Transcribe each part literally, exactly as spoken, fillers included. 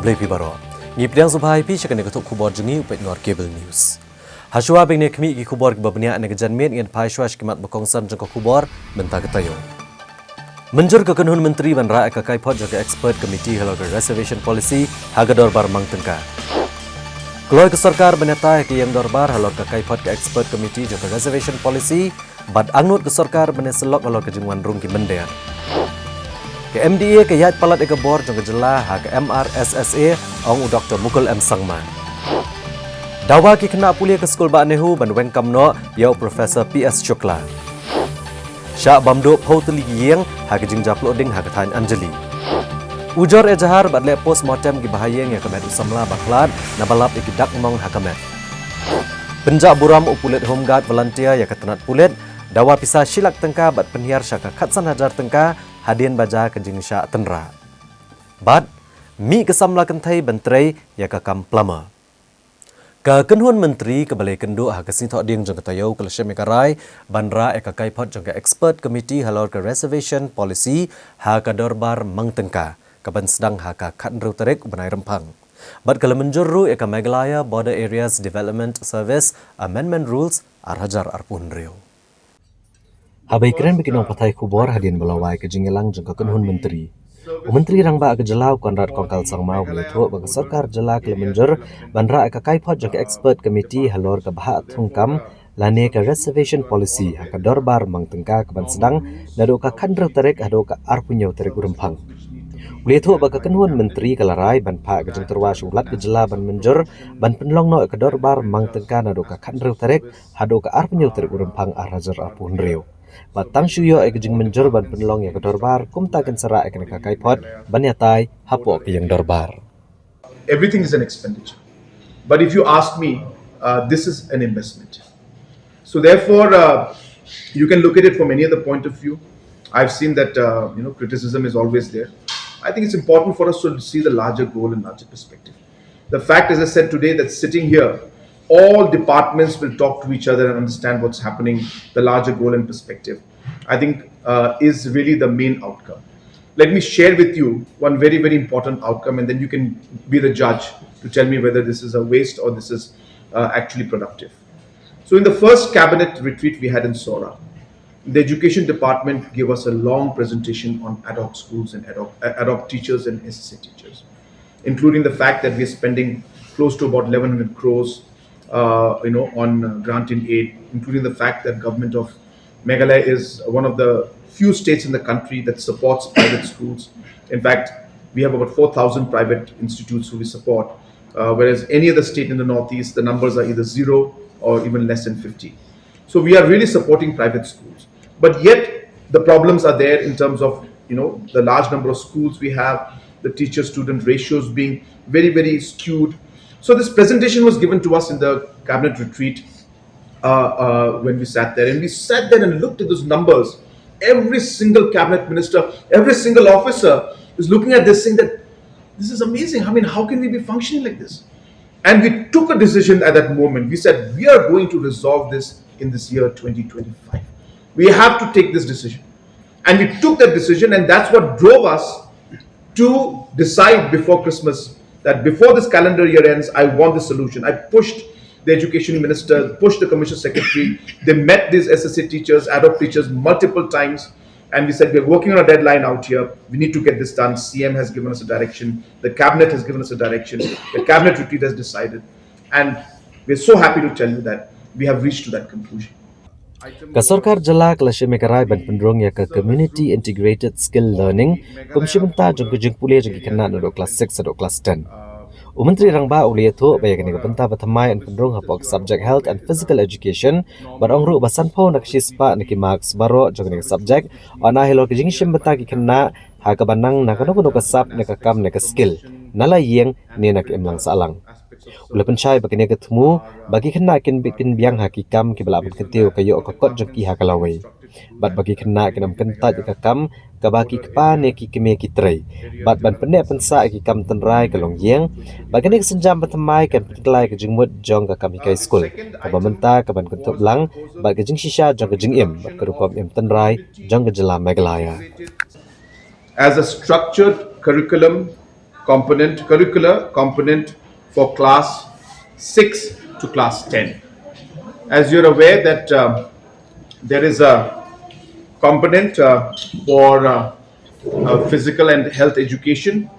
Khublei phi baroh. Ngi pdiang sngewbha ïa phi sha kane ka thok khubor jong ngi u peit nor Cable News. Hashuwa ba ngin ïa khmih ki khubor kiba bniah na ka janmiet, ngin phai shuwa sha ki mat ba kongsan jong ka khubor mynta ka taïew. Mynjur ka kynhun myntri ban rah ïa ka kaiphod jong ka expert committee halor ka reservation policy ha ka dorbar mang tyngka. Kloi ka sorkar ban ïatai ïa ka ïing dorbar halor ka kaiphod ka expert committee jong ka reservation policy, bad angnud ka sorkar ban ïasyllok halor ka jingwan rung ki mynder. Ka M D A ka ïaid palat ïa ka bor jong ka jylla ha ka M R S S A, ong u Doktor Mukul M Sangma. Dawa ki khynnah pule ka skul bah NEHU ban weng kam noh ïa u Professor P S Shukla. Shah bam duh phew tylli ki ïing ha ka jingjia ploh ding ha ka thaiñ Anjali. Ujor ejahar bad leh postmortem kiba ha ïing ïa ka met u samla ba khlad naba lap ïa ki dak mong ha ka met. Pynjah burom u pulit home guard volunteer ïa ka tnat pulit, dawa pisa shi lak tyngka bad pynhiar sha ka khatsan hajar tyngka hadien ba jia ka jingshah tynrah. Bad mih ka samla kynthei ban trei ïa ka kam plumber. Ka kynhun myntri kaba la ïakynduh ha ka sngi Thohdieng jong ka taïew ka la shim ïa ka rai ban rah ïa ka kaiphod jong ka expert committee halor ka reservation policy ha ka dorbar mang tyngka kaban sdang ha ka khathynriew tarik u bnai Rymphang. Bad ka la mynjur ruh ïa ka Meghalaya Border Areas Development Service Amendment Rules ar hajar arphew hynriew. Haba ïakren bad ki nongpathai khubor hadien ba la wai ka jingïalang jong ka kynhun myntri, u Myntri Rangbah ka jylla u Conrad Kongkal Sangma u la ïathuh ba ka sorkar jylla ka la mynjur ban rah ïa ka kaiphod jong ka expert committee halor ka bhah thungkam lane ka reservation policy ha ka dorbar mang tyngka kaban sdang naduh ka khathynriew tarik haduh ka arphew hynñiew tarik u Rymphang. U la ïathuh ba ka kynhun myntri ka la rai ban phah ka jingtyrwa sha u Lat ka jylla ban mynjur ban pynlong noh ïa ka dorbar mang tyngka naduh ka khathynriew tarik haduh ka arphew hynñiew tarik u Rymphang ar hajar arphew hynriew. Bad tang shu ïoh ïa ka jingmynjur ban pynlong ïa ka dorbar kumta kin sa rah ïa kane ka kaiphod ban ïatai hapoh ka ïing dorbar. Everything is an expenditure. But if you ask me, uh, this is an investment. So therefore, uh, you can look at it from any other point of view. I've seen that, uh, you know, criticism is always there. I think it's important for us to see the larger goal and larger perspective. The fact, as I said today, that sitting here, all departments will talk to each other and understand what's happening, the larger goal and perspective, I think, uh, is really the main outcome. Let me share with you one very, very important outcome, and then you can be the judge to tell me whether this is a waste or this is, uh, actually productive. So, in the first cabinet retreat we had in Sohra, the education department gave us a long presentation on ad hoc schools and ad hoc, ad hoc teachers and S S A teachers, including the fact that we're spending close to about eleven hundred crores, uh, you know, on, uh, grant in aid, including the fact that government of Meghalaya is one of the few states in the country that supports private schools. In fact, we have about four thousand private institutes who we support, uh, whereas any other state in the Northeast, the numbers are either zero or even less than fifty. So we are really supporting private schools. But yet, the problems are there in terms of, you know, the large number of schools we have, the teacher-student ratios being very, very skewed. So this presentation was given to us in the cabinet retreat, uh, uh, when we sat there. And we sat there and looked at those numbers. Every single cabinet minister, every single officer is looking at this, saying that this is amazing. I mean, how can we be functioning like this? And we took a decision at that moment. We said, "We are going to resolve this in this year twenty twenty-five. We have to take this decision." And we took that decision, and that's what drove us to decide before Christmas that before this calendar year ends, I want the solution. I pushed the education minister, pushed the commissioner secretary. They met these S S A teachers, ad hoc teachers multiple times, and we said, "We're working on a deadline out here. We need to get this done." C M has given us a direction. The cabinet has given us a direction. The cabinet retreat has decided. And we're so happy to tell you that we have reached to that conclusion. Ka sorkar jylla ka la shim ïa ka rai ban pynrung ïa ka Community Integrated Skill Learning kum shi bynta jong ka jingpule jong ki khynnah naduh klas six haduh klas ten. U Myntri Rangbah u la ïathuh ba ïa kane ka bynta ba thymmai yn pynrung hapoh ka subject Health and Physical Education, bad ong ruh ba sanphew na ka shispah na ki marks baroh jong kane ka subject yn ai halor ka jingshim bynta ki khynnah ha kaba nang na kano kano ka sap ne ka kam ne ka skill, na la ïing ne na ka imlang sahlang. U la pynshai ba kane ka thmu ba ki khynnah kin bit kin biang ha ki kam kiba lah ban kyntiew ka ïoh ka kot jong ki ha ka lawei, bad ba ki khynnah kin ym kyntait ïa ka kam kaba ki kpa ne ki kmie ki trei, bad ban pynneh pynsah ïa ki kam tynrai ka longïing. Bad kane ka sienjam ba thymmai kan pynkylla ïa ka jingmut jong ka kam hikai skul kaba mynta kaban kynthup lang bad ka jingshisha jong ka jingim bad ka rukom im tynrai jong ka jylla Meghalaya. As a structured curriculum, component, curricular component for class six to class ten. As you're aware that um, there is a component uh, for uh, uh, physical and health education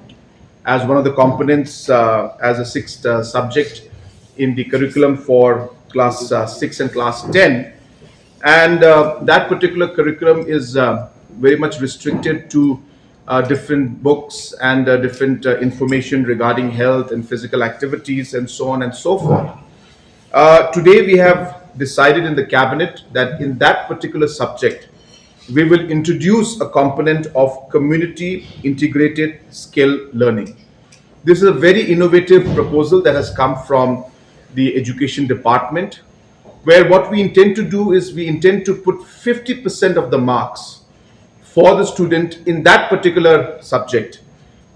as one of the components uh, as a sixth uh, subject in the curriculum for class uh, six and class ten. And uh, that particular curriculum is uh, very much restricted to uh, different books and uh, different uh, information regarding health and physical activities and so on and so forth. Uh, today, we have decided in the cabinet that in that particular subject, we will introduce a component of community integrated skill learning. This is a very innovative proposal that has come from the education department, where what we intend to do is we intend to put fifty percent of the marks for the student in that particular subject,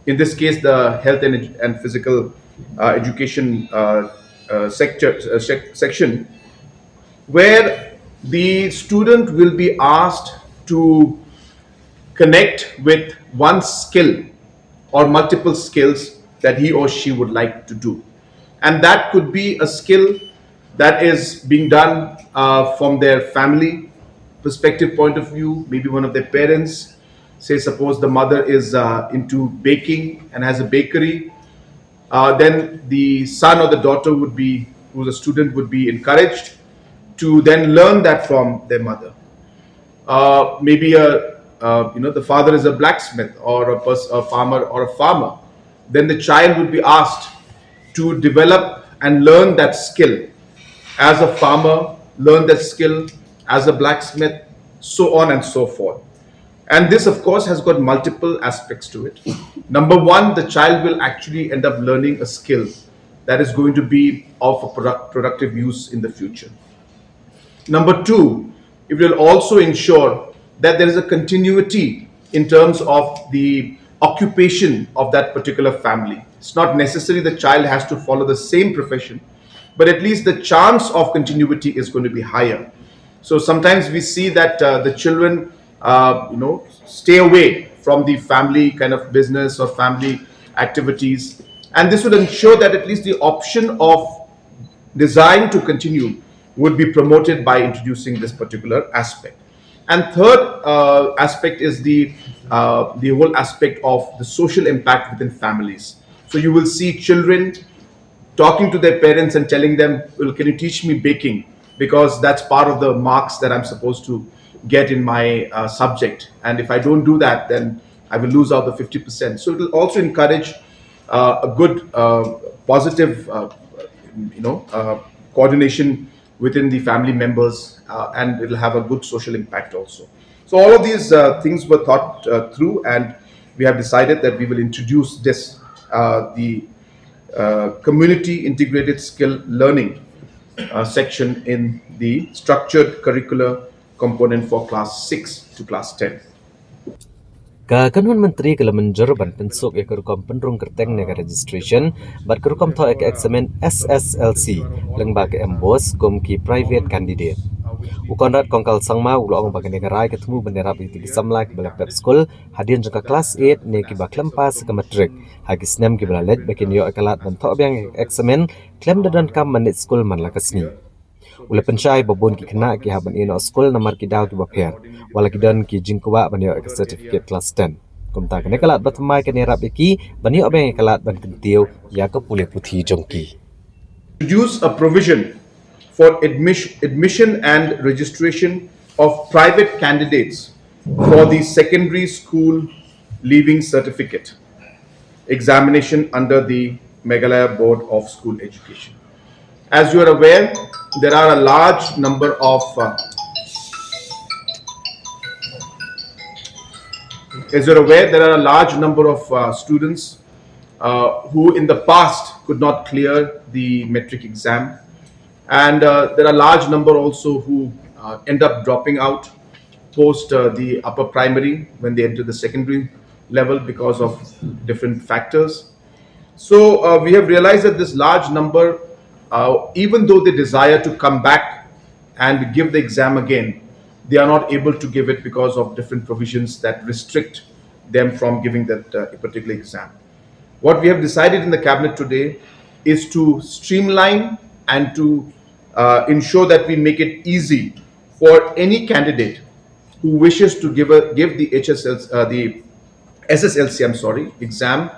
in this case, the health and, edu- and physical uh, education uh, uh, sector, uh, sec- section, where the student will be asked to connect with one skill or multiple skills that he or she would like to do. And that could be a skill that is being done uh, from their family perspective point of view, maybe one of their parents. Say, suppose the mother is uh, into baking and has a bakery, uh, then the son or the daughter would be, who's a student, would be encouraged to then learn that from their mother. Uh, maybe a, uh, you know, the father is a blacksmith or a, pers- a farmer or a farmer. Then the child would be asked to develop and learn that skill as a farmer, learn that skill as a blacksmith, so on and so forth. And this, of course, has got multiple aspects to it. Number one, the child will actually end up learning a skill that is going to be of a product, productive use in the future. Number two, it will also ensure that there is a continuity in terms of the occupation of that particular family. It's not necessary the child has to follow the same profession, but at least the chance of continuity is going to be higher. So sometimes we see that uh, the children, uh, you know, stay away from the family kind of business or family activities, and this will ensure that at least the option of desiring to continue would be promoted by introducing this particular aspect. And third uh, aspect is the uh, the whole aspect of the social impact within families. So you will see children talking to their parents and telling them, "Well, can you teach me baking? Because that's part of the marks that I'm supposed to get in my uh, subject. And if I don't do that, then I will lose out the fifty percent." So it will also encourage uh, a good, uh, positive, uh, you know, uh, coordination within the family members, uh, and it'll have a good social impact also. So all of these uh, things were thought uh, through, and we have decided that we will introduce this, uh, the uh, community integrated skill learning uh, section in the structured curricular component for class six to class ten. Ka Kynhun Myntri ka la mynjur ban pynsuk ïa ka rukom pynrung kyrteng ne ka registration bad ka rukom thoh ïa ka eksamin S S L C lyngba ka MBOSE kum ki private candidate. U Conrad Kongkal Sangma u la ong ba kane ka rai ka thmu ban ïarap ïa ki samla kiba la pep skul hadien jong ka klas eight ne kiba khlem pass ka matrik ha ki snem kiba la leit ba kin ïoh ïa ka lad ban thoh biang ïa ka eksamin khlem da donkam ban leit skul man la ka sngi. U la pynshai ba bun ki khynnah ki hap ban ïeh noh skul namar ki daw kiba pher, wat la ki don ki jingkwah ban ïoh ïa ka certificate class ten. Kumta kane ka lad ba thymmai kan ïarap ïa ki ban ïoh biang ïa ka lad ban kyntiew ïa ka pule puthi jong ki. Introduce a provision for admission, admission and registration of private candidates for the secondary school leaving certificate examination under the Meghalaya Board of School Education. As you are aware, there are a large number of uh, as you're aware, there are a large number of uh, students uh, who in the past could not clear the matric exam, and uh, there are a large number also who uh, end up dropping out post uh, the upper primary when they enter the secondary level because of different factors. So uh, we have realized that this large number, uh, even though they desire to come back and give the exam again, they are not able to give it because of different provisions that restrict them from giving that uh, particular exam. What we have decided in the cabinet today is to streamline and to uh, ensure that we make it easy for any candidate who wishes to give a give the H S L, uh, the S S L C, I'm sorry, exam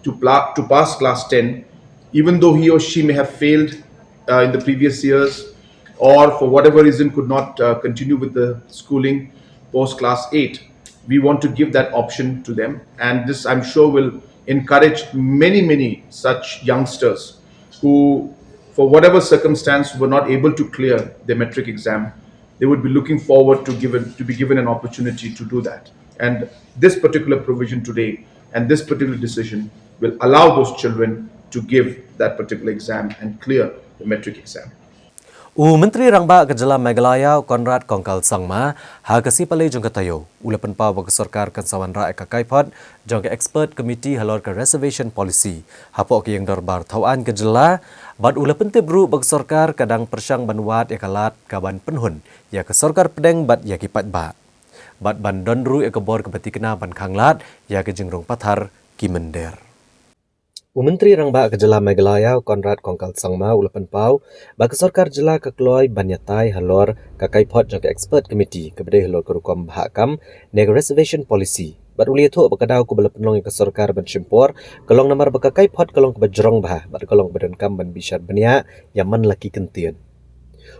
to pla- to pass class ten, even though he or she may have failed uh, in the previous years, or for whatever reason could not uh, continue with the schooling post class eight. We want to give that option to them, and this, I'm sure, will encourage many, many such youngsters who, for whatever circumstance, were not able to clear the matric exam. They would be looking forward to given to be given an opportunity to do that. And this particular provision today and this particular decision will allow those children to give that particular exam and clear the matric exam. U Myntri Rangbah ka Jylla Meghalaya, u Conrad Kongkal Sangma, ha ka sngi Palei jong ka taïew u la pynpaw ba ka sorkar kan sa wanrah ïa ka kaiphod jong ka expert committee halor ka reservation policy hapoh ka Ïing Dorbar Thawaiñ ka Jylla, bad u la pyntip ruh ba ka sorkar ka dang pyrshang ban wad ïa ka lad kaban pynhun ïa ka sorkar pdeng bad ïa ki paidbah, bad ban don ruh ïa ka bor kaba thikna ban khanglad ïa ka jingrung pathar ki mynder. U Myntri Rangbah ka Jylla Meghalaya, u Conrad Kongkal Sangma, u la pynpaw ba ka sorkar jylla ka kloi ban ïatai halor ka kaiphod jong ka expert committee kaba dei halor ka rukom bhah kam ne ka reservation policy, bad u la ïathuh ba ka daw kaba la pynlong ïa ka sorkar ban shim por ka long namar ba ka kaiphod ka long kaba jrong bha bad ka long kaba donkam ban bishar bniah ïa man la ki kyntien.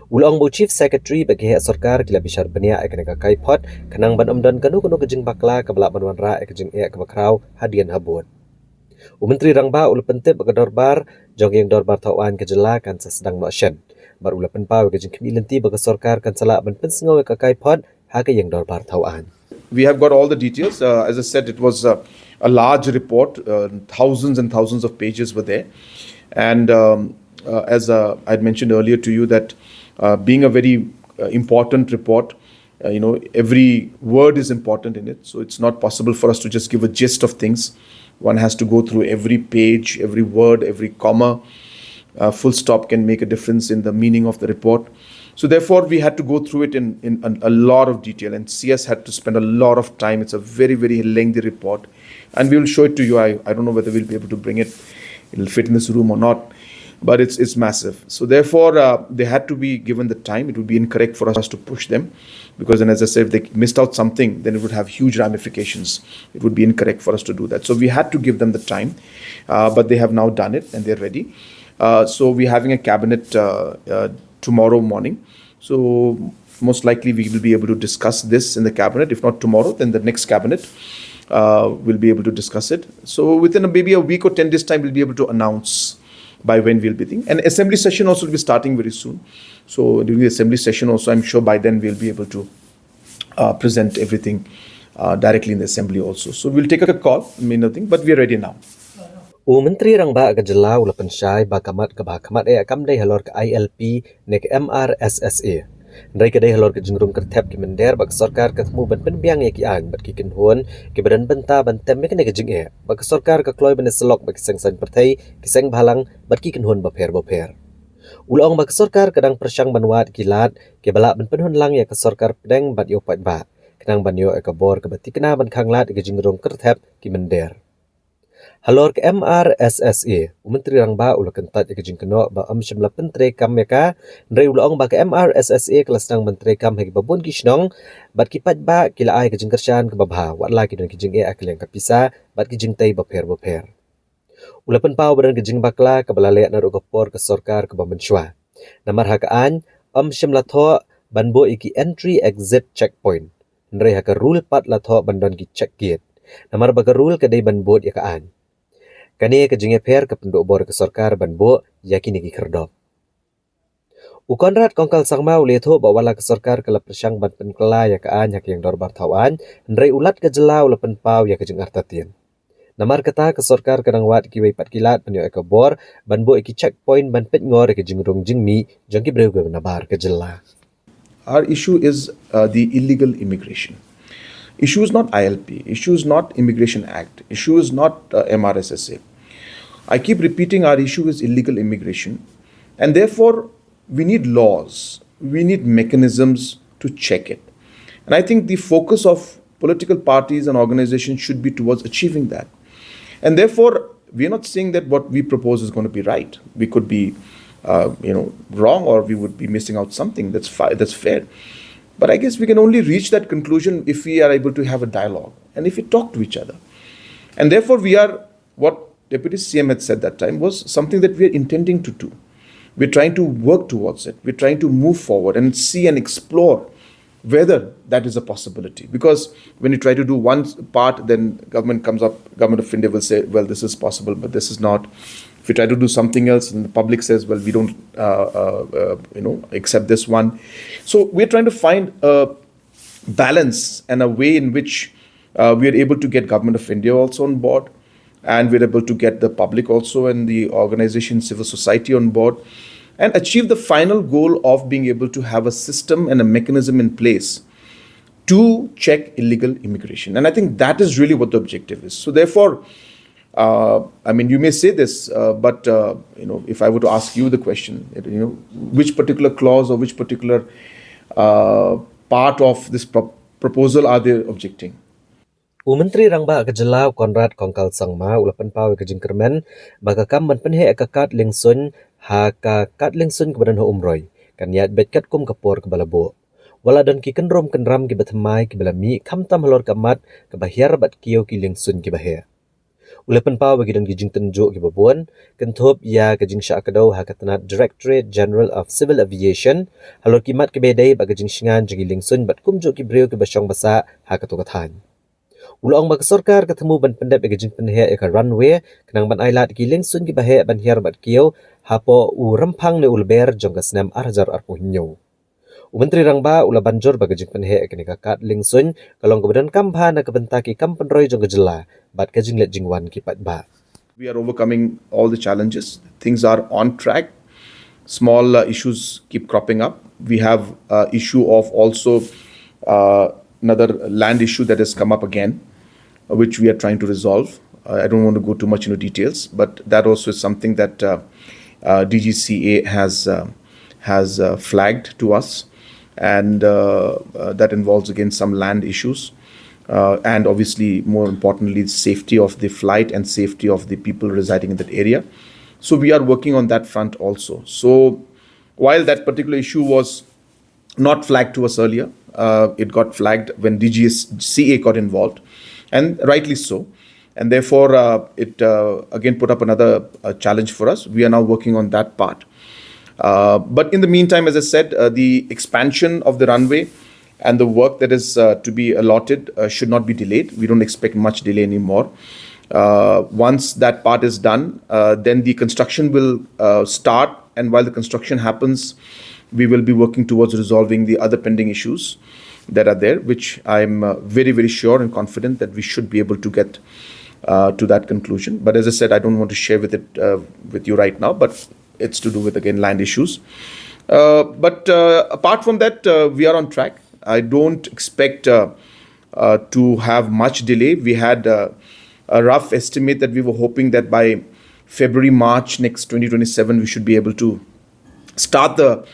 U la ong ba u Chief Secretary bad ki heh sorkar ki la bishar bniah ïa kane ka kaiphod khnang ban ym don kano kano ka jingbakla kaba lah ban wanrah ïa ka jingeh kaba khraw hadien habud. U Myntri Rangbah u la pyntip ba ka dorbar jong ka Ïing Dorbar Thawaiñ ka Jylla kan sa sdang noh shen, bad u la pynpaw ïa ka jingkhmih lynti ba ka sorkar kan sa lah ban pynsngew ïa ka kaiphod ha ka Ïing Dorbar Thawaiñ. We have got all the details. Uh, as I said, it was uh, a large report. Uh, thousands and thousands of pages were there. And um, uh, as uh, I had mentioned earlier to you, that uh, being a very uh, important report, uh, you know, every word is important in it. So it's not possible for us to just give a gist of things. One has to go through every page, every word, every comma. Uh, full stop can make a difference in the meaning of the report. So therefore, we had to go through it in, in a, a lot of detail, and C S had to spend a lot of time. It's a very, very lengthy report, and we will show it to you. I, I don't know whether we'll be able to bring it. It'll fit in this room or not, but it's it's massive. So therefore, uh, they had to be given the time. It would be incorrect for us to push them, because then, as I said, if they missed out something, then it would have huge ramifications. It would be incorrect for us to do that. So we had to give them the time, uh, but they have now done it and they're ready. Uh, so we're having a cabinet uh, uh, tomorrow morning. So most likely we will be able to discuss this in the cabinet. If not tomorrow, then the next cabinet uh, will be able to discuss it. So within a, maybe a week or ten days time, we'll be able to announce by when we'll be thinking. And assembly session also will be starting very soon. So during the assembly session also, I'm sure by then we'll be able to uh, present everything uh, directly in the assembly also. So we'll take a call, I mean nothing, but we're ready now. U Myntri Rangbah ka Jylla u la pynshai ba ka mat kaba khmat eh kam dei halor ka I L P ne ka M R S S A. Hynrei ka dei halor ka jingrung kyrthep ki mynder ba ka sorkar ka thmu ban pynbiang ïa ki aiñ bad ki kynhun kiba don bynta ban tem ïa kane ka jingeh, ba ka sorkar ka kloi ban ïasyllok bad ki seng saiñ pyrthei, ki seng bhalang bad ki kynhun bapher bapher. U la ong ba ka sorkar ka dang pyrshang ban wad ki lad kiba lah ban pynhun lang ïa ka sorkar pdeng bad ïa u paidbah, khnang ban ïoh ïa ka bor kaba thikna ban khanglad ïa ka jingrung kyrthep ki mynder. Halor ka M R S S A, u Myntri Rangbah u la kyntait ïa ka jingkynnoh ba ym shym la pyntreikam ïa ka, hynrei u la ong ba ka M R S S A ka la sdang ban treikam ha kiba bun ki shnong, bad ki paidbah ki la ai ka jingkyrshan kaba bha, wat la ki don ki jingeh ha ka liang ka pisa bad ki jingtei bapher bapher. U la pynpaw ba don ka jingbakla kaba la leh naduh ka por ka sorkar kaba mynshuwa. Namar ha ka aiñ, ym shym la thoh ban buh ïa ki entry exit checkpoint, hynrei ha ka rule pat la thoh ban don ki check gate. Namar ba ka rule ka dei ban bud ïa ka aiñ. Kane ka jingïapher ka pynduh bor ïa ka sorkar ban buh ïa kine ki khyrdop. U Conrad Kongkal Sangma u la ïathuh ba wat la ka sorkar ka la pyrshang ban pynkylla ïa ka aiñ ha ka Ïing Dorbar Thawaiñ, hynrei u Lat ka Jylla u la pynpaw ïa ka jingartatien. Namar kata ka sorkar ka dang wad kiwei pat ki lad ban ïoh ïa ka bor ban buh ïa ki checkpoint ban peit ngor ïa ka jingrung jingmih jong ki briew kiba nabar ka jylla. Our issue is uh, the illegal immigration. Issue is not I L P. Issue is not Immigration Act. Issue is not uh, M R S S A. I keep repeating, our issue is illegal immigration, and therefore we need laws. We need mechanisms to check it. And I think the focus of political parties and organizations should be towards achieving that. And therefore, We are not saying that what we propose is going to be right. We could be, uh, you know, wrong, or we would be missing out something. That's fi- that's fair. But I guess we can only reach that conclusion if we are able to have a dialogue and if we talk to each other. And therefore, we are, what Deputy C M had said that time was something that we are intending to do. We're trying to work towards it. We're trying to move forward and see and explore whether that is a possibility. Because when you try to do one part, then government comes up, Government of India will say, "Well, this is possible, but this is not." If you try to do something else, and the public says, "Well, we don't, uh, uh, uh, you know, accept this one." So we're trying to find a balance and a way in which, uh, we are able to get Government of India also on board, and we're able to get the public also and the organization, civil society on board, and achieve the final goal of being able to have a system and a mechanism in place to check illegal immigration. And I think that is really what the objective is. So therefore, uh, I mean, you may say this, uh, but, uh, you know, if I were to ask you the question, you know, which particular clause or which particular, uh, part of this pro- proposal are they objecting? U Myntri Rangbah ka jylla, u Conrad Kongkal Sangma, u la pynpaw ïa ka jingkyrmen ba ka kam ban pynheh ïa ka kad liengsuiñ ha ka kad liengsuiñ kaba don ha Umroi kan ïaid beit katkum ka por kaba la buh. Wat la don ki kynrum kynram kiba thymmai kiba la mih, khamtam halor ka mat kaba hiar bad kiew ki liengsuiñ kiba heh. U la pynpaw ba ki don ki jingtynjuh kiba bun, kynthup ïa ka jingshah kdew ha ka tnat Directorate General of Civil Aviation halor ki mat kiba ïadei bad ka jingshngaiñ jong ki liengsuiñ bad kumjuh ki briew kiba shong ba sah ha kato ka thaiñ. U la ong ba ka sorkar ka thmu ban pyndep ïa ka jingpynheh ïa ka runway khnang ban ailad ïa ki liengsuiñ kiba heh ban hiar bad kiew hapoh u rymphang ne u lber jong ka snem ar hajar arphew hynñiew. U Myntri Rangbah u la ban jur ba ka jingpynheh ïa kane ka kad liengsuiñ ka long kaba donkam bha na ka bynta ki kam pynroi jong ka jylla bad ka jingleit jingwan ki paidbah. We are overcoming all the challenges. Things are on track. Small, uh, issues keep cropping up. We have, uh, issue of also, uh, another land issue that has come up again, uh, which we are trying to resolve. Uh, I don't want to go too much into details, but that also is something that, uh, uh, D G C A has, uh, has, uh, flagged to us, and, uh, uh, that involves again some land issues, uh, and obviously, more importantly, the safety of the flight and safety of the people residing in that area. So we are working on that front also. So while that particular issue was not flagged to us earlier, uh, it got flagged when D G C A got involved, and rightly so. And therefore, uh, it, uh, again put up another, uh, challenge for us. We are now working on that part. Uh, but in the meantime, as I said, uh, the expansion of the runway and the work that is, uh, to be allotted, uh, should not be delayed. We don't expect much delay anymore. Uh, once that part is done, uh, then the construction will, uh, start. And while the construction happens, we will be working towards resolving the other pending issues that are there, which I'm, uh, very, very sure and confident that we should be able to get, uh, to that conclusion. But as I said, I don't want to share with it, uh, with you right now, but it's to do with, again, land issues. Uh, but, uh, apart from that, uh, we are on track. I don't expect, uh, uh, to have much delay. We had, uh, a rough estimate that we were hoping that by February, March next twenty twenty-seven, we should be able to start the,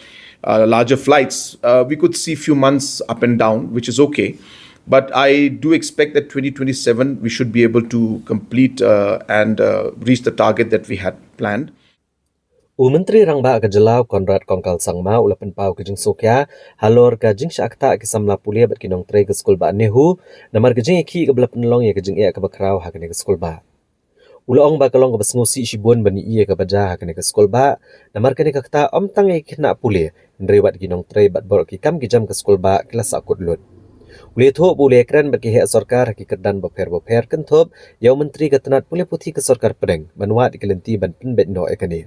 uh, larger flights. Uh, we could see few months up and down, which is okay. But I do expect that twenty twenty-seven, we should be able to complete, uh, and, uh, reach the target that we had planned. U Myntri Rangbah ka jylla, u Conrad Kongkal Sangma, u la pynpaw ka jingsngewkhia halor ka jingshah ktah ki samla pule bad ki nongtrei ka skul bah NEHU namar ka jingïakhih kaba la pynlong ïa ka jingeh kaba khraw ha kane ka skul bah. U la ong ba ka long kaba sngewsih shibun ban ïohi ïa kaba jia ha kane ka skul bah namar kane ka ktah ym tang ïa ki khynnah pule hynrei wat ki nongtrei bad baroh ki kam ki jam ka skul bah ki la sahkut lut. U la ïathuh ba u la ïakren bad ki heh sorkar ha ki kyrdan bapher bapher, kynthup ïa u Myntri ka tnat pule puthi ka Sorkar Pdeng ban wad ïa ki lynti ban pynbeit noh ïa kane.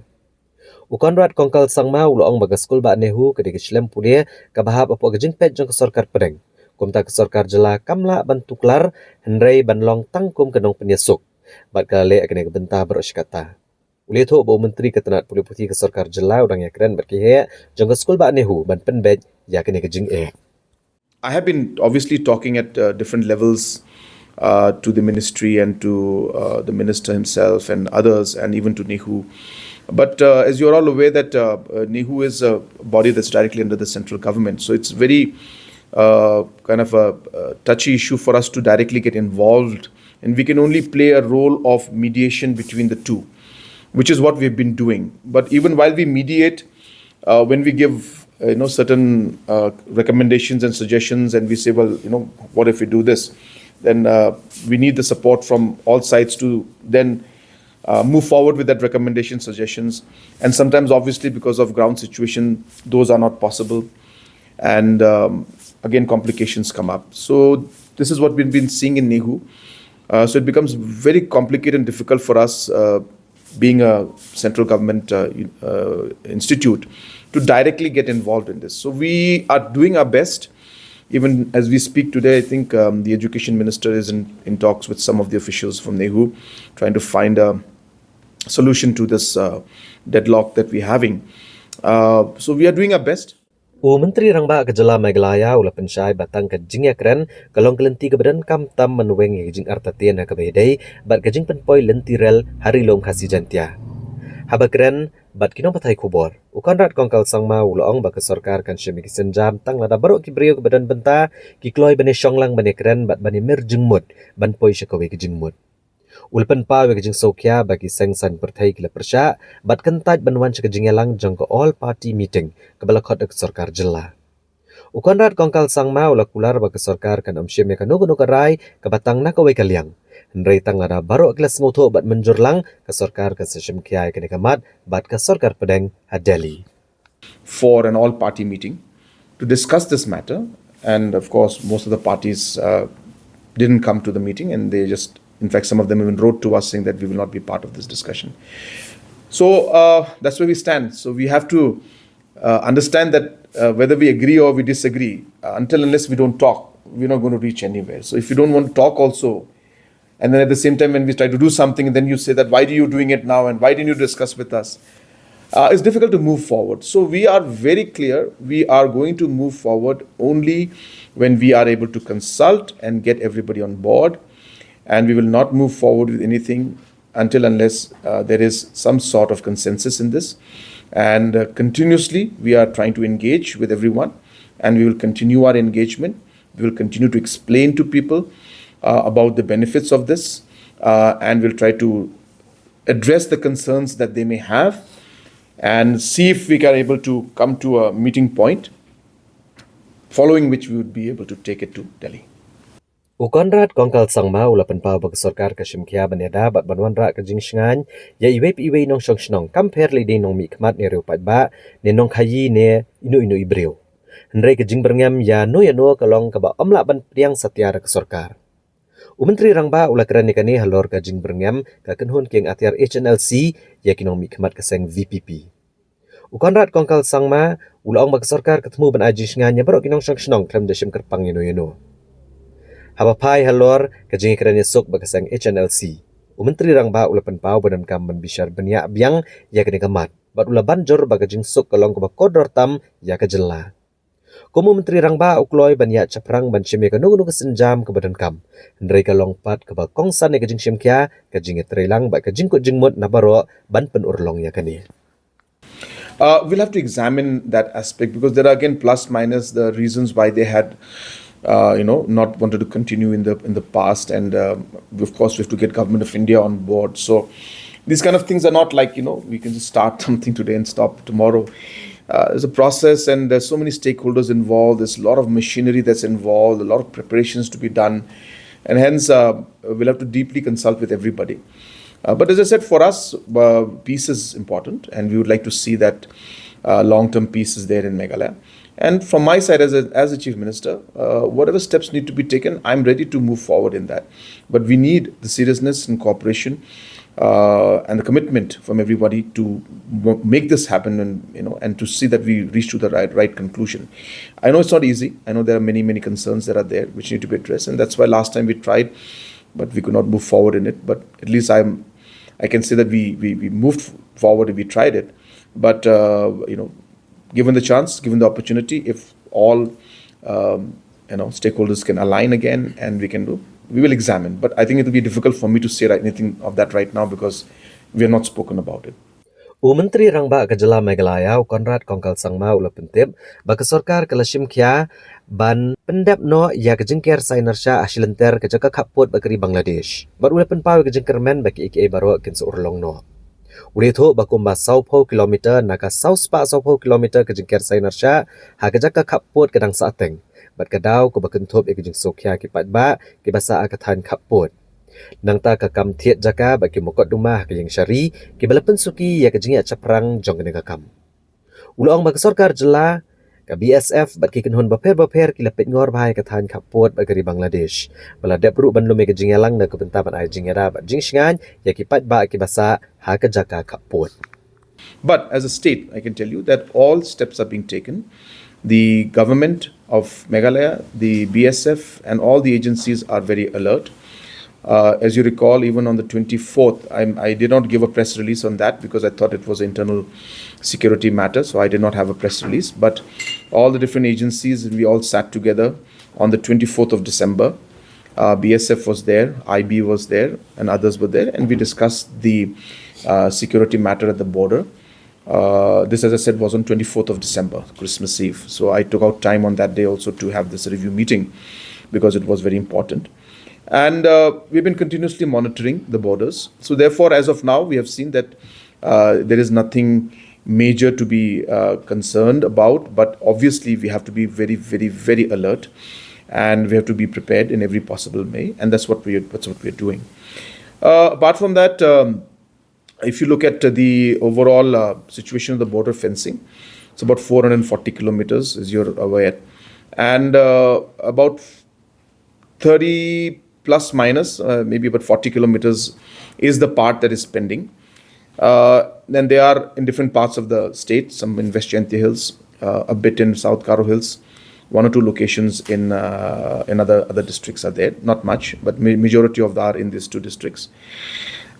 U Conrad Kongkal Sangma u la ong ba ka skul bah NEHU ka dei ka shlem pule kaba hap hapoh ka jingpeit jong ka Sorkar Pdeng. Kumta ka sorkar jylla kam lah ban tuklar hynrei ban long tang kum ka nongpynïasuk bad ka la leh ïa kane ka bynta baroh shi katta. U la ïathuh ba u Myntri ka tnat pule puthi ka sorkar jylla u dang ïakren bad ki heh jong ka skul bah NEHU ban pynbeit ïa kane ka jingeh. I have been obviously talking at, uh, different levels, uh, to the ministry and to, uh, the minister himself and others, and even to NEHU. But, uh, as you are all aware that, uh, uh, NEHU is a body that's directly under the central government. So it's very uh, kind of a, uh, touchy issue for us to directly get involved, and we can only play a role of mediation between the two, which is what we've been doing. But even while we mediate, uh, when we give, uh, you know, certain, uh, recommendations and suggestions, and we say, "Well, you know, what if we do this?" Then, uh, we need the support from all sides to then, uh, move forward with that recommendation, suggestions. And sometimes, obviously, because of ground situation, those are not possible. And, um, again, complications come up. So this is what we've been seeing in NEHU. Uh, so it becomes very complicated and difficult for us, uh, being a central government, uh, uh, institute, to directly get involved in this. So we are doing our best. Even as we speak today, I think, um, the education minister is in, in talks with some of the officials from NEHU, trying to find a solution to this, uh, deadlock that we're having. Uh, so we are doing our best. U Myntri Rangbah ka Jylla Meghalaya u la pynshai ba tang ka jingïakren ka long ka lynti kaba donkam tam ban weng ïa ka jingartatien ha kaba ïadei bad ka jingpynpoi lynti rel ha Ri Lum Khasi Jaiñtia. Haba kren bad ki nongpathai khubor, u Conrad Kongkal Sangma u la ong ba ka sorkar kan shim ïa ki sienjam tang lada baroh ki briew kiba don bynta ki kloi ban ïashong lang ban ïakren bad ban ïamir jingmut ban poi sha kawei ka jingmut. U la pynpaw ïa ka jingsngewkhia ba ki seng saiñ pyrthei ki la pyrshah bad kyntait ban wan sha ka jingïalang jong ka All Party Meeting kaba la khot da ka sorkar jylla. U Conrad Kongkal Sangma u la kular ba ka sorkar kan ym shim ïa kano kano ka rai kaba tang na kawei ka liang. Hynrei tang lada baroh ki la sngewthuh bad mynjur lang, ka sorkar kan sa shim khia ïa kane ka mat bad ka sorkar pdeng ha Delhi. For an all-party meeting to discuss this matter. And of course, most of the parties, uh, didn't come to the meeting, and they just, in fact, some of them even wrote to us saying that we will not be part of this discussion. So, uh, that's where we stand. So we have to, uh, understand that, uh, whether we agree or we disagree, uh, until unless we don't talk, we're not going to reach anywhere. So if you don't want to talk also, and then at the same time, when we try to do something, then you say that, "Why are you doing it now? And why didn't you discuss with us?" Uh, it's difficult to move forward. So we are very clear. We are going to move forward only when we are able to consult and get everybody on board. And we will not move forward with anything until unless, uh, there is some sort of consensus in this. And, uh, continuously, we are trying to engage with everyone, and we will continue our engagement. We will continue to explain to people, uh, about the benefits of this, uh, and we'll try to address the concerns that they may have and see if we are able to come to a meeting point, following which we would be able to take it to Delhi. U Conrad Kongkal Sangma u la pynpaw ba ka sorkar ka shim khia ban ïada bad ban wanrah ka jingshngaiñ ïa iwei pa iwei i nongshong shnong, kam pher lei dei nongmihkhmat ne riewpaidbah ne nongkhaïi ne ino ino i briew. Hynrei ka jingbyrngem ïano ïano ka long kaba ym lah ban pdiang satia da ka sorkar. U Myntri Rangbah u la kren ïa kane halor ka jingbyrngem ka kynhun kieng atiar H N L C ïa ki nongmihkhmat ka seng V P P. U Conrad Kongkal Sangma u la ong ba ka sorkar ka thmu ban ai jingshngaiñ ïa baroh ki nongshong shnong khlem da shim kyrpang ïano ïano. Haba phai halor ka jingïakren ïasuk bad ka seng H N L C, u Myntri Rangbah u la pynpaw ba donkam ban bishar bniah biang ïa kane ka mat bad u la ban jur ba ka jingsuk ka long kaba kordor tam ïa ka jylla. Kum u Myntri Rangbah u kloi ban ïaid shaphrang ban shim ïa kano kano ka sienjam kaba donkam, hynrei ka long pat kaba kongsan ïa ka jingshim khia, ka jingïatreilang bad ka jingkut jingmut na baroh ban pynurlong ïa kane. Uh, we'll have to examine that aspect because there are again plus minus the reasons why they had, uh, you know, not wanted to continue in the in the past, and, um, of course we have to get Government of India on board. So these kind of things are not like, you know, we can just start something today and stop tomorrow. Uh, there's a process, and there's so many stakeholders involved. There's a lot of machinery that's involved, a lot of preparations to be done, and hence, uh, we'll have to deeply consult with everybody. Uh, but as I said, for us, uh, peace is important, and we would like to see that, uh, long-term peace is there in Meghalaya. And from my side, as a, as a chief minister, uh, whatever steps need to be taken, I'm ready to move forward in that. But we need the seriousness and cooperation, uh, and the commitment from everybody to mo- make this happen, and, you know, and to see that we reach to the right right conclusion. I know it's not easy. I know there are many, many concerns that are there which need to be addressed, and that's why last time we tried, but we could not move forward in it. But at least I'm, I can say that we we, we moved forward and we tried it. But, uh, you know, given the chance, given the opportunity, if all, um, you know, stakeholders can align again and we can do, we will examine. But I think it will be difficult for me to say right, anything of that right now because we have not spoken about it. U Myntri Rangbah ka Jylla Meghalaya, u Conrad Kongkal Sangma, u la pyntip ba ka sorkar ka la shim khia ban pyndep noh ïa ka jingker sain rshah ha shilynter ka jaka khappud bad ka ri Bangladesh. Bad u la pynpaw ïa ka jingkyrmen ba kiei kiei baroh kin sa urlong noh. U la ïathuh ba kumba sawphew kilometer na ka saw spah sawphew kilometer ka jingker sain rshah ha ka jaka khappud ka dang sahteng, bad ka daw kaba kynthup ïa ka jingsngewkhia ki paidbah kiba sah ha ka thaiñ khappud. Nangta ka kam thied jaka bad ki mukotduma ha ka ïing shari kiba la pynsuki ïa ka jingïaid shaphrang jong kane ka kam. U la ong ba ka sorkar jylla, ka B S F bad ki kynhun bapher bapher ki la peitngor bha ïa ka thaiñ khappud bad ka ri Bangladesh, ba la dep ruh ban lum ïa ka jingïalang na ka bynta ban ai jingïada bad jingshngaiñ ïa ki paidbah kiba sah ha ka jaka khappud. But as a state, I can tell you that all steps are being taken. The government of Meghalaya, the B S F, and all the agencies are very alert. Uh, as you recall, even on the twenty-fourth, I'm, I did not give a press release on that because I thought it was an internal security matter, so I did not have a press release. But all the different agencies, we all sat together on the twenty-fourth of December. Uh, B S F was there, I B was there, and others were there, and we discussed the uh, security matter at the border. Uh, this, as I said, was on twenty-fourth of December, Christmas Eve. So I took out time on that day also to have this review meeting because it was very important. And uh, we've been continuously monitoring the borders. So therefore, as of now, we have seen that uh, there is nothing major to be uh, concerned about, but obviously we have to be very, very, very alert, and we have to be prepared in every possible way, and that's what we that's what we're doing. Uh, apart from that, um, if you look at the overall uh, situation of the border fencing, it's about four hundred forty kilometers, as you're aware, and uh, about thirty plus minus, uh, maybe about forty kilometers is the part that is pending. Uh, and they are in different parts of the state, some in West Jaintia Hills, uh, a bit in South Garo Hills, one or two locations in uh, in other other districts are there, not much, but ma- majority of them are in these two districts.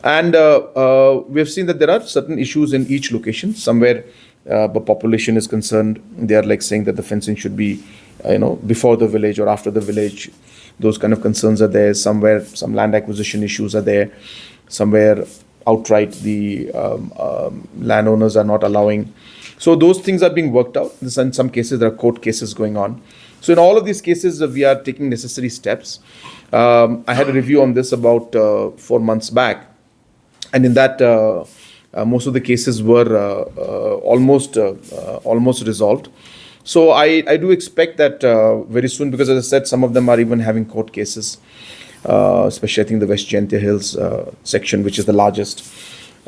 And uh, uh, we have seen that there are certain issues in each location. Somewhere uh, the population is concerned, they are like saying that the fencing should be, uh, you know, before the village or after the village. Those kind of concerns are there. Somewhere, some land acquisition issues are there. Somewhere, outright, the um, um, landowners are not allowing. So those things are being worked out. This, in some cases, there are court cases going on. So in all of these cases, uh, we are taking necessary steps. Um, I had a review on this about uh, four months back, and in that, uh, uh, most of the cases were uh, uh, almost uh, uh, almost resolved. So I, I do expect that uh, very soon, because as I said, some of them are even having court cases, uh, especially I think the West Jaintia Hills uh, section, which is the largest,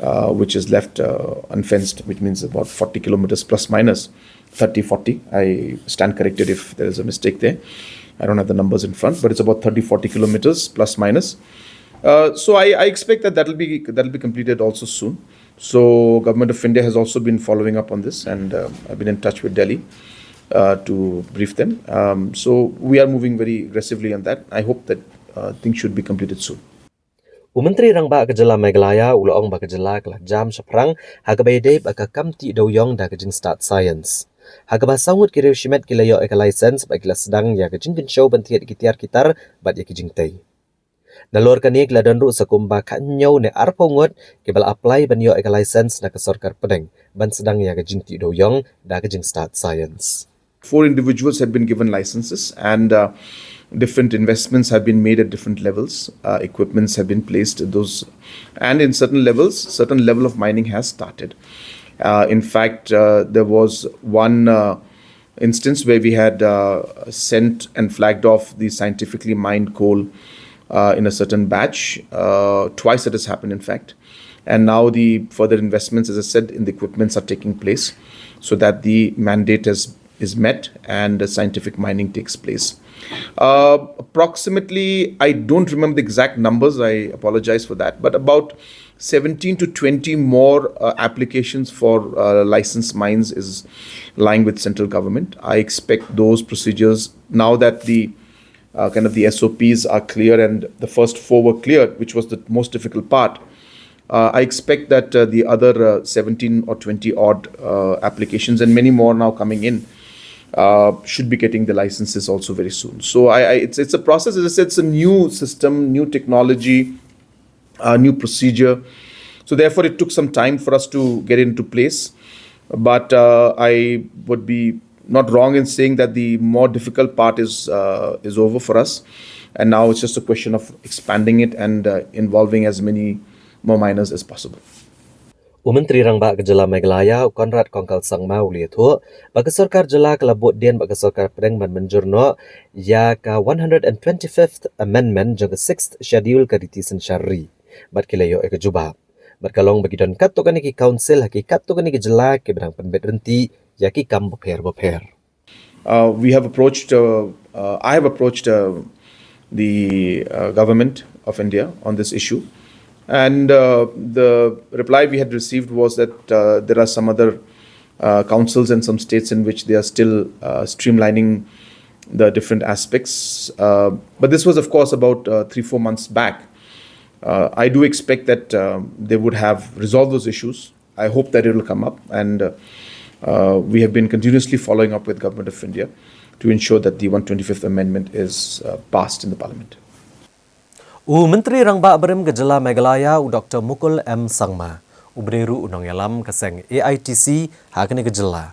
uh, which is left uh, unfenced, which means about forty kilometers plus minus, thirty, forty. I stand corrected if there is a mistake there. I don't have the numbers in front, but it's about thirty, forty kilometers plus minus. Uh, so I, I expect that that'll be that'll be completed also soon. So Government of India has also been following up on this, and uh, I've been in touch with Delhi uh, to brief them. Um, so we are moving very aggressively on that. I hope that uh, things should be completed soon. U Myntri Rangbah ka Jylla Meghalaya u la ong ba ka jylla ka la jam shaphrang ha kaba ïadei bad ka kam tih dewïong da ka jingstad science, ha kaba saw ngut ki riew shimet ki la ïoh ïa ka license bad ki la sdang ïa ka jingkynshew ban thied ïa ki tiar ki tar bad ïa ki jingtei. Nalor kane ki la don ruh sa kumba khathynñiew ne arphew ngut kiba la apply ban ïoh ïa ka license na ka sorkar pdeng ban sdang ïa ka jingtih dewïong da ka jingstad science. Four individuals have been given licenses, and uh, different investments have been made at different levels. Uh, equipments have been placed at those, and in certain levels, certain level of mining has started. Uh, in fact, uh, there was one uh, instance where we had uh, sent and flagged off the scientifically mined coal uh, in a certain batch. Uh, twice it has happened, in fact. And now the further investments, as I said, in the equipments are taking place so that the mandate has, is met and the scientific mining takes place. Uh, approximately, I don't remember the exact numbers, I apologize for that, but about seventeen to twenty more uh, applications for uh, license mines is lying with central government. I expect those procedures, now that the uh, kind of the S O Ps are clear and the first four were cleared, which was the most difficult part. Uh, I expect that uh, the other uh, seventeen or twenty odd uh, applications and many more now coming in uh, should be getting the licenses also very soon. So I, I, it's, it's a process. As I said, it's a new system, new technology, uh, new procedure. So therefore, it took some time for us to get into place. But uh, I would be not wrong in saying that the more difficult part is uh, is over for us, and now it's just a question of expanding it and uh, involving as many more miners as possible. U Myntri Rangbah ka Jylla Meghalaya, u Conrad Kongkal Sangma, u la ïathuh ba ka sorkar jylla ka la bud dien bad ka sorkar pdeng ban mynjur noh ïa ka one hundred and twenty-fifth amendment jong ka sixth schedule ka Riti Synshar Ri, bad ki la ïoh ïa ka jubab. Bad ka long ba ki don katto katne ki council ha ki katto katne ki jylla kiba dang pynbit ryntih ïa ki kam bapher bapher. Uh, we have approached, uh, uh, I have approached uh, the uh, government of India on this issue. And uh, the reply we had received was that uh, there are some other uh, councils and some states in which they are still uh, streamlining the different aspects. Uh, but this was, of course, about uh, three, four months back. Uh, I do expect that uh, they would have resolved those issues. I hope that it will come up, and uh, uh, we have been continuously following up with Government of India to ensure that the one twenty-fifth Amendment is uh, passed in the Parliament. U Myntri Rangbah barim ka Jylla Meghalaya, u Doktor Mukul M Sangma, u ba dei ruh u nongïalam ka seng A I T C ha kane ka jylla,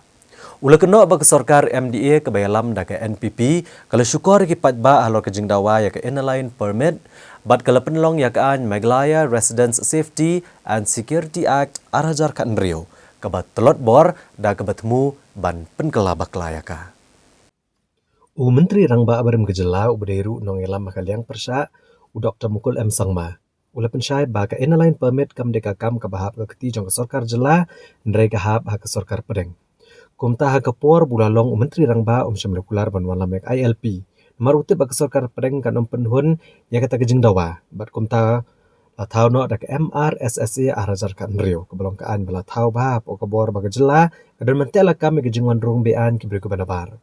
u la kynnoh ba ka sorkar M D A kaba ïalam da ka N P P ka la shukor ïa ki paidbah halor ka jingdawa ïa ka Inner Line Permit, bad ka la pynlong ïa ka aiñ Meghalaya Residents Safety and Security Act ar hajar khathynriew, kaba tlot bor da kaba thmu ban pynkylla bakla ïa ka. U Myntri Rangbah barim ka jylla, u ba dei ruh u nongïalam ha ka liang pyrshah, u Doktor Mukul M Sangma, u la pynshai ba ka Inner Line Permit kam dei ka kam kaba hap ha ka kti jong ka sorkar jylla, hynrei ka hap ha ka sorkar pdeng. Kumta, ha ka por ba u la long u Myntri Rangbah, um shym la kular ban wallam ïa ka I L P, namar u tip ba ka sorkar pdeng kan ym pynhun ïa kata ka jingdawa. Bad kumta, la thaw noh da ka M R S S A ar hajar khathynriew, kaba long ka aiñ ba la thaw bha hapoh ka bor ba ka jylla ka don ban teh lakam ïa ka jingwan rung be-aiñ ki briew kiba nabar.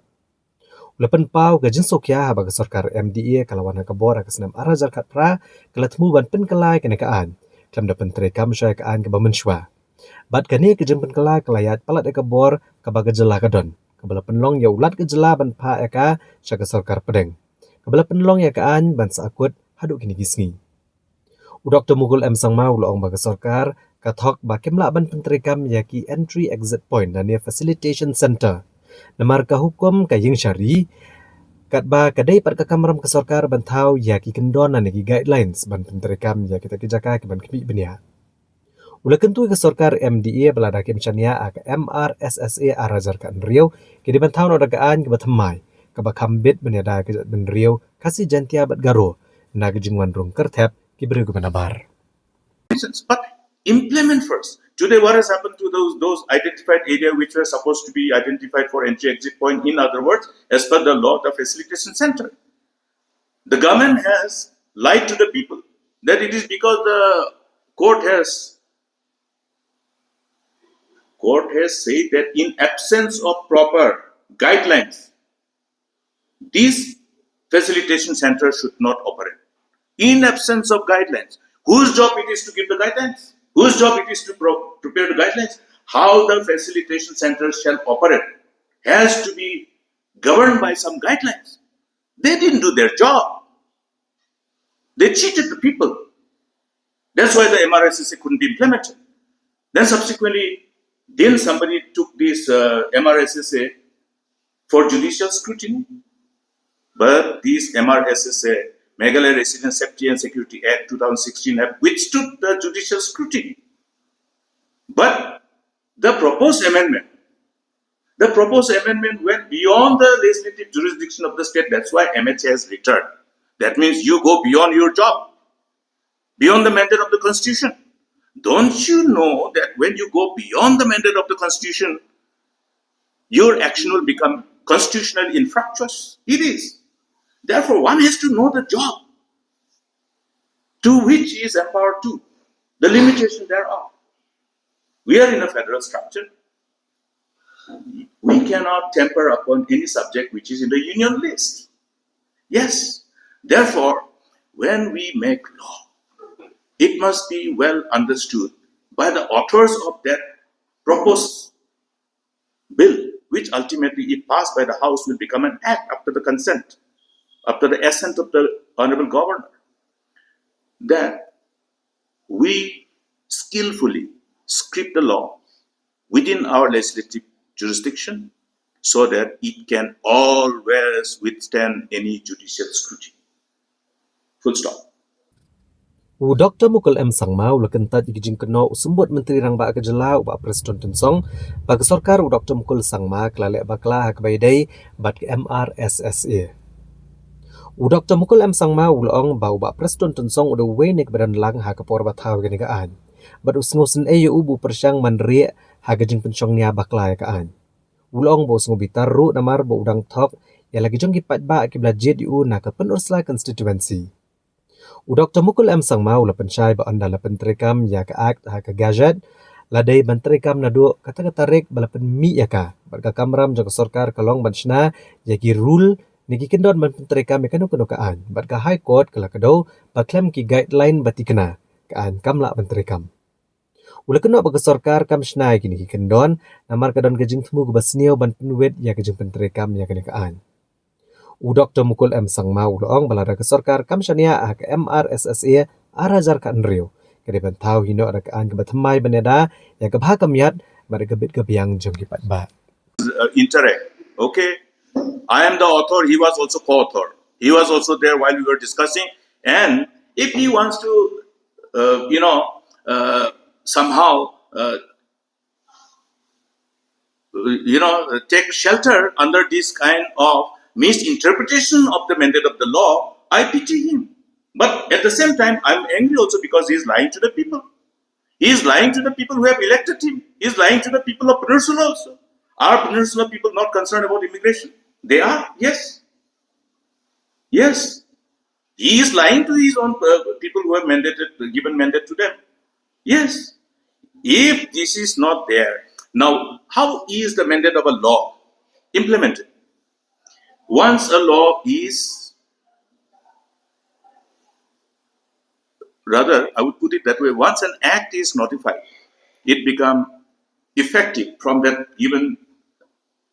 U la pynpaw ka jingsngewkhia haba ka sorkar M D A ka la wan ha ka bor ha ka snem ar hajar khatphra, ka la thmu ban pynkylla ïa kane ka aiñ, khlem da pyntreikam shuwa ïa ka aiñ kaba mynshuwa. Bad kane ka jingpynkylla ka la ïaid palat ïa ka bor kaba ka jylla ka don, kaba la pynlong ïa u Lat ka jylla ban phah ïa ka sha ka sorkar pdeng, kaba la pynlong ïa ka aiñ ban sahkut haduh kine ki sngi. U Doktor Mukul M Sangma u la ong ba ka sorkar ka thok ba kim lah ban pyntreikam ïa ki entry exit point lane facilitation center, namar ka hukum ka ïeng sha ri, katba ka dei pat ka kamram ka sorkar ban thaw ïa ki kyndon lane ki guidelines ban pyntreikam ïa kita ki jaka kiban khmih bniah. U la kyntu ïa ka sorkar M D A ba lada kim shaniah ha ka M R S S A ar hajar khathynriew, ki dei ban thaw noh da ka aiñ kaba thymmai, kaba kham bit ban ïada ïa ka jaitbynriew Khasi, Jaiñtia bad Garo na ka jingwan rung kyrthep ki briew kiba nabar. But implement first. Today, what has happened to those those identified areas which were supposed to be identified for entry exit point? In other words, as per the law, the facilitation center. The government has lied to the people that it is because the court has court has said that in absence of proper guidelines, these facilitation centers should not operate. In absence of guidelines, whose job it is to give the guidelines? Whose job it is to pro- prepare the guidelines? How the facilitation centers shall operate has to be governed by some guidelines. They didn't do their job. They cheated the people. That's why the M R S S A couldn't be implemented. Then subsequently, then somebody took this uh, M R S S A for judicial scrutiny. But this M R S S A, Meghalaya Resident Safety and Security Act two thousand sixteen, have withstood the judicial scrutiny. But the proposed amendment, the proposed amendment went beyond the legislative jurisdiction of the state. That's why M H A has returned. That means you go beyond your job, beyond the mandate of the Constitution. Don't you know that when you go beyond the mandate of the Constitution, your action will become constitutionally infractious? It is. Therefore, one has to know the job to which he is empowered to, the limitation thereof. We are in a federal structure. We cannot temper upon any subject which is in the union list. Yes, therefore, when we make law, it must be well understood by the authors of that proposed bill, which ultimately, if passed by the House, will become an act after the consent, after the assent of the Honorable Governor, that we skillfully script the law within our legislative jurisdiction so that it can always withstand any judicial scrutiny. Full stop. U Doktor Mukul M Sangma u la kyntait ïa ki jingkynnoh u Symbud Myntri Rangbah ka jylla u Bah Prestone Tynsong ba ka sorkar u Doktor Mukul Sangma ka la leh bakla ha kaba ïadei bad ka M R S S A. U Doktor Mukul M Sangma u la ong ba u Bah Prestone Tynsong u dei uwei na kiba don lang ha ka por ba thaw ïa kane ka aiñ bad u sngewsynei ïa u ba u pyrshang ban rieh ha ka jingpynshong nia bakla ïa ka aiñ. U la ong ba u sngewbitar ruh namar ba u dang thok ïa la ki jong ki paidbah kiba la jied ïa u na ka Pynursla constituency. U Doktor Mukul M Sangma u la pynshai ba ynda la pyntreikam ïa ka Act ha ka Gazette la dei ban treikam naduh kata ka tarik ba la pynmih ïa ka bad ka kamram jong ka sorkar ka long ban shna ïa ki rule ne ki kyndon ban pyntreikam ïa kano kano ka aiñ bad ka High Court ka la kdew ba khlem ki guideline ba thikna ka aiñ kam lah ban treikam. U la kynnoh ba ka sorkar kam shna ïa kine ki kyndon namar ka don ka jingthmu kaba sniew ban pynwit ïa ka jingpyntreikam ïa kane ka aiñ. U Doktor Mukul M Sangma u la ong ba lada ka sorkar kam shaniah ha ka M R S S A ar hajar khathynriew ka dei ban thaw hi noh da ka aiñ kaba thymmai ban ïada ïa ka bha ka miat bad ka bit ka biang jong ki paidbah. Uh, interact. Okay, I am the author. He was also co-author. He was also there while we were discussing. And if he wants to, uh, you know, uh, somehow, uh, you know, take shelter under this kind of misinterpretation of the mandate of the law, I pity him. But at the same time, I'm angry also because he is lying to the people. He is lying to the people who have elected him. He is lying to the people of Peninsula also. Are Peninsula people not concerned about immigration? They are, yes. Yes. He is lying to his own uh, people who have mandated, given mandate to them. Yes. If this is not there, now how is the mandate of a law implemented? Once a law is, rather, I would put it that way, once an act is notified, it become effective from that given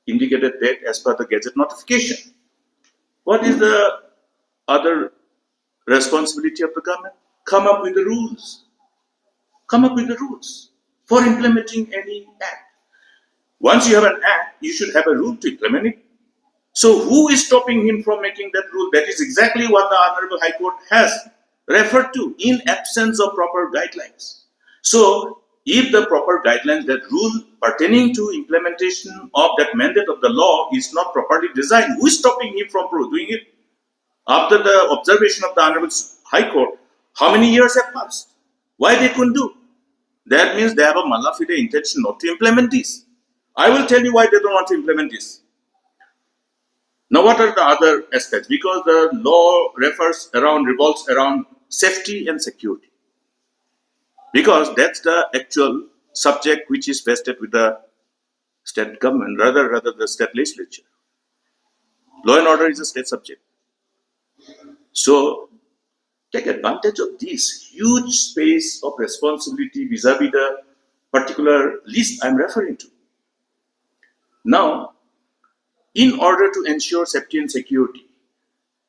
indicated date as per the gazette notification. What is the other responsibility of the government? Come up with the rules. Come up with the rules for implementing any act. Once you have an act, you should have a rule to implement it. So who is stopping him from making that rule? That is exactly what the Honorable High Court has referred to, in absence of proper guidelines. So if the proper guidelines, that rule pertaining to implementation of that mandate of the law is not properly designed, who is stopping him from pro-, doing it? After the observation of the Honorable High Court, how many years have passed? Why they couldn't do? That means they have a mala fide intention not to implement this. I will tell you why they don't want to implement this. Now, what are the other aspects? Because the law refers around, revolves around safety and security. Because that's the actual subject which is vested with the state government, rather, rather the state legislature. Law and order is a state subject. So take advantage of this huge space of responsibility vis-a-vis the particular list I'm referring to. Now, in order to ensure safety and security,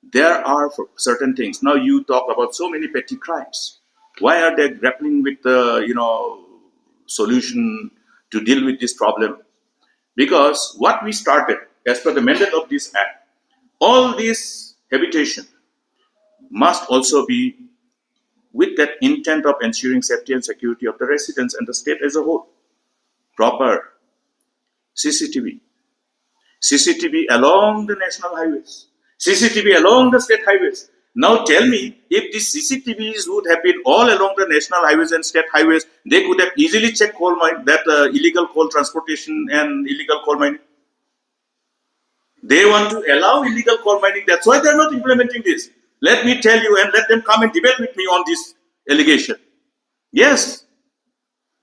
there are certain things. Now you talk about so many petty crimes. Why are they grappling with the, you know, solution to deal with this problem? Because what we started as per the mandate of this act, all this habitation must also be with that intent of ensuring safety and security of the residents and the state as a whole. Proper C C T V. C C T V along the national highways. C C T V along the state highways. Now tell me, if these C C T Vs would have been all along the national highways and state highways, they could have easily checked coal mine, that uh, illegal coal transportation and illegal coal mining. They want to allow illegal coal mining. That's why they're not implementing this. Let me tell you and let them come and debate with me on this allegation. Yes,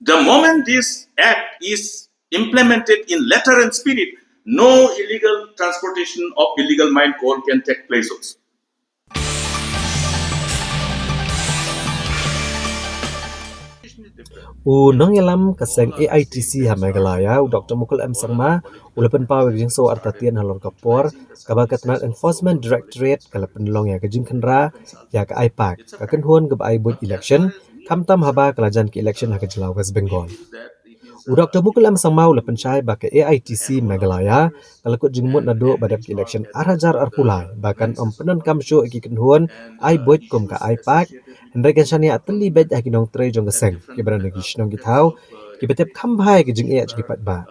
the moment this act is implemented in letter and spirit, no illegal transportation of illegal mine coal can take place also. U nongïalam ka seng A I T C ha Meghalaya, u Doktor Mukul M Sangma, u la pynpaw ïa ka jingsngew artatien halor ka por kaba ka tnat Enforcement Directorate ka la pynlong ïa ka jingkhynra ïa ka aipak, ka kynhun kaba ai buit election, khamtam haba ka la jan ki election ha ka jylla West Bengal. U Doctor Mukul M Sangma u la pynshai ba ka A I T C Meghalaya ka la kut jingmut naduh ba dep ki election ar hajar arphew lai ba kan ym pyndonkam shuh ïa ki kynhun ai buit kum ka AIPAC, hynrei kan shaniah tylli beit ha ki nongtrei jong ka seng, kiba don ha ki shnong ki thaw, kiba tip kham bha ïa ka jingeh jong ki paidbah.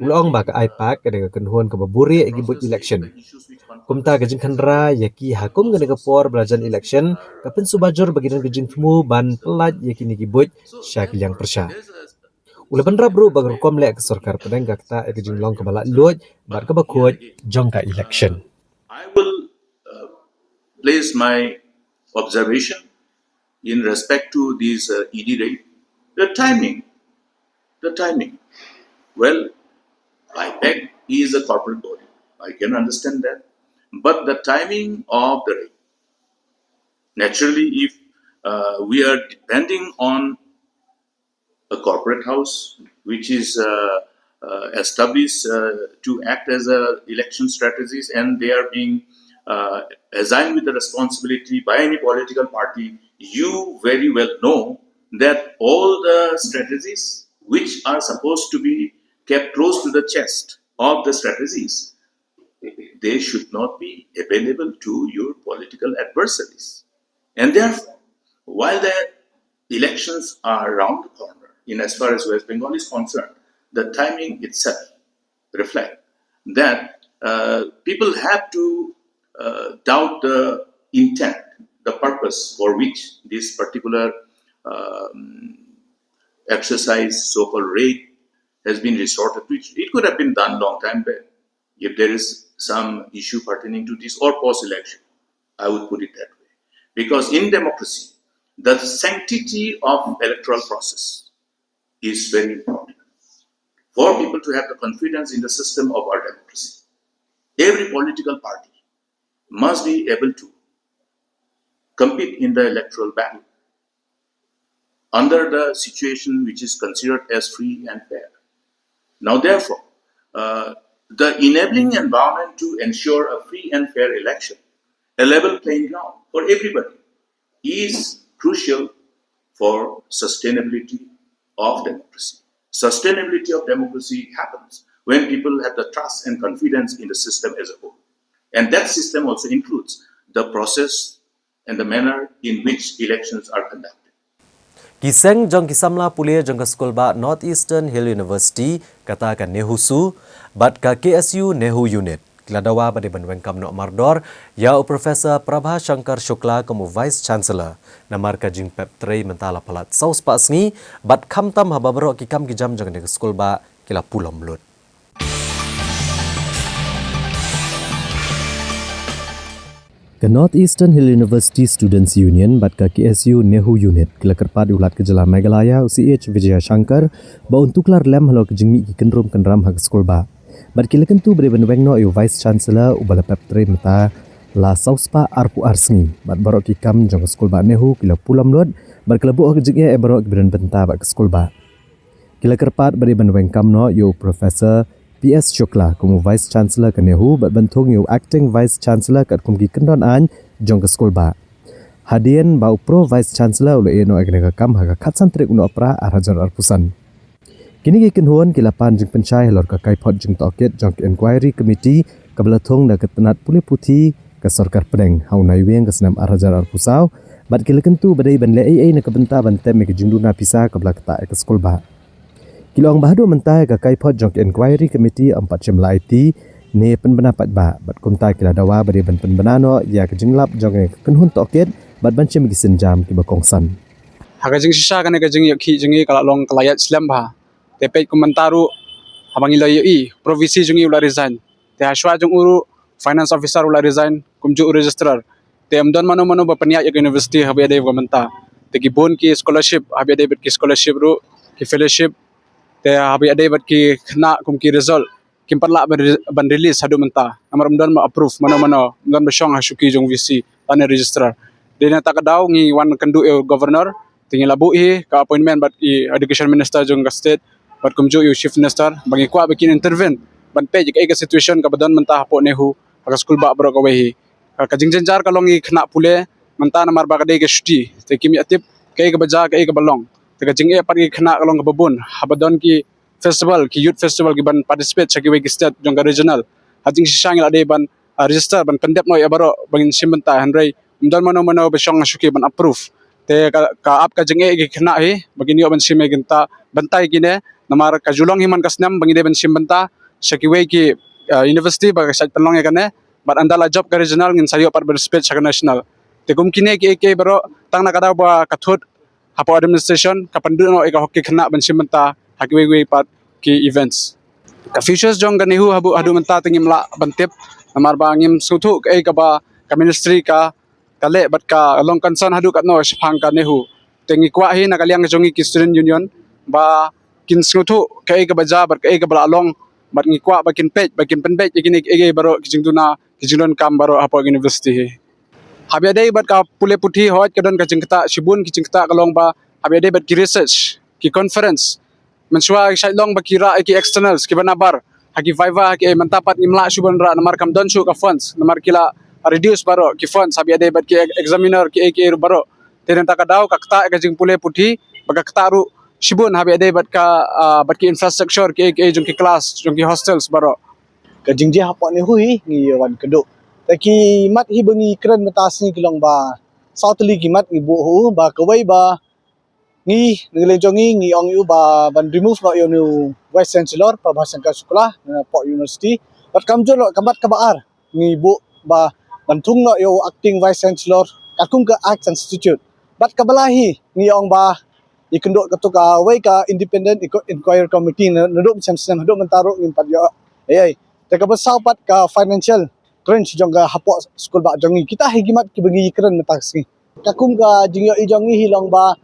U la ong ba ka AIPAC ka dei ka kynhun kaba buhrieh ïa ki buit election. Kumta ka jingkhynra ïa ki ha kum kane ka por ba la jan election ka pynsuba jur ba ki don ka jingthmu ban pyllait ïa kine ki buit sha ki liang pyrshah. U la bynrap ruh ba ka rukom leh ka sorkar pdeng ka ktah ïa ka jinglong kaba laitluid bad kaba khuid jong ka election. I will uh, place my observation in respect to this uh, E D raid. The timing, the timing. Well, IPAC is a corporate body. I can understand that. But the timing of the raid, naturally, if uh, we are depending on a corporate house which is uh, uh, established uh, to act as a election strategist, and they are being uh, assigned with the responsibility by any political party. You very well know that all the strategies which are supposed to be kept close to the chest of the strategists, they should not be available to your political adversaries. And therefore, while the elections are around the corner, in as far as West Bengal is concerned, the timing itself reflect that uh, people have to uh, doubt the intent, the purpose for which this particular um, exercise, so-called raid, has been resorted to. It, it could have been done long time back if there is some issue pertaining to this or post-election. I would put it that way. Because in democracy, the sanctity of electoral process is very important for people to have the confidence in the system of our democracy. Every political party must be able to compete in the electoral battle under the situation which is considered as free and fair. Now, therefore, uh, the enabling environment to ensure a free and fair election, a level playing ground for everybody, is crucial for sustainability of democracy. Sustainability of democracy happens when people have the trust and confidence in the system as a whole. And that system also includes the process and the manner in which elections are conducted. Ki seng jong ki samla pule jong ka skulbah North Eastern Hill University, kata ka NEHUSU, bad ka K S U NEHU Unit, ki la dawa ba dei ban weng kam noh mardor ïa u Professor Prabha Shankar Shukla kum u Vice Chancellor, namar ka jingpep trei mynta la palat saw spah sngi, bad khamtam haba baroh ki kam ki jam jong kane ka skulbah ki la pulom lut. Ka North Eastern Hill University Students Union bad ka K S U NEHU Unit ki la kyrpad ïa u Lat ka jylla Meghalaya, u C H Vijayashankar, ba un tuklar lem halor ka jingmih ki kynrum kynram ha ka skulbah. Bad ki la kyntu ba dei ban weng noh ïa u Vice Chancellor uba la pep trei mynta la saw spah arphew ar sngi. Bad baroh ki kam jong ka skulbah NEHU ki la pulom lut bad ki la buh ha ka jingeh ïa baroh kiba don bynta bad ka skulbah. Ki la kyrpad ba dei ban weng kam noh ïa u Professor P S Shukla kum u Vice Chancellor ka NEHU bad ban thung ïa u Acting Vice Chancellor katkum ki kyndon aiñ jong ka skulbah. Hadien ba u Pro Vice Chancellor u la ïeh noh ïa kane ka kam ha ka khatsan tarik u Nohprah ar hajar arphew san. Kine ki kynhun ki la pan jingpynshai halor ka kaiphod jingtohkit jong ka Inquiry Committee kaba la thung da ka tnat pule puthi ka sorkar pdeng ha u Naiwieng ka snem ar hajar arphew saw, bad ki la kyntu ba dei ban leh ei ei na ka bynta ban tem ïa ka jingduna pisa kaba la ktah ïa ka skulbah. Ki la ong ba haduh mynta ka kaiphod jong ka Inquiry Committee ym pat shym la aiti ne pynbna paidbah, bad kumta ki la dawa ba dei ban pynbna noh ïa ka jinglap jong ka kynhun tohkit bad ban shim ïa ki sienjam kiba kongsan. Ha ka jingshisha kane ka jingïakhih jong ngi ka la long ka la ïaid slem bha. Te peit kum mynta ruh haba ngi la ïohi, Pro V C jong ngi u la resign. Te hashwa jong u ruh, Finance Officer u la resign, kumjuh u Registrar. Te ym don mano mano ba pynïaid ïa ka university haba ïadei bad ka mynta. Te ki bun ki scholarship, haba ïadei bad ki scholarship ruh, ki fellowship. Te haba ïadei bad ki khynnah kum ki result, kim pat lah ban re-, ban release haduh mynta. Namar ym don ba approve mano mano, ym don ba shong ha shuki jong V C lane Registrar. Dei na kata ka daw ngi wan kynduh ïa u Governor, te ngi la buh hi ka appointment bad i Education Minister jong ka state, bad kumjuh ïa u Chief Minister, ba ngi kwah ba kin intervene ban peit ïa kaei ka situation kaba don mynta hapoh NEHU ha ka skulbah baroh kawei hi. Ka, ka jingjynjar ka long ïa ki khynnah pule mynta namar ba ka dei ka shuti, te kim ïa tip kaei kaba jia, kaei kaba long. Te ka jingeh pat ki khynnah ka long kaba bun, haba don ki festival, ki youth festival ki ban participate sha kiwei ki state jong ka regional. Ha jingshisha ngi la dei ban, ah, register, ban pyndep noh ïa baroh ba ngin shim bynta, hynrei ym don mano mano ba shong shuki ban approve. Te ka, ka ap ka jingeh ki khynnah hi ba kin ïoh ban shim ïa ki bynta, bynta ïa kine, namar ka ju long hi man ka snem ba ngi dei ban shim bynta sha kiwei ki, ah, university ba ka shait pynlong ïa kane, bad ynda la jop ka regional ngin sa ïoh pat ban participate sha ka national. Te kum kine kiei kiei baroh, tang na ka daw ba ka thut hapoh administration ka pynduh noh ïa ka hok ki khynnah ban shim bynta ha kiwei kiwei pat ki events. Ka futures jong ka NEHU haduh, haduh mynta te ngim lah ban tip, namar ba ngim sngewthuh kaei kaba ka ministry ka, ka leh bad ka long concern haduh katno shaphang ka NEHU. Te ngi kwah hi na ka liang jong ngi ki student union ba kin sngewthuh kaei kaba jia bad kaei kaba la long, bad ngi kwah ba kin peit, ba kin pynbeit ïa kine kiei kiei baroh, ki jingduna, ki jingdonkam baroh hapoh university hi. Haba ïadei bad ka pule puthi, hooid ka don ka jingktah, shibun ki jingktah ka long ba haba ïadei bad ki research, ki conference, mynshuwa ki shait long ba ki rah ïa ki externals kiba nabar ha ki viva, ha kiei, mynta pat ngim lah shuh ban rah namar kam don shuh ka funds, namar ki la reduce baroh ki funds haba ïadei bad ki e-, examiner, kiei kiei ruh baroh. Te na kata ka daw ka ktah ïa ka jingpule puthi, bad ka ktah ruh shibun haba ïadei bad ka, ah, bad ki infrastructure, kiei kiei jong ki class, jong ki hostels baroh. Ka jingjia hapoh NEHU hi ngi wan kynduh. Te ki mat hi ba ngi kren mynta sngi ki long ba saw tylli ki mat ngi buh ha u, ba kawei ba ngi, na ka liang jong ngi, ngi ong ïa u ba ban remove noh ïa u Vice Chancellor Prabhashankar Shukla napoh university. Bad kumjuh ruh ka mat kaba ar ngi buh ba ban thung noh ïa u acting Vice Chancellor katkum ka Act Institute. Bad kaba lai hi ngi ong ba ïa kynduh katto kawei ka independent inqu-, inquiry committee na, naduh mynshem snem haduh mynta ruh ngim pat ïoh ei ei. Te kaba saw pat ka financial crunch jong ka hapoh skulbah jong ngi. Kita hi ki mat kiba ngi kren mynta ka sngi. Katkum ka jingïohi jong ngi hi long ba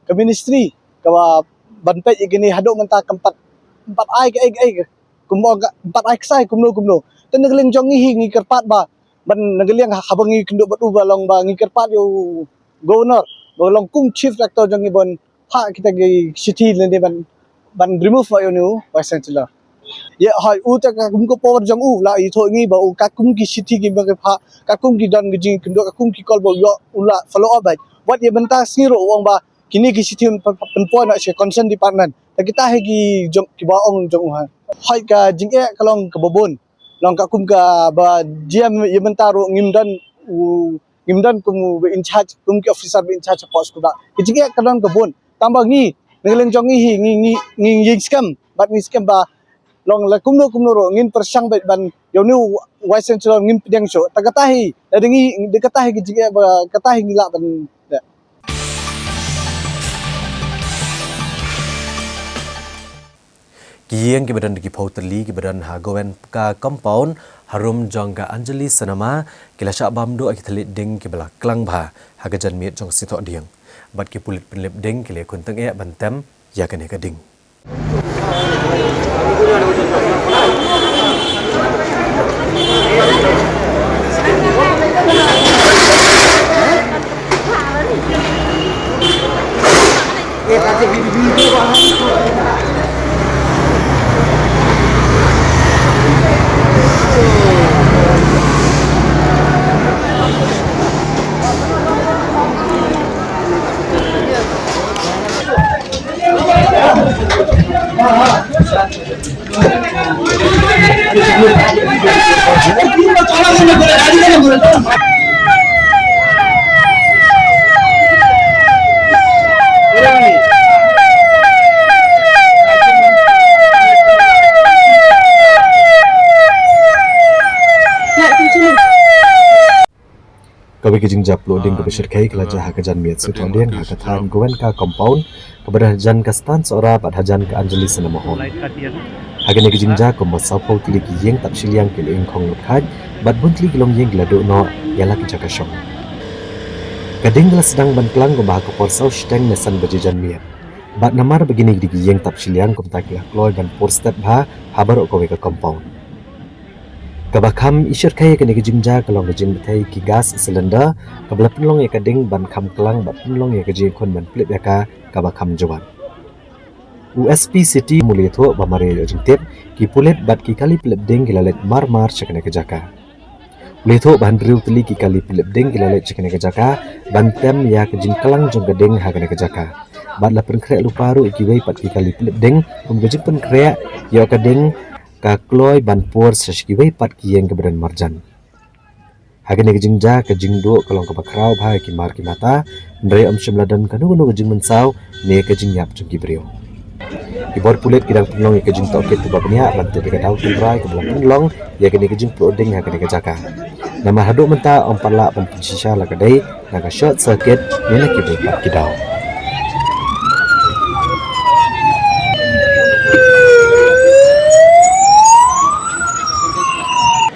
ka ministry kaba ban peit ïa kine haduh mynta kam pat, kam pat ai kaei kaei, kum ong ka, kam pat ai ksai kumno kumno. Te na ka liang jong ngi hi ngi kyrpad ba ban, na ka liang haba ngi kynduh bad u ba long ba ngi kyrpad ïa u governor ba long kum chief rector jong ngi ban phah kita ki shithi lane ban, ban remove noh ïa u Vice Chancellor. Ïa, hooid, u te katkum ka power jong u la ïathuh ngi ba u katkum ki shithi kiba ki phah, katkum ki don ki jingkynduh, katkum ki call ba u ïoh, u la follow up beit. Wat ïa mynta sngi ruh u ong ba kine ki shithi pyn-, pyn-, pynpoi noh sha concern department. Te kita hi ki jong, kiba ong jong u ha. Hooid ka jingeh ka long kaba bun. Long katkum kaba jia ïa mynta ruh ngim don u, ngim don kum u ba in charge, kum ki officer ba in charge hapoh skulbah. Ki jingeh ka don ka bun. Tang ba ngi, na ka liang jong ngi hi, ngi, ngi, ngi, ngi skhem, bad ngi skhem ba long la kumno kumno ruh ngin pyrshang beit ban ïa une u Vice Chancellor ngin pdiang shuh. Te kata hi, lada ngi, da kata hi ki jingeh ba, kata hi ngi lah ban, ïa. Ki ïing kiba don da ki phew tylli kiba don ha Goenka Compound, harum jong ka Anjali Cinema, ki la shah bam duh ha ki thylliej ding kiba la klang bha ha ka janmiet jong ka Sngi Thohdieng. Bad ki pulit pynlip ding ki la ïakhun tyngeh ban tem ïa kane ka ding. Kawei ka jingjia pluh ding kaba shyrkhei ka la jia ha ka janmiet Sngi Thohdieng ha ka thaiñ Goenka Compound, kaba don hajan ka Stan Sohra bad hajan ka Anjali Cinema Hall. Ha kane ka jingjia kumba sawphew tylli ki ïing tap shiliang ki la ïeng khong lut khaid, bad bun tylli ki longïing ki la duh noh ïa la ki jaka shong. Ka ding ka la sdang ban klang kumba ha ka por saw shiteng ne san baje janmiet. Bad namar ba kine ki dei ki ïing tap shiliang, kumta ki la kloi ban pur stet bha ha baroh kawei ka compound. Kaba kham i shyrkhei ïa kane ka jingjia ka long ka jingbthei ki gas cylinder, kaba la pynlong ïa ka ding ban kham klang bad pynlong ïa ka jingïakhun ban pynlip ïa ka kaba kham jwat. U S P City u la ïathuh ba mareh ïa u jingtip, ki pulit bad ki kali pynlip ding ki la leit mar mar sha kane ka jaka. Leh thuh ba hynriew tylli ki kali pynlip ding ki la leit sha kane ka jaka ban tem ïa ka jingklang jong ka ding ha kane ka jaka. Bad la pynkhreh lypa ruh ïa kiwei pat ki kali pynlip ding kum ka jingpynkhreh ïa ka ding ka kloi ban pur sha kiwei pat ki ïing kaba don marjan. Ha kane ka jingjia ka jingduh ka long kaba khraw bha ïa ki mar ki mata, hynrei ym shym la don kano kano ka jingmynsaw ne ka jingïap jong ki briew. Ki bor pulit ki dang pynlong ïa ka jingtohkit kaba bniah ban tip ïa ka daw tynrai kaba la pynlong ïa kane ka jingpluh ding ha kane ka jaka. Namar haduh mynta ym pat lah ban pynshisha la ka dei na ka short circuit ne na kiwei pat ki daw.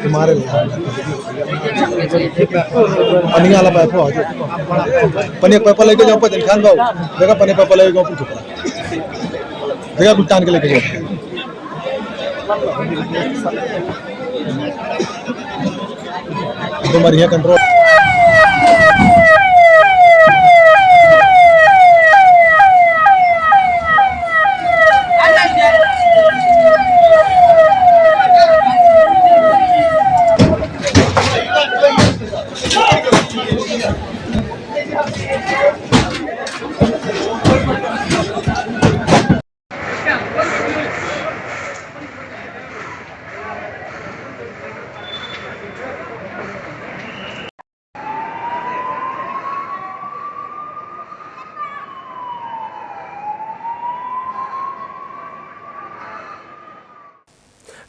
Kemarin. Paninga la pai pho. Panik pai palai ke jong pa jen khan bau. Dega panik pai palai ke jong pa. Dega kutan ke lagi. Itu mari ya control.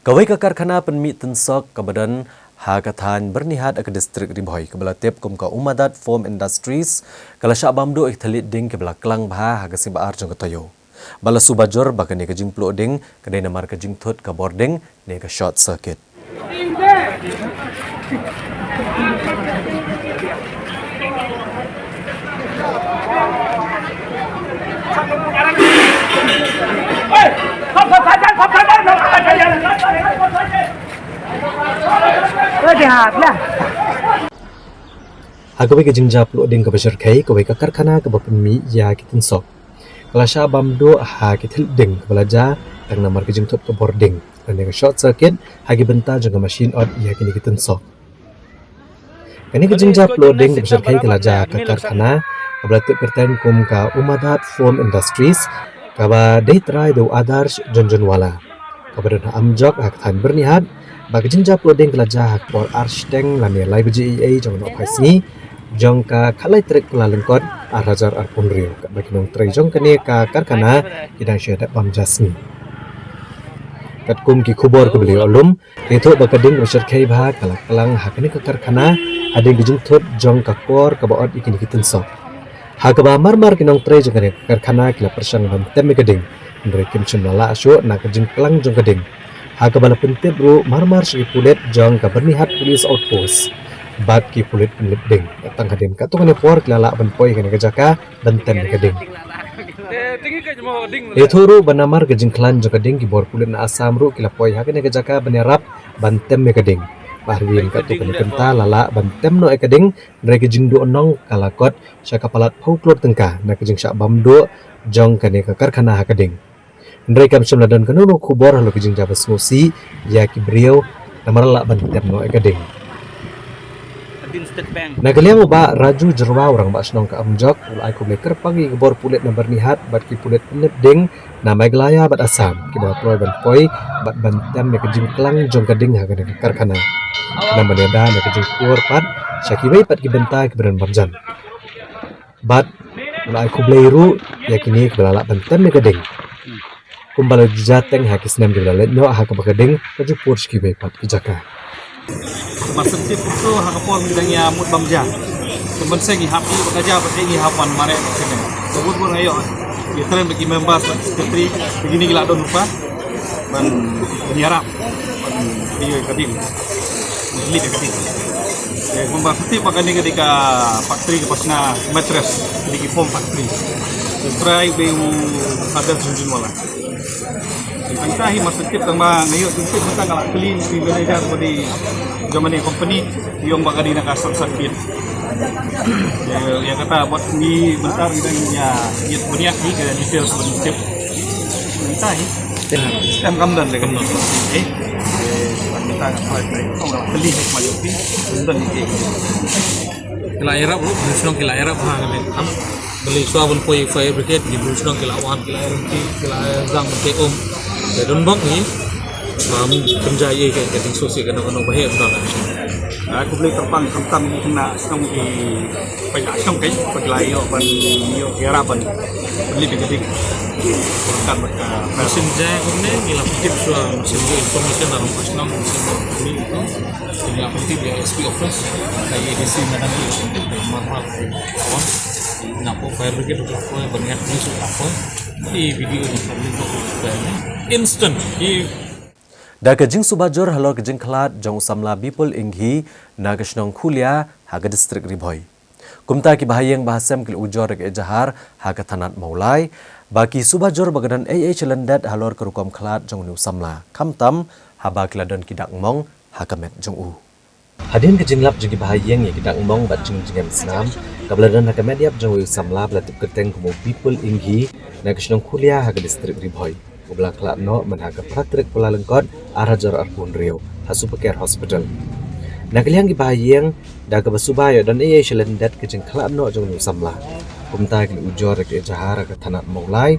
Kawei ka karkhana pynmih tynsok kaba don ha ka thaiñ Byrnihat ha ka distrik Ri Bhoi kaba la tip kum ka Umadat Foam Industries ka la shah bam duh ïa ki thylliej ding kiba la klang bha ha ka sngi ba ar jong ka taïew. Ba la shu bajur ba kane ka jingpluh ding ka dei namar ka jingthut ka bor ding ne ka short circuit. Ha kawei ka jingjia pluh ding kaba shyrkhei, kawei ka karkhana kaba pynmih ïa ki tynsok ka la shah bam duh ha ki thylliej ding kaba la jia tang namar ka jingthut ka bor ding lane ka short circuit ha ki bynta jong ka mashin ot ïa kine ki tynsok. Kane ka jingjia pluh ding kaba shyrkhei ka la jia ha ka karkhana kaba la tip kyrteng kum ka Umadat Foam Industries kaba dei trai da u Adarsh Jhunjhunwala kaba don ha Amjok ha ka thaiñ Byrnihat. Bad ka jingjia pluh ding ka la jia ha ka por ar shiteng lane lai baje eiei jong u nohphai sngi jong ka khatlai tarik Kyllalyngkot ar hajar arphew hynriew, katba ki nongtrei jong kane ka karkhana ki dang shu ïa dep bam ja sngi. Katkum ki khubor kiba la ïoh lum, la ïathuh ba ka ding kaba shyrkhei bha ka la klang ha kane ka karkhana hadien ka jingthut jong ka kor kaba ot ïa kine ki tynsok. Ha kaba mar mar ki nongtrei jong kane ka karkhana ki la pyrshang ban tem ïa ka ding, hynrei kim shym la lah shuh na ka jingklang jong ka ding. Ha kaba la pyntip ruh mar mar sha ki pulit jong ka Byrnihat Police Outpost bad ki pulit pynlip ding. Tang hadien katto katne por ki la lah ban poi ha kane ka jaka ban tem ïa ka ding. La ïathuh ruh ba namar ka jingkhlaiñ jong ka ding, ki bor pulit na Assam ruh ki la poi ha kane ka jaka ban ïarap ban tem ïa ka ding. Bad hadien katto katne kynta la lah ban tem noh ïa ka ding, hynrei ka jingduhnong ka la kot sha ka palat phew klur tyngka na ka jingshah bam duh jong kane ka karkhana ha ka ding. Hynrei kam shym la don kano kano khubor halor ka jingjia ba sngewsih ïa ki briew namar la lah ban tem noh ïa ka ding. Na ka liang u Bah Raju Jyrwa, u Rangbah Shnong ka Amjok, u la ai khublei kyrpang ïa ki bor pulit na Byrnihat bad ki pulit pynlip ding na Meghalaya bad Assam kiba la kloi ban poi bad ban tem ïa ka jingklang jong ka ding ha kane ka karkhana. Namar ïada na ka jingkur pat sha kiwei pat ki bynta kiba don marjan. Bad u la ai khublei ruh ïa kine kiba la lah ban tem ïa ka ding. Kumba la ju jia teng ha ki snem kiba la leit noh ha kaba ka ding ka ju pur sha kiwei pat ki jaka. Ba sngewthuh ha ka por ngi dang ïa mut bam ja. Te mynseng ngi hap ïa ka ja ba ngi hap ban mareh ka ding. Ka bun bun ngi ïoh ïa trei bad ki members bad secretary, te kine ki la don lypa ban ïarap ban ïoh ka ding. Ban lip ïa ka ding. Te kumba sngewthuh ba kane ka dei ka factory kaba shna mattress, ka dei ki foam factory. Te trai ba u Adarsh Jhunjhunwala. Tang ka hi masa tip tang ba nga ïoh tip mynta nga la kylli ki manager ba dei jong kane company, ïoh ba ka dei na ka short circuit. Ïa, ïa kata bad ngi mynta ngi dang ïa ïa bniah hi ka details ba ngi tip. Mynta hi. Em kam don de kam don. Eh. Ki la ïarap ruh, briew shnong ki la ïarap ha ka met. Balei shuwa ban poi fire brigade, ki briew shnong ki la wan, ki la ïarap, ki la ïarap ban poi um. Te don bok ni, um, pynjah ïa ka, ka jingsngewsih kano kano ba heh ba. Ah, khublei kyrpang khamtam ki khynnah shnong ki, pynjah shnong ki, ba ki la ïoh ban ïoh ïarap ban pynlip ïa ka ding. Kan ba ka. Mynsiem jai kumne, ngi la pyntip shuwa mynsiem jai information na ruh ka shnong, mynsiem jai kumne. Ngi la pyntip ïa S P office, ka ïa A D C madam ïa pyntip ïa marwal ïa wan. Ïa na poi fire brigade ruh ka poi, ban ïa police ruh ka poi. Ïa B D O ruh ka poi, instant. Ïa Da ka jingsuba jur halor ka jingkhlad jong u samla Bipul Inghi na ka shnong Khulia ha ka distrik Ri Bhoi. Kumta ki bahaïing bahasem ki la ujor da ka ejahar ha ka thanat Mawlai ba ki suba jur ba ka don ei ei sha lyndet halor ka rukom khlad jong une u samla, khamtam haba ki la don ki dak mong ha ka met jong u. Hadien ka jinglap jong ki bahaïing ïa ki dak mong bad jingjngem snam kaba la don ha ka met ïap jong u samla ba la tip kyrteng kum u Bipul Inghi na ka shnong Khulia ha ka distrik Ri Bhoi, uba la khlad noh myn ha ka phra tarik Kyllalyngkot ar hajar arphew hynriew ha Super Care Hospital. Na ka liang ki bahaïing, da kaba suba ïoh don ei ei sha lyndet ka jingkhlad noh jong une u samla, kumta ki la ujor da ka ejahar ha ka thanat Mawlai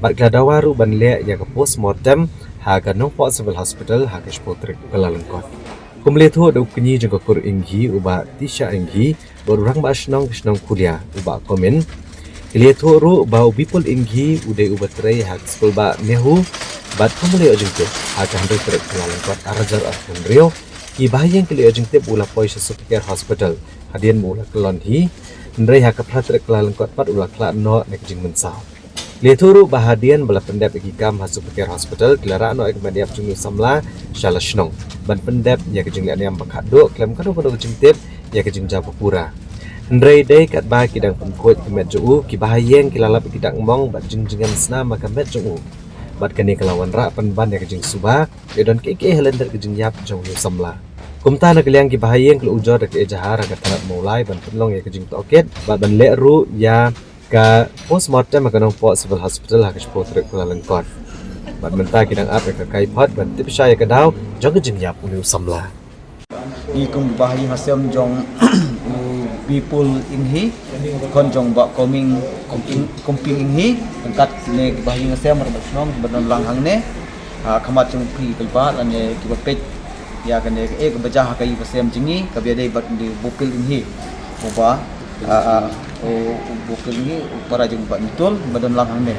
bad ki la dawa ruh ban leh ïa ka postmortem ha ka Nongpoh Civil Hospital ha ka shiphew tarik Kyllalyngkot. Kum la ïathuh da u kñi jong ka kur Inghi, u Bah Tisha Inghi, bad u rangbah shnong ka shnong Khulia, u Bah Komin, ki la ïathuh ruh ba u Bipul Inghi u dei uba trei ha ka skulbah NEHU bad kumba la ïoh jingtip, ha ka hynriew tarik Kyllalyngkot ar hajar arphew hynriew, ki bahaïing ki la ïoh jingtip ba u la poi sha Super Care Hospital hadien ba u la kyllon hi, hynrei ha ka phra tarik Kyllalyngkot pat u la khlad noh na ka jingmynsaw. La ïathuh ruh ba hadien ba la pyndep ïa ki kam ha Super Care Hospital, ki la rah noh ïa ka met ïap jong une u samla sha la shnong ban pyndep ïa ka jingleh niam ba khatduh khlem kano kano ka jingtip ïa ka jingjia ba pura. Hynrei dei katba ki dang pynkhuid ka met jong u, ki bahaïing ki la lap ïa ki dak mong bad jingjngem snam ha ka met jong u. Bad kane ka la wanrah pynban ïa ka jingsuba ïa don kiei kiei ha lyndet ka jingïap jong une u samla. Kumta na ka liang ki bahaïing ki la ujor da ka ejahar ha ka thanat Mawlai ban pynlong ïa ka jingtohkit bad ban leh ruh ïa ka postmortem ha ka Nongpoh Civil Hospital ha ka shiphew tarik Kyllalyngkot. Bad mynta ki dang ap ïa ka kaiphod ban tip shai ïa ka daw jong ka jingïap une u samla. Ngi kum ki bahaïing hasem jong u Bipul Inghi, khon jong Bah Koming, Komping, Komping Inghi, ryngkat ne ki bahaïing hasem rangbah shnong kiba don lang hangne, ha khmat jong phi ki paidbah lane kiba peit ïa kane kaei kaba jia ha ka ïing ka sem jong ngi kaba ïadei bad u Bipul Inghi. Uba, ah, ah, u, u Bipul Inghi u para jong Bah Nitul ba don lang hangne.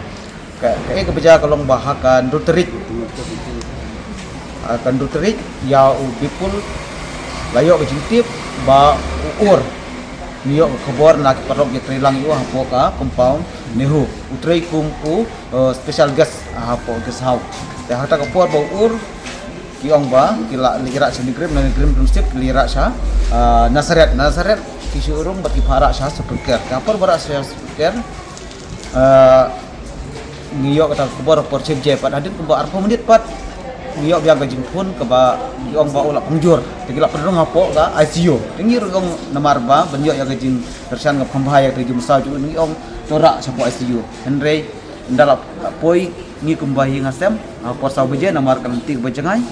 Ka, kaei kaba jia ka long ba ha ka hynriew tarik, ha ka hynriew tarik ïa u Bipul la ïoh ka jingtip ba u ur. Ngi ïoh ka khubor na ki paralok ïatreilang ïa u hapoh ka compound NEHU. U trei kum u, eh, special guest, ah, hapoh guest house. Te ha kata ka por ba u ur, ki ong ba ki la, la ïarap sha NEIGRIHMS, na NEIGRIHMS Township ki la ïarap sha, ah, Nazareth, Nazareth ki shu urung bad ki pharap sha Super Care. Ka por ba rap sha Super Care, ah, ngi ïoh kata ka khubor por shipjew pat, hadien kumba arphew minit pat ngi ïoh biang ka jingphone kaba ki ong ba u la pynjur. Te ki la pynrung hapoh ka I C U. Te ngi ruh ong namar ba ban ïoh ïa ka jingkyrshan kaba kham bha ïa ka jingmynsaw jong u, ngi ong to rah shapoh I C U. Hynrei ynda la, la poi ngi kum bahaïing hasem, ha por saw baje namar ka lynti kaba jngai.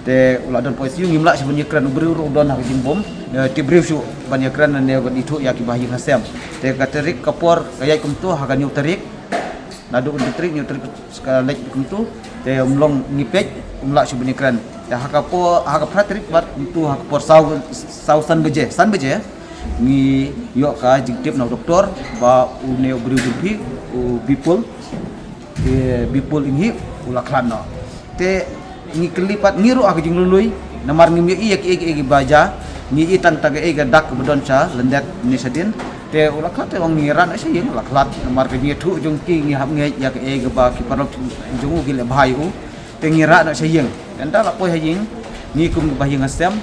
Te u la don hapoh I C U, ngim lah shuh ban ïakren, u briew ruh u don ha ka jingbym, eh, tip briew shuh ban ïakren ne ban ithuh ïa ki bahaïing hasem. Te ka tarik ka por ka ïaid kumto ha ka hynñiew tarik. Naduh hynriew tarik, hynñiew tarik ka leit kumto. Te um long ngi peit, um lah shuh ban ïakren. Te ha ka por, ha ka phra tarik pat kumto ha ka por saw, saw san baje, san baje. Ngi ïoh ka jingtip na u doktor ba une u briew jong phi, u Bipul, eh, Bipul Inghi u la khlad noh. Te ngi kylli pat ngi ruh ha ka jinglului, namar ngim ïohi ïa kiei kiei kiba jia, ngi i tang tang kaei ka dak kaba don sha lyndet ne shadien. Te u la khlad, te ong ngi rah noh sha ïing, u la khlad, namar ka jingïathuh jong ki ngi hap ngeit ïa kaei kaba ki paralok jong u ki leh bha ïa u. Te ngi rah noh sha ïing. Te ynda la poi ha ïing, ngi kum ki bahaïing hasem,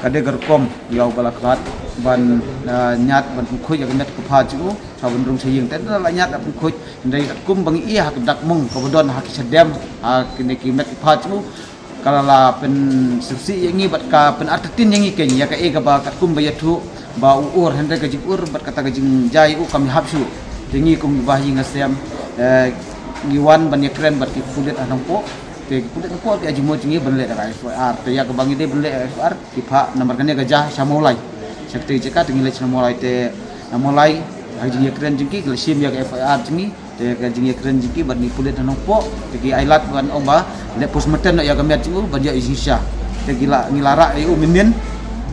ka dei ka rukom ïa uba la khlad ban, ah, ñiad ban pynkhuid ïa ka met ka phad jong u, sa ban rung sha ïing. Te ynda la ñiad la pynkhuid, hynrei katkum ba ngi i ha ka dak mong kaba don ha ki shadem, ha kine ki met ki phad jong u, ka la, la pynsngewsih ïa ngi bad ka pynartatien ïa ngi kein ïa kaei kaba katkum ba ïathuh ba u ur, hynrei ka jingur bad kata ka jingjia ïa u kam hap shuh. Te ngi kum ki bahaïing hasem, eh, ngi wan ban ïakren bad ki pulit ha Nongpoh. Te ki pulit Nongpoh ki ai jingmut jong ngi ban leh da ka F I R. Te ïa kaba ngi dei ban leh F I R ki phah namar kane ka jia sha Mawlai. Sha kata ka jaka te ngi leit sha Mawlai te na Mawlai ha ka jingïakren jong ki ki la shim ïa ka F I R jong ngi. Te ka jingïakren jong ki bad ngi pulit na Nongpoh te ki ai lad ban ong ba leh postmortem noh ïa ka met jong u ban ïoh ïa jingshisha. Te ki la ngi la rah ïa u mynnin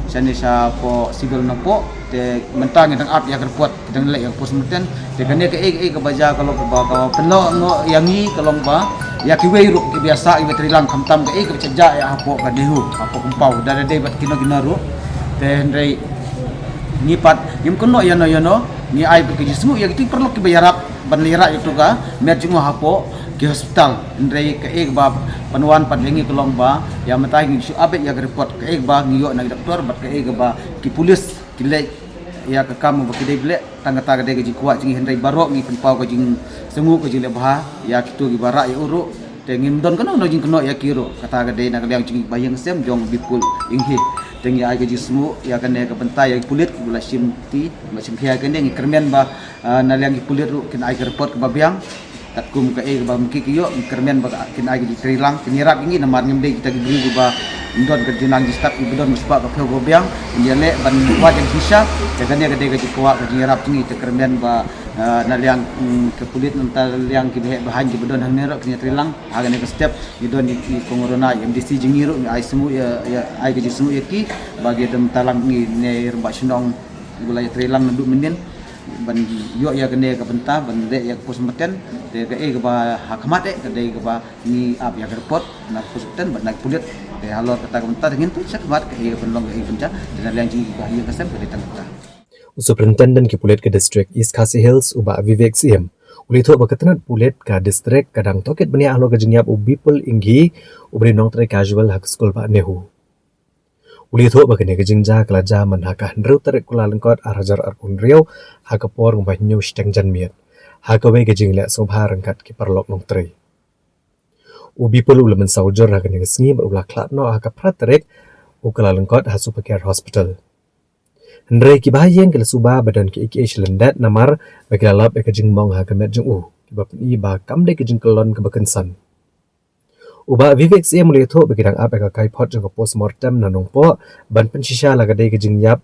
shane shapoh Civil Nongpoh. Te mynta ngi dang ap ïa ka report, ki dang leh ïa ka postmortem. Te kane kaei kaei kaba jia ka long kaba ka pynlong ïa ngi ka long ba ïa kiwei ruh kiba ïa sah kiba trei lang khamtam kaei kaba jia ïa hapoh ka NEHU hapoh Kumpaw da da dei bad kino kino ruh. Te hynrei ngi pat ngim kynnoh ïano ïano, ngi ai bad ka jingsngew ïa kito ki paralok kiba ïarap ban leit rah ïa kito ka met jong u hapoh ki hospital. Hynrei kaei kaba pynwan pat ïa ngi ka long ba ïa mynta ngi shu ap ïa ka report kaei kaba ngi ïoh na ki doktor bad kaei kaba ki pulit ki leh ïa ka kam ba ki dei ban leh. Tang kata ka dei ka jingkwah jong ngi, hynrei baroh ngi pynpaw ka jingsngew ka jingleh bha ïa kito kiba rah ïa u ruh. Te ngim don kano kano jingkynnoh ïa ki ruh, kata ka dei na ka liang jong ngi ba ïeng sem jong Bipul Enghi. Te ngi ai ka jingsngew ïa kane ka bynta ïa ki pulit kiba la shim ti ba la shim khia kane, ngi kyrmen ba ah, na liang ki pulit ruh kin ai ka report kaba biang. Katkum kaei kaba mynta ki ïoh, ngi kyrmen ba kin ai ka jingtrei lang, kin ïarap ïa ngi namar ngim dei kita ki briew kiba don ka jingnang jingstad kiba don ka spah ka phew kaba biang, kin ïaleh ban wad ïa ka jingshisha. Te kane ka dei ka jingkwah ka jingïarap jong ngi, te kyrmen ba ah, na liang mm, ka pulit, na liang kiba heh ba haiñ kiba don hangne ruh kin ïatrei lang ha kane ka step. Ngi don ïa ki kong Rona, ïa M D C jong ngi ruh ngi ai sngew ïa, ïa ai ka jingsngew ïa ki ba ki don talang ngi ne rangbah shnong kiba la ïatrei lang naduh mynnin ban ïoh ïa kane ka bynta ban leh ïa ka postmortem. Te kaei kaba ha khmat eh ka dei kaba ngi ap ïa ka report na ka postmortem bad na ka pulit. Te halor kata ka bynta te ngin peit shakhmat kaei ka pynlong kaei ka pynjah. Te na liang jong ngi ba ïa ka sem ka dei tang kata. U Superintendent ki pulit ka District East Khasi Hills u Bah Vivek Syiem u la ïathuh ba ka tnat pulit ka district ka dang tohkit bniah halor ka jingïap u Bipul Enghi uba dei nongtrei casual ha ka skul bah NEHU. U la ïathuh ba kane ka jingjia ka la jia man ha ka hynriew tarik Kyllalyngkot ar hajar arphew hynriew ha ka por kumba hynñiew shiteng janmiet ha kawei ka jingleh sngewbha ryngkat ki paralok nongtrei. U Bipul u la mynsaw jur ha kane ka sngi bad u la khlad noh ha ka phra tarik u Kyllalyngkot ha Supercare Hospital. Hynrei kiba ha ïing ki la suba ba don kiei kiei shi lyndet namar ba ki la lap ïa ka jingmong ha ka met jong u, kiba pyni ba kam dei ka jingkyllon kaba kynsan. U Bah Vivek Syiem u la ïathuh ba ki dang ap ïa ka kaiphod jong ka postmortem na Nongpoh ban pynshisha la ka dei ka jingïap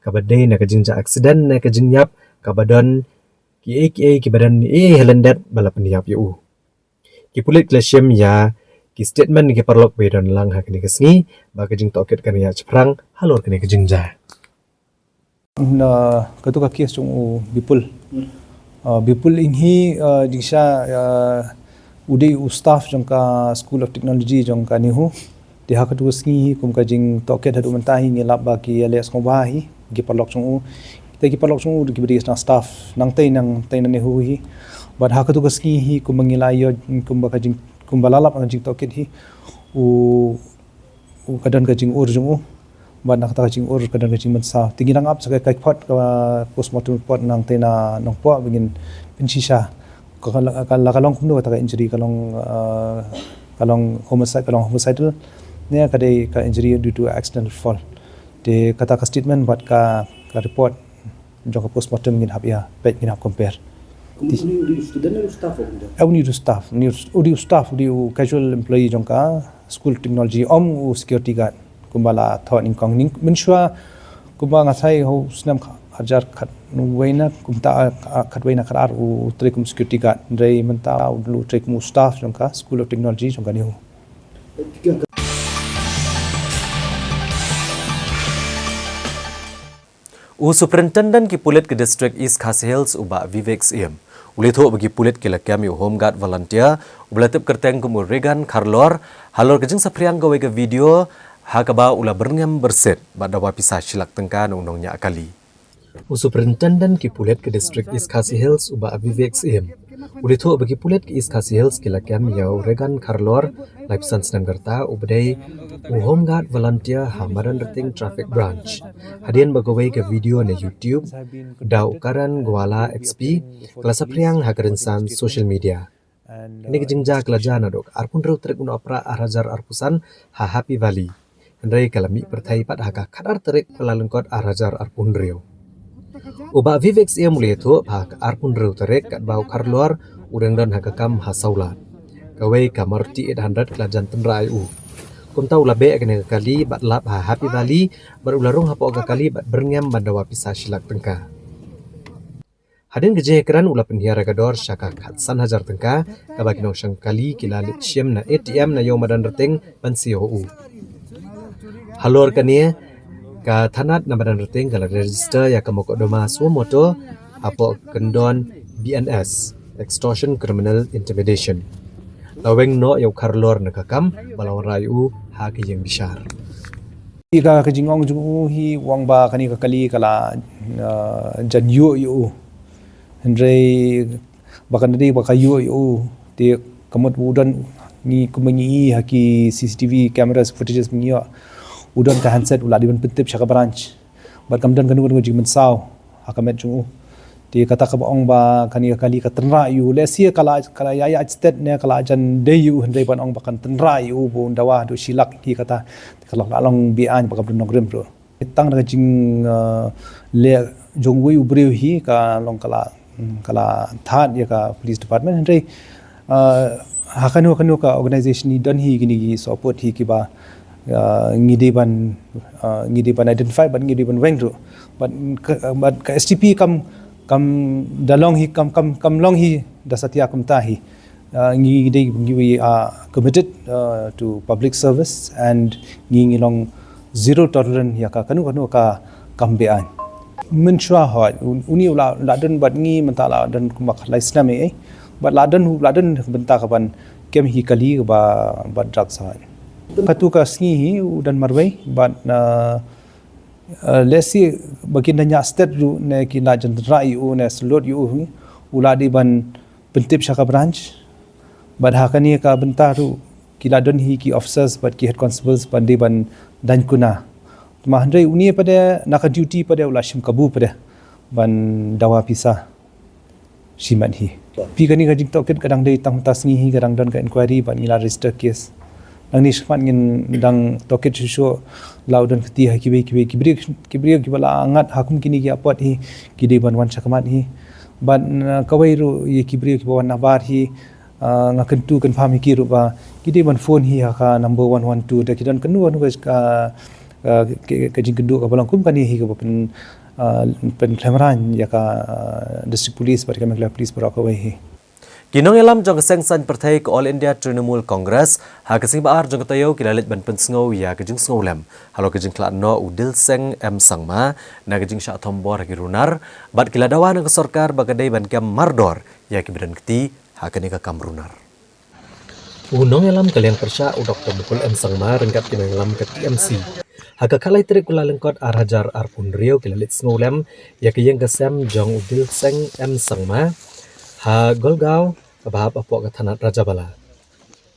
kaba dei na ka jingjia accident ne ka jingïap kaba don kiei kiei kiba don ei ei ha lyndet ba la pynïap ïa u. Ki pulit ki la shim ïa ki statement na ki paralok ba ïadon lang ha kane ka sngi ba ka jingtohkit kan ïa shaphrang halor kane ka jingjia. Na katu ka kes jong u Bipul. Ah, Bipul Enghi, ah, jingshisha, ah, u dei u staff jong ka School of Technology jong ka NEHU. Te ha katu ka sngi hi kum ka jingtohkit haduh mynta hi ngi lap ba ki ïaleh sngewbha hi ki paralok jong u. Te ki paralok jong u kiba dei na staff nangtei nangtei na NEHU hi. Bad ha katu ka sngi hi kumba ngi la ïoh kumba ka jing kumba la lap ka jingtohkit hi. U u ka don ka jingïoh jong u. Bad na kata ka jingïoh ka don ka jingmynsaw. Te ngi dang ap sa ka kaiphod ka postmortem report nangtei na Nongpoh ba ngin pynshisha. Ka la ka long kumno kata ka injury ka long, ah, ka long homicide, ka long homicidal ne ka dei ka injury due to accidental fall. Te kata ka statement bad ka, ka report jong ka postmortem ngin hap ïa peit, ngin hap compare. Uni u dei u student ne u staff? Eh, uni u dei u staff, uni u dei u staff, u dei u casual employee jong ka School of Technology, um u security guard. Kumba la thoh nyngkong mynshuwa kumba nga sa ïohi ha u snem kha- hajar khatwei na kumta, ah, khatwei na khatar u trei kum security guard. Hynrei mynta u trei kum u staff jong ka School of Technology jong ka NEHU. U Superintendent ki pulit ka District East Khasi Hills u Bah Vivek Syiem u la ïathuh ba ki pulit ki la kem ïa u Home Guard volunteer uba la tip kyrteng kum u Regan Kharlor halor ka jingsaphriang kawei ka video ha kaba u la byrngem byrsit bad dawa pisa shi lak tyngka na u nongñiah kali. U Superintendent ki pulit ka District East Khasi Hills u Bah Vivek Syiem u la ïathuh ba ki pulit ka East Khasi Hills ki la kem ïa u Regan Kharlor, laiphew san snem ka rta, uba dei u Home Guard volunteer ha Madanrting Traffic Branch, hadien ba kawei ka video na YouTube da u Karan Gwala X P ka la saphriang ha ka rynsan social media. Kane ka jingjia ka la jia naduh ka arphew hynriew tarik u Nohprah ar hajar arphew san ha Happy Valley. Hynrei ka la mih pyrthei pat ha ka khatar tarik Kyllalyngkot ar hajar arphew hynriew. U Bah Vivek Syiem u la ïathuh ba ha ka arphew hynriew tarik katba u Kharlor u dang don ha ka kam ha Sawlad, Kawei ka Maruti eight hundred ka la jan tynrai u. Kumta u la beh kane ka kali bad lap ha Happy Valley bad u la rung hapoh ka kali bad byrngem ban dawa pisa shi lak tyngka. Hadien ka jingkren u la pynhiar ïa ka dor sha ka khatsan hajar tyngka, kaba ki nongshong kali ki la leit shim na A T M na ïew madan Rteng ban siew ha u. Halor kane, ka thanat na madan Rteng ka la register ïa ka mokokduma suo moto hapoh kyndon B N S, extortion criminal intimidation. La weng noh ïa u kharlor na ka kam ba la wanrah ïa u ha ka ïing bishar. Ïa ka, ka jingong jong u hi u ong ba kane ka kali ka la, uh, jan ïuh ïa u. Hynrei ba kan dei ba ka ïuh ïa u. Te ka mut u don, ngi kumba ngi i ha ki C C T V cameras footages ngi ïoh, u don ka handset u la dei ban pyntip sha ka branch. Bad kam don kano kano ka jingmynsaw ha ka met jong u. Te kata kaba ong ba kane ka kali ka tynrai ïa u, lehse ka la, ka la ïaid ïaid stet ne ka la jan dei ïa u, hynrei ban ong ba kan tynrai ïa u ba un dawa haduh shi lak hi kata. Te ka la, la long be-aiñ ba kam don nongrim ruh. Tang da ka jing, uh, leh jong uwei u briew hi ka long ka la, mm, ka la thad ïa ka police department, hynrei, uh, ha kano kano ka organization hi don hi kine ki sohput hi kiba, uh, ngi dei ban, uh, ngi dei ban identify bad ngi dei ban weng ruh. Bad ka, bad ka S T P kam, kam da long hi, kam, kam, kam long hi da satia kumta hi. Uh, ngi dei, ngi, we are committed, uh, to public service and ngi, ngi long zero tolerance ïa ka kano kano ka kam be-aiñ. Mynshuwa hoi, un-, uni u la, la don bad ngi mynta la don kumba lai snem ei. Bad la don, la don bynta ka ban kem hi kali ba, ba drugs hoi. Katu ka sngi hi u don marwei bad, uh, uh, lehse ba kin da ñiah stet ruh ne kin da jan tynrai ïa u ne salute ïa u hi, u la dei ban pyntip sha ka branch. Bad ha kane ka bynta ruh ki la don hi ki officers bad ki head constables ban dei ban daiñ kuna. Tangba hynrei une pat de na ka duty pat de u la shim kabu pat de ban dawa pisa. Shimet hi. Phi, kane ka jingtohkit ka dang dei tang mynta sngi hi, ka dang don ka inquiry bad ngi la register case. Nangne shakhmat ngin dang tohkit shuh shuh, la u don kti ha kiwei kiwei ki briew, ki briew kiba la ngat ha kum kine ki apot hi, ki dei ban wan shakhmat hi. Bad, uh, kawei ruh ïa ki briew kiba wan nabar hi, uh, nga kyntu kynpham ïa ki ruh ba ki dei ban phone hi ha ka number one one two, da ki don kano kano ka, uh, ka, ka jingkynduh kaba long kum kane hi kaba pyn, uh, pynkhlem rang ïa ka, uh, District Police bad ka Meghalaya Police baroh kawei hi. Ki nongïalam jong ka seng saiñ pyrthei ka All India Trinamool Congress ha ka sngi ba ar jong ka taïew ki la leit ban pynsngew ïa ka jingsngewlem halor ka jingkhlad noh u Dilseng M Sangma na ka jingshah thombor ha ki runar, bad ki la dawa na ka sorkar ba ka dei ban kem mardor ïa kiba don kti ha kane ka kam runar. U nongïalam ka liang pyrshah u Doktor Mukul M Sangma ryngkat ki nongïalam ka T M C ha ka khatlai tarik Kyllalyngkot ar hajar arphew hynriew ki la leit sngewlem ïa ka ïing ka sem jong u Dilseng M Sangma ha Golgaon, kaba hap hapoh ka thanat Rajabala.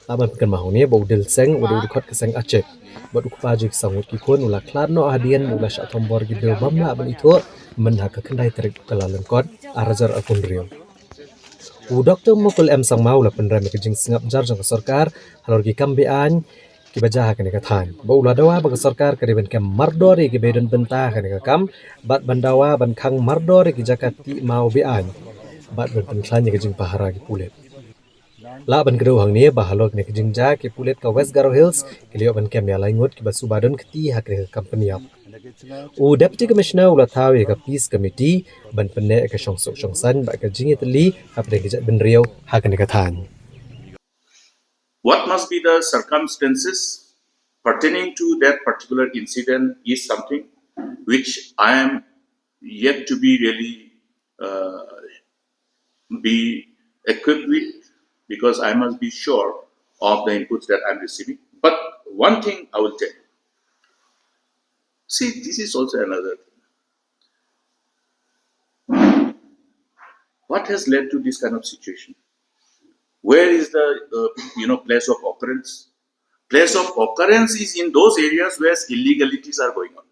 Lah ban pynkynmaw hangne ba u Dilseng u dei u dkhot ka seng Achik bad u kpa jong ki saw ngut ki khun u la khlad noh hadien ba u la shah thombor ki briew bym lah ban ithuh myn ha ka khyndai tarik Kyllalyngkot ar hajar arphew hynriew. U Doktor Mukul M Sangma u la pynrem ïa ka jingsngap jar jong ka sorkar halor ki kam be-aiñ kiba jia ha kane ka thaiñ, ba u la dawa ba ka sorkar ka dei ban kem mardor ïa kiba don bynta ha kane ka kam bad ban dawa ban khang mardor ïa ki jaka tih maw be-aiñ bad ban pynkhlaiñ ïa ka jingpahara ki pulit. Lah ban kdew hangne ba halor kane ka jingjia ki pulit ka West Garo Hills ki la ïoh ban kem ïa lai ngut kiba suba don kti ha kane ka kam pynïap. U Deputy Commissioner u la thaw ïa ka Peace Committee ban pynneh ïa ka shongsuk shongsaiñ bad ka jingïatylli hapdeng ki jaitbynriew ha kane ka thaiñ. What must be the circumstances pertaining to that particular incident is something which I am yet to be really, uh, be equipped with, because I must be sure of the inputs that I'm receiving. But one thing I will tell you. See, this is also another thing. What has led to this kind of situation? Where is the, uh, you know, place of occurrence? Place of occurrence is in those areas where illegalities are going on.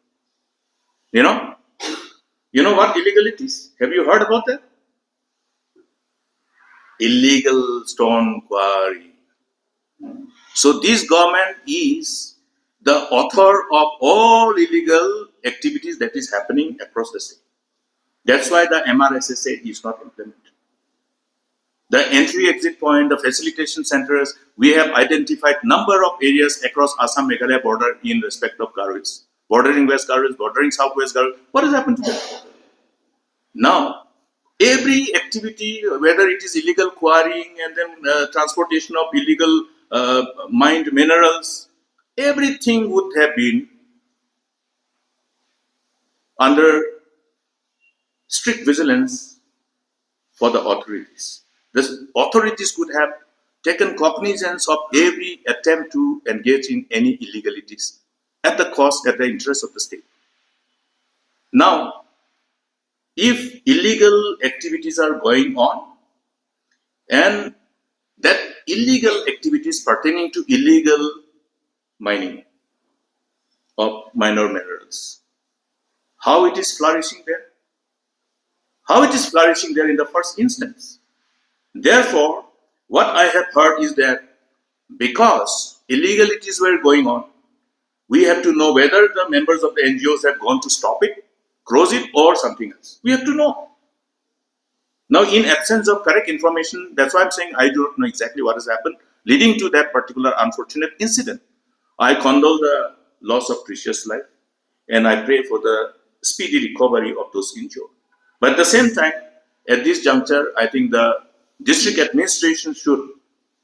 You know? You know what illegalities? Have you heard about that? Illegal stone quarry. So this government is the author of all illegal activities that is happening across the state. That's why the M R S S A is not implemented. The entry exit point, the facilitation centers, we have identified number of areas across Assam Meghalaya border in respect of Garo Hills, bordering West Garo Hills, bordering Southwest Garo Hills. What has happened to them? Now, every activity, whether it is illegal quarrying and then uh, transportation of illegal uh, mined minerals, everything would have been under strict vigilance for the authorities. The authorities could have taken cognizance of every attempt to engage in any illegalities at the cost, at the interest of the state. Now, if illegal activities are going on and that illegal activities pertaining to illegal mining of minor minerals, how it is flourishing there? How it is flourishing there in the first instance? Therefore, what I have heard is that because illegalities were going on, we have to know whether the members of the N G Os have gone to stop it, close it, or something else. We have to know. Now, in absence of correct information, that's why I'm saying I do not know exactly what has happened leading to that particular unfortunate incident. I condole the loss of precious life and I pray for the speedy recovery of those injured. But at the same time, at this juncture, I think the district administration should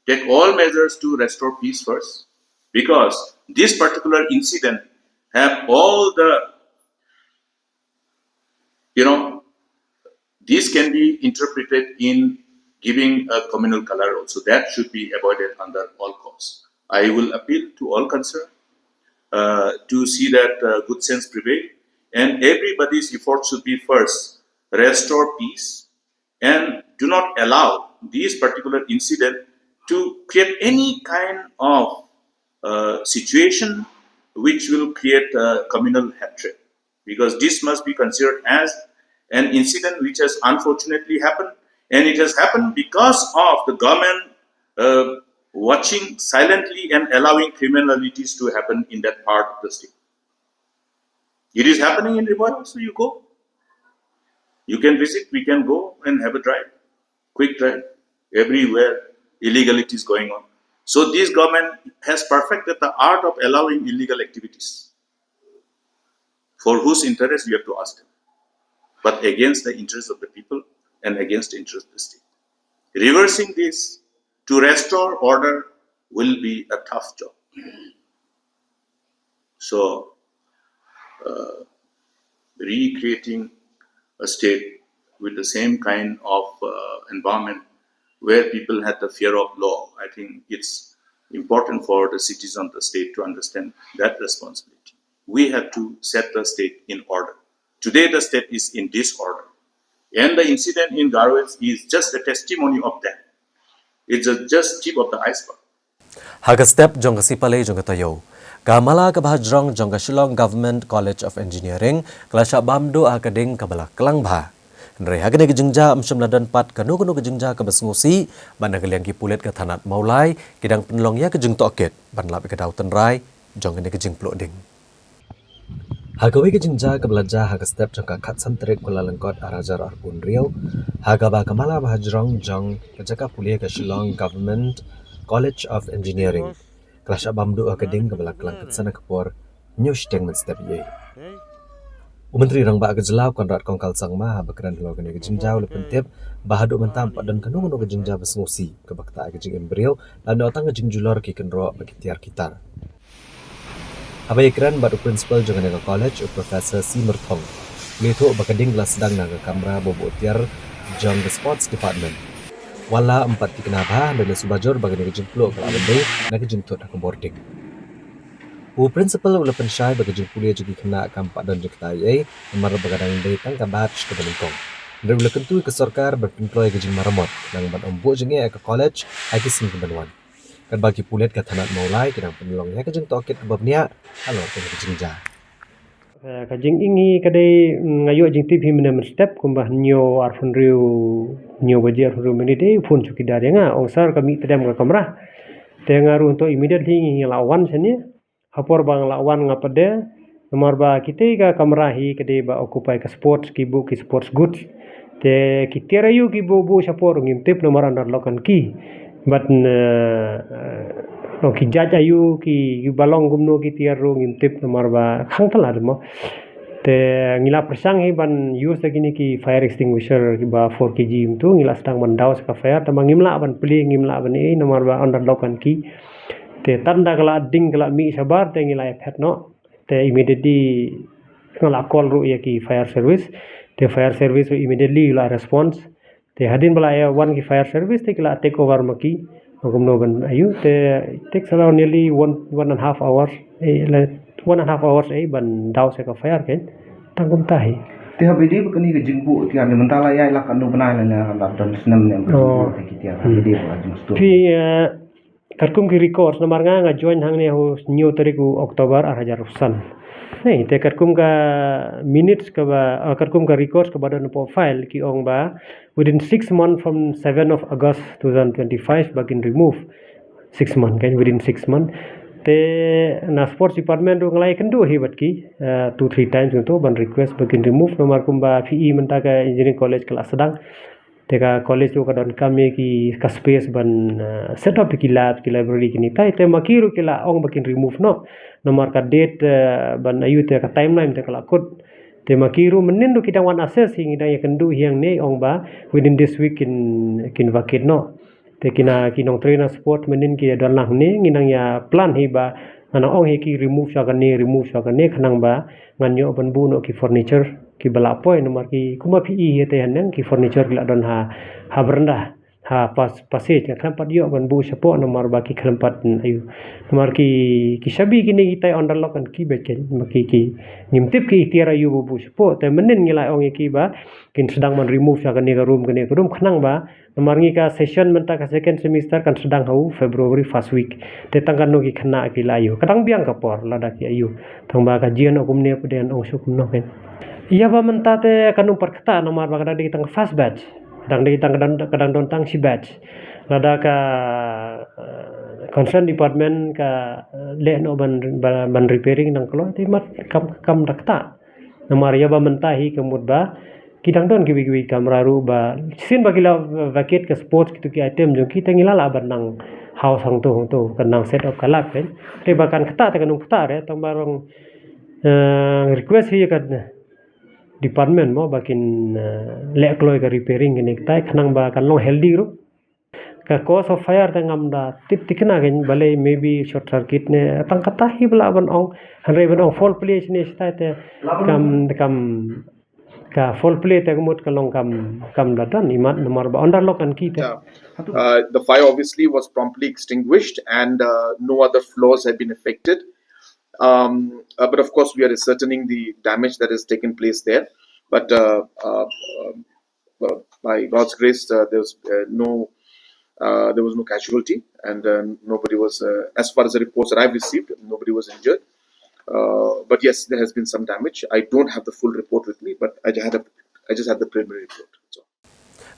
take all measures to restore peace first, because this particular incident have all the, you know, this can be interpreted in giving a communal color also. That should be avoided under all costs. I will appeal to all concerned uh, to see that uh, good sense prevail, and everybody's effort should be first restore peace and do not allow these particular incident to create any kind of uh, situation which will create uh, communal hatred, because this must be considered as an incident which has unfortunately happened, and it has happened because of the government uh, watching silently and allowing criminalities to happen in that part of the state. It is happening in Ri Bhoi also. You go, you can visit, we can go and have a drive, quick drive. Everywhere illegality is going on. So this government has perfected the art of allowing illegal activities. For whose interest, you have to ask them, but against the interest of the people and against the interest of the state. Reversing this to restore order will be a tough job. So, uh, recreating a state with the same kind of uh, environment where people had the fear of law, I think it's important for the citizens of the state to understand that responsibility. We have to set the state in order. Today, the state is in disorder. And the incident in Garo Hills is just a testimony of that. It's a just tip of the iceberg. Ha ka step jong ka Sipalei jong ka Taïew, ka mala kaba hajrong jong ka Shillong Government College of Engineering ka la shah bam duh ha ka ding kaba la klang bha. Hynrei ha kane ka jingjia ym shym la don pat kano kano ka jingjia kaba sngewsih, bad na ka liang ki pulit ka thanat Mawlai ki dang pynlong ïa ka jingtohkit ban lap ïa ka daw tynrai jong kane ka jingpluh ding. Ha kawei ka jingjia kaba la jia ha ka step jong ka khatsan tarik Kyllalyngkot arhajar arphew hynriew, ha kaba ka mala ba hajrong jong ka jaka pule ka Shillong Government College of Engineering ka la shah bam duh ha ka ding kaba la klang khatsan ha ka por hynñiew shiteng mynstep ïa. U Myntri Rangbah ka jylla u Conrad Kongkal Sangma haba kren halor kane ka jingjia u la pyntip ba haduh mynta ym pat don kano kano ka jingjia ba sngewsih kaba ktah ïa ka jingim briew lane tang ka jingjulor ki kynroh ba ki tiar ki tar. Haba ïakren bad u principal jong kane ka college, u Professor C Myrthong, u la ïathuh ba ka ding ka la sdang na ka kamra ba buh tiar jong ka sports department. Wat la ym pat thikna bha, hynrei la suba jur ba kane ka jingpluh ka la wan dei na ka jingthut ha ka bording. U principal u la pynshai ba ka jingpule jong ki khynnah kam pat don jingktah ei ei namar ba ka dang dei tang ka batch kaba nyngkong. Hynrei u la kyntu ïa ka sorkar ban pynkloi ïa ka jingmaramot khnang ban ym buh jingeh ïa ka college ha ki sngi kiban wan. Katba ki pulit ka thanat Mawlai ki dang pynlong ïa ka jingtohkit kaba bniah halor kane ka jingjia. Eh, ka jingim ngi ka dei, mm, nga ïoh jingtip hi mynne mynstep kumba hynñiew arphew hynriew, hynñiew baje arphew hynriew minit, eh, phone chowkidar ïa nga, ong sir ka mih pdem ka kamra. Te nga ruh hynrei immediately ngi la wan shane. Ha por ba nga la wan nga pat de, namar ba kitei ka kamra hi ka dei ba occupy ka sports, ki buh ki sports goods. Te ki tiar aiu ki buh buh shapoh ruh ngim tip namar under lock and key. Bad, eh, eh, ki judge aiu ki, ki ba long kumno ki tiar ruh ngim tip namar ba khang tala demo. Te ngi la pyrshang hi ban use da kine ki fire extinguisher ki ba four K G kumtu, ngi la sdang ban daw sa ka fire, tangba ngim lah ban plie, ngim lah ban ei namar ba under lock and key. Te tang da ka la ding ka la mih shabar te ngi la ïa phet noh. Te immediately nga la call ruh ïa ki fire service. Te fire service ruh immediately la response. Te hadien ba la ïa wan ki fire service te ki la take over ma ki. Ma kumno ban aiu te take around nearly one, one and a half hours. Eh, le, one and a half hours, eh, ban daw sa ka fire kan. Tang kumta hi. Te haba ïadei bad kane ka jingbuh tiar ne mynta la ïa la katno bnai la, la don snem ne ka jingbuh te ki tiar. Haba ïadei bad ka jingstop. Phi, eh, katkum ki records namar nga nga join hangne ha u hynñiew tarik u October ar hajar arphew san. Hei, te katkum ka minutes kaba, ah, katkum ka records kaba don hapoh file ki ong ba within six months from seven of August two thousand twenty-five ba kin remove. Six months kan, within six months. Te na sports department ruh nga la ïakynduh hi bad ki, eh, two three times kumtu ban request ba kin remove namar kumba phi i mynta ka engineering college ka la sdang. Te ka college ruh ka donkam ïa ki ka space ban, eh, set up ïa ki lab, ki library kine tai. Te ma ki ruh ki la ong ba kin remove noh. Namar ka date, eh, ban aiu te ka timeline te ka la kut. Te ma ki ruh mynnin ruh ki dang wan assess hi, ngi dang ïakynduh hi hangne ong ba within this week kin, kin vacate noh. Te kine ki nongtrei na sport mynnin ki don lang hangne, ngi nang ïa plan hi ba ngan ong hi ki remove sha kane, remove sha kane, khnang ba ngan ïoh ban buh noh ki furniture ki ba la poi namar ki kumba phi i hi te haneng ki furniture ki la don ha, ha veranda, ha pas, passage, nga khlem pat ïoh ban buh shapoh namar ba ki khlem pat, mm, aiu. Namar ki, ki shabi kine ki tai under lock and key bad kan, ma ki, ki ngim tip ki tiar aiu ba buh shapoh, te mynnin ngi la ong ïa ki ba kin sdang ban remove sha kane ka room, kane ka room, khnang ba namar ngi ka session mynta ka second semester kan sdang ha u February first week. Te tang kano ki khynnah ki la aiu. Ka dang biang ka por lada ki aiu. Tangba ka jia noh kumne pat dei ngan ong shuh kumno kan. Ïa ba mynta te kan ym pat ktah namar ba ka dang dei tang first batch. Ka dang dei tang ka dang, ka dang don tang shi batch. Lada ka, eh, concern department ka, eh, leh noh ban, ban, ban repairing nang kloi te mat kam, kam da ktah. Namar ïa ba mynta hi ka mut ba ki dang don kiwei kiwei kamra ruh ba shisien ba ki la vacate ka sports kito ki item jong ki te ngi la lah ban nang house hangto hangto, kan nang set up ka lab kan. Te ba kan ktah te kan ym ktah re, tangba rong, eh, request hi ïa ka department mo ba kin, eh, leh kloi ka repairing kine ki tai khnang ba kan long healthy ruh. Ka cause of fire te ngam da tip thikna kan, balei maybe short circuit ne, tang kata hi ba lah ban ong, hynrei ban ong foul play shane shatai te kam, kam, ka foul play te ka mut ka long kam, kam da don, imat namar ba under lock and key te. Yeah. Uh, the fire obviously was promptly extinguished and, uh, no other floors have been affected. Um, uh, but of course, we are ascertaining the damage that has taken place there. But, uh, uh, um, uh, by God's grace, uh, there was, uh, no, uh, there was no casualty, and, uh, nobody was, uh, as far as the reports that I've received, nobody was injured. Uh, but yes, there has been some damage. I don't have the full report with me, but I just had a, I just had the preliminary report. So.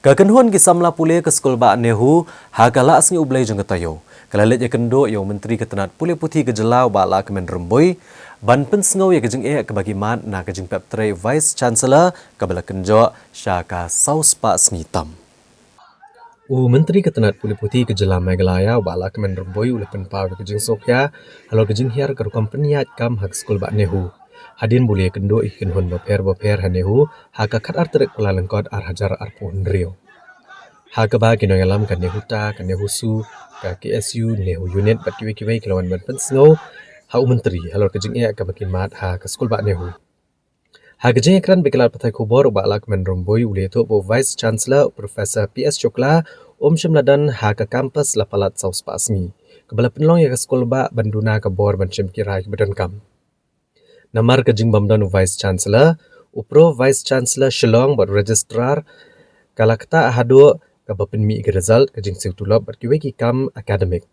Ka kynhun ki samla pule ka skul Bah Nehu ha ka Lah Sngi U Blei jong ka taïew ka la leit ïakynduh ïa u Myntri ka tnat pule puthi ka jylla u Bah Lahkmen Rymbui ban pynsngew ïa ka jingeh kaba ki mad na ka jingpep trei Vice Chancellor kaba la kynjoh sha ka saw spah sngi tam. U Myntri ka tnat pule puthi ka jylla Meghalaya u Bah Lahkmen Rymbui u la pynpaw ïa ka jingsngewkhia halor ka jinghiar ka rukom pynïaid kam ha ka skul Bah Nehu hadien ba u la ïakynduh ïa ki kynhun bapher bapher ha Nehu ha ka khatar tarik Kyllalyngkot ar hajar arphew hynriew. Ha kaba ki nongïalam ka NEHUTA, ka NEHUSU, ka KSU, NEHU Unit bad kiwei kiwei ki la wan ban pynsngew ha u Myntri halor ka jingeh kaba ki mad ha ka skul Bah Nehu. Ha ka jingïakren bad ki lad pathai khubor u Bah Lahkmen Rymbui u la ïathuh ba u Vice Chancellor u Professor P S Shukla um shym la don ha ka campus la palat saw spah sngi, kaba la pynlong ïa ka skul bah ban duna ka bor ban shim ki rai kiba donkam. Namar ka jingbym don u Vice Chancellor, u Pro Vice Chancellor Shillong bad u Registrar ka la ktah haduh kaba pynmih ïa ka result, ka jingsiew tulop bad kiwei ki kam academic.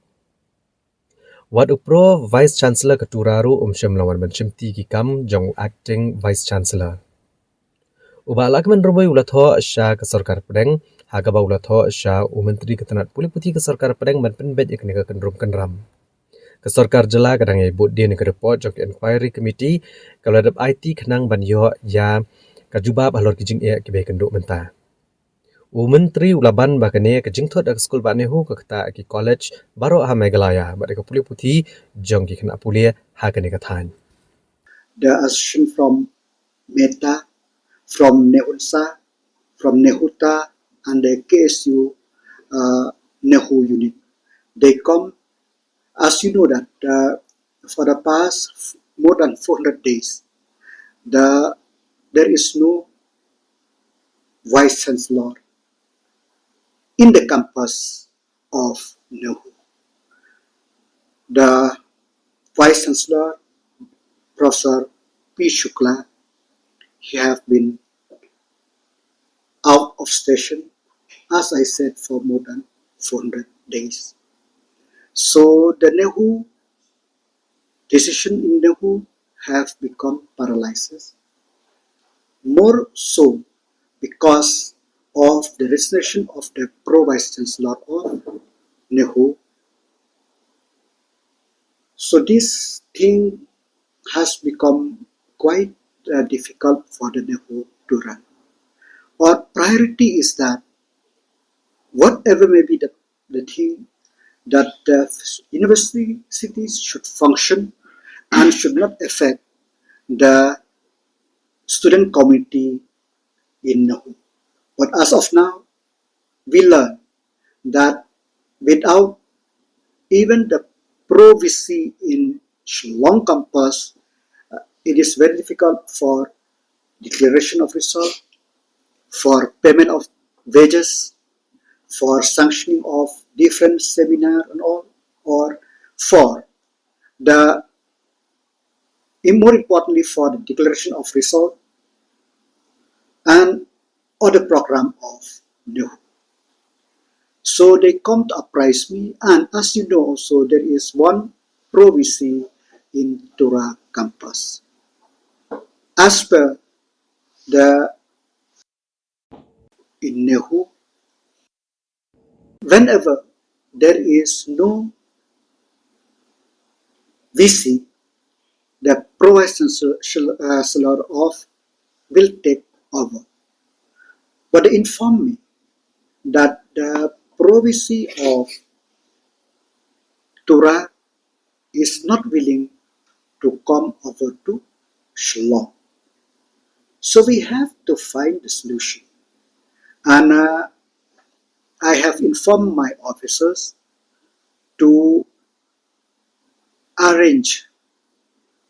Wat u Pro Vice Chancellor ka Tura ruh um shym la wan ban shimti ki kam jong u Acting Vice Chancellor. U Bah Lahkmen Rymbui u la thoh sha ka sorkar pdeng, ha kaba u la thoh sha u Myntri ka tnat pule puthi ka sorkar pdeng ban pynbeit ïa kane ka kynrum kynram. Ka sorkar jylla ka dang ïai bud dien ïa ka report jong ka Inquiry Committee kaba la dep aiti khnang ban ïoh ïa ka jubab halor ki jingeh kiba ïakynduh mynta. U Myntri u la ban ba kane ka jingthut da ka skul Bah Nehu ka ktah ki college baroh ha Meghalaya bad da ka pule puthi jong ki khynnah pule ha kane ka thaiñ. The association from Meta, from Nehunsa, from Nehuta, and the K S U uh, Nehu unit. They come, as you know that uh, for the past more than four hundred days, the there is no vice chancellor in the campus of Nehu. The vice chancellor, Professor P Shukla, he have been out of station, as I said, for more than four hundred days. So the Nehu decision in Nehu have become paralyzed. More so because of the resignation of the Pro Vice Chancellor of Nehu. So this thing has become quite uh, difficult for the Nehu to run. Our priority is that whatever may be the, the thing, that the university cities should function and should not affect the student community in Nehu. But as of now, we learn that without even the Pro V C in Shillong campus, uh, it is very difficult for declaration of result, for payment of wages, for sanctioning of different seminar and all, or for the, more importantly, for the declaration of result and other program of Nehu. So they come to apprise me, and as you know also, there is one Pro V C in Tura campus. As per the in Nehu, whenever there is no V C, the Pro Vice Chancellor of will take over. But they inform me that the Pro V C of Tura is not willing to come over to Shillong. So we have to find the solution. And uh, I have informed my officers to arrange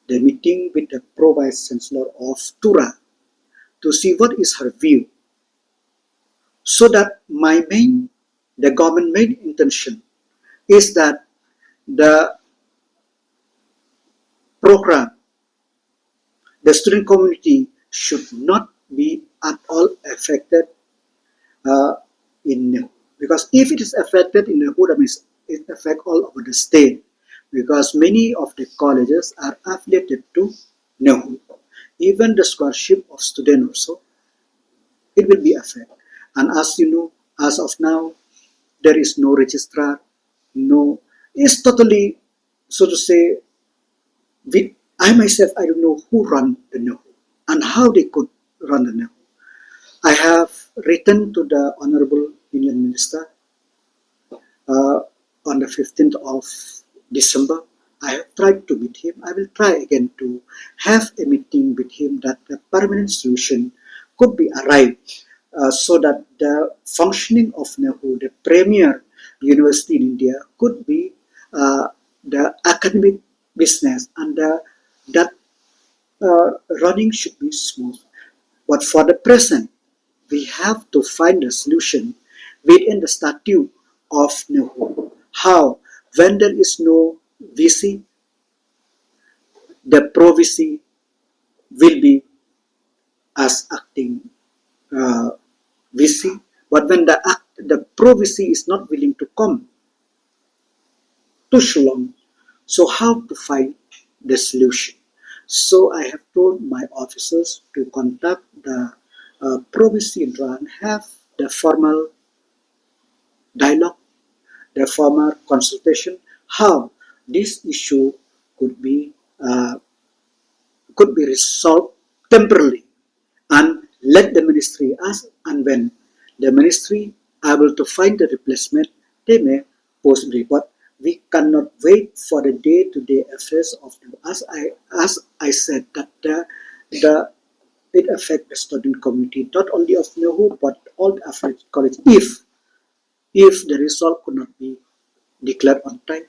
the meeting with the Pro Vice Chancellor of Tura to see what is her view, so that my main, the government main intention is that the program, the student community should not be at all affected uh, in Nehu. Because if it is affected in Nehu, that means it affects all over the state. Because many of the colleges are affiliated to Nehu. Even the scholarship of student also, it will be affected. And as you know, as of now, there is no registrar, no, it's totally, so to say, we, I myself, I don't know who run the Nehu and how they could run the Nehu. I have written to the Honorable Union Minister uh, on the fifteenth of December. I have tried to meet him. I will try again to have a meeting with him that a permanent solution could be arrived uh, so that the functioning of Nehu, the premier university in India, could be uh, the academic business and uh, that uh, running should be smooth. But for the present, we have to find a solution within the statute of Nehu. How? When there is no V C, the pro V C will be as acting uh, V C. But when the act, the pro V C is not willing to come to Shillong, so how to find the solution? So I have told my officers to contact the uh, pro V C and have the formal dialogue, the formal consultation, how this issue could be uh, could be resolved temporarily, and let the ministry, as and when the ministry able to find the replacement, they may post report. We cannot wait for the day-to-day affairs of the, as I, as I said, that the, the, it affects the student community, not only of NEHU, but all the affiliated college. If, if the result could not be declared on time,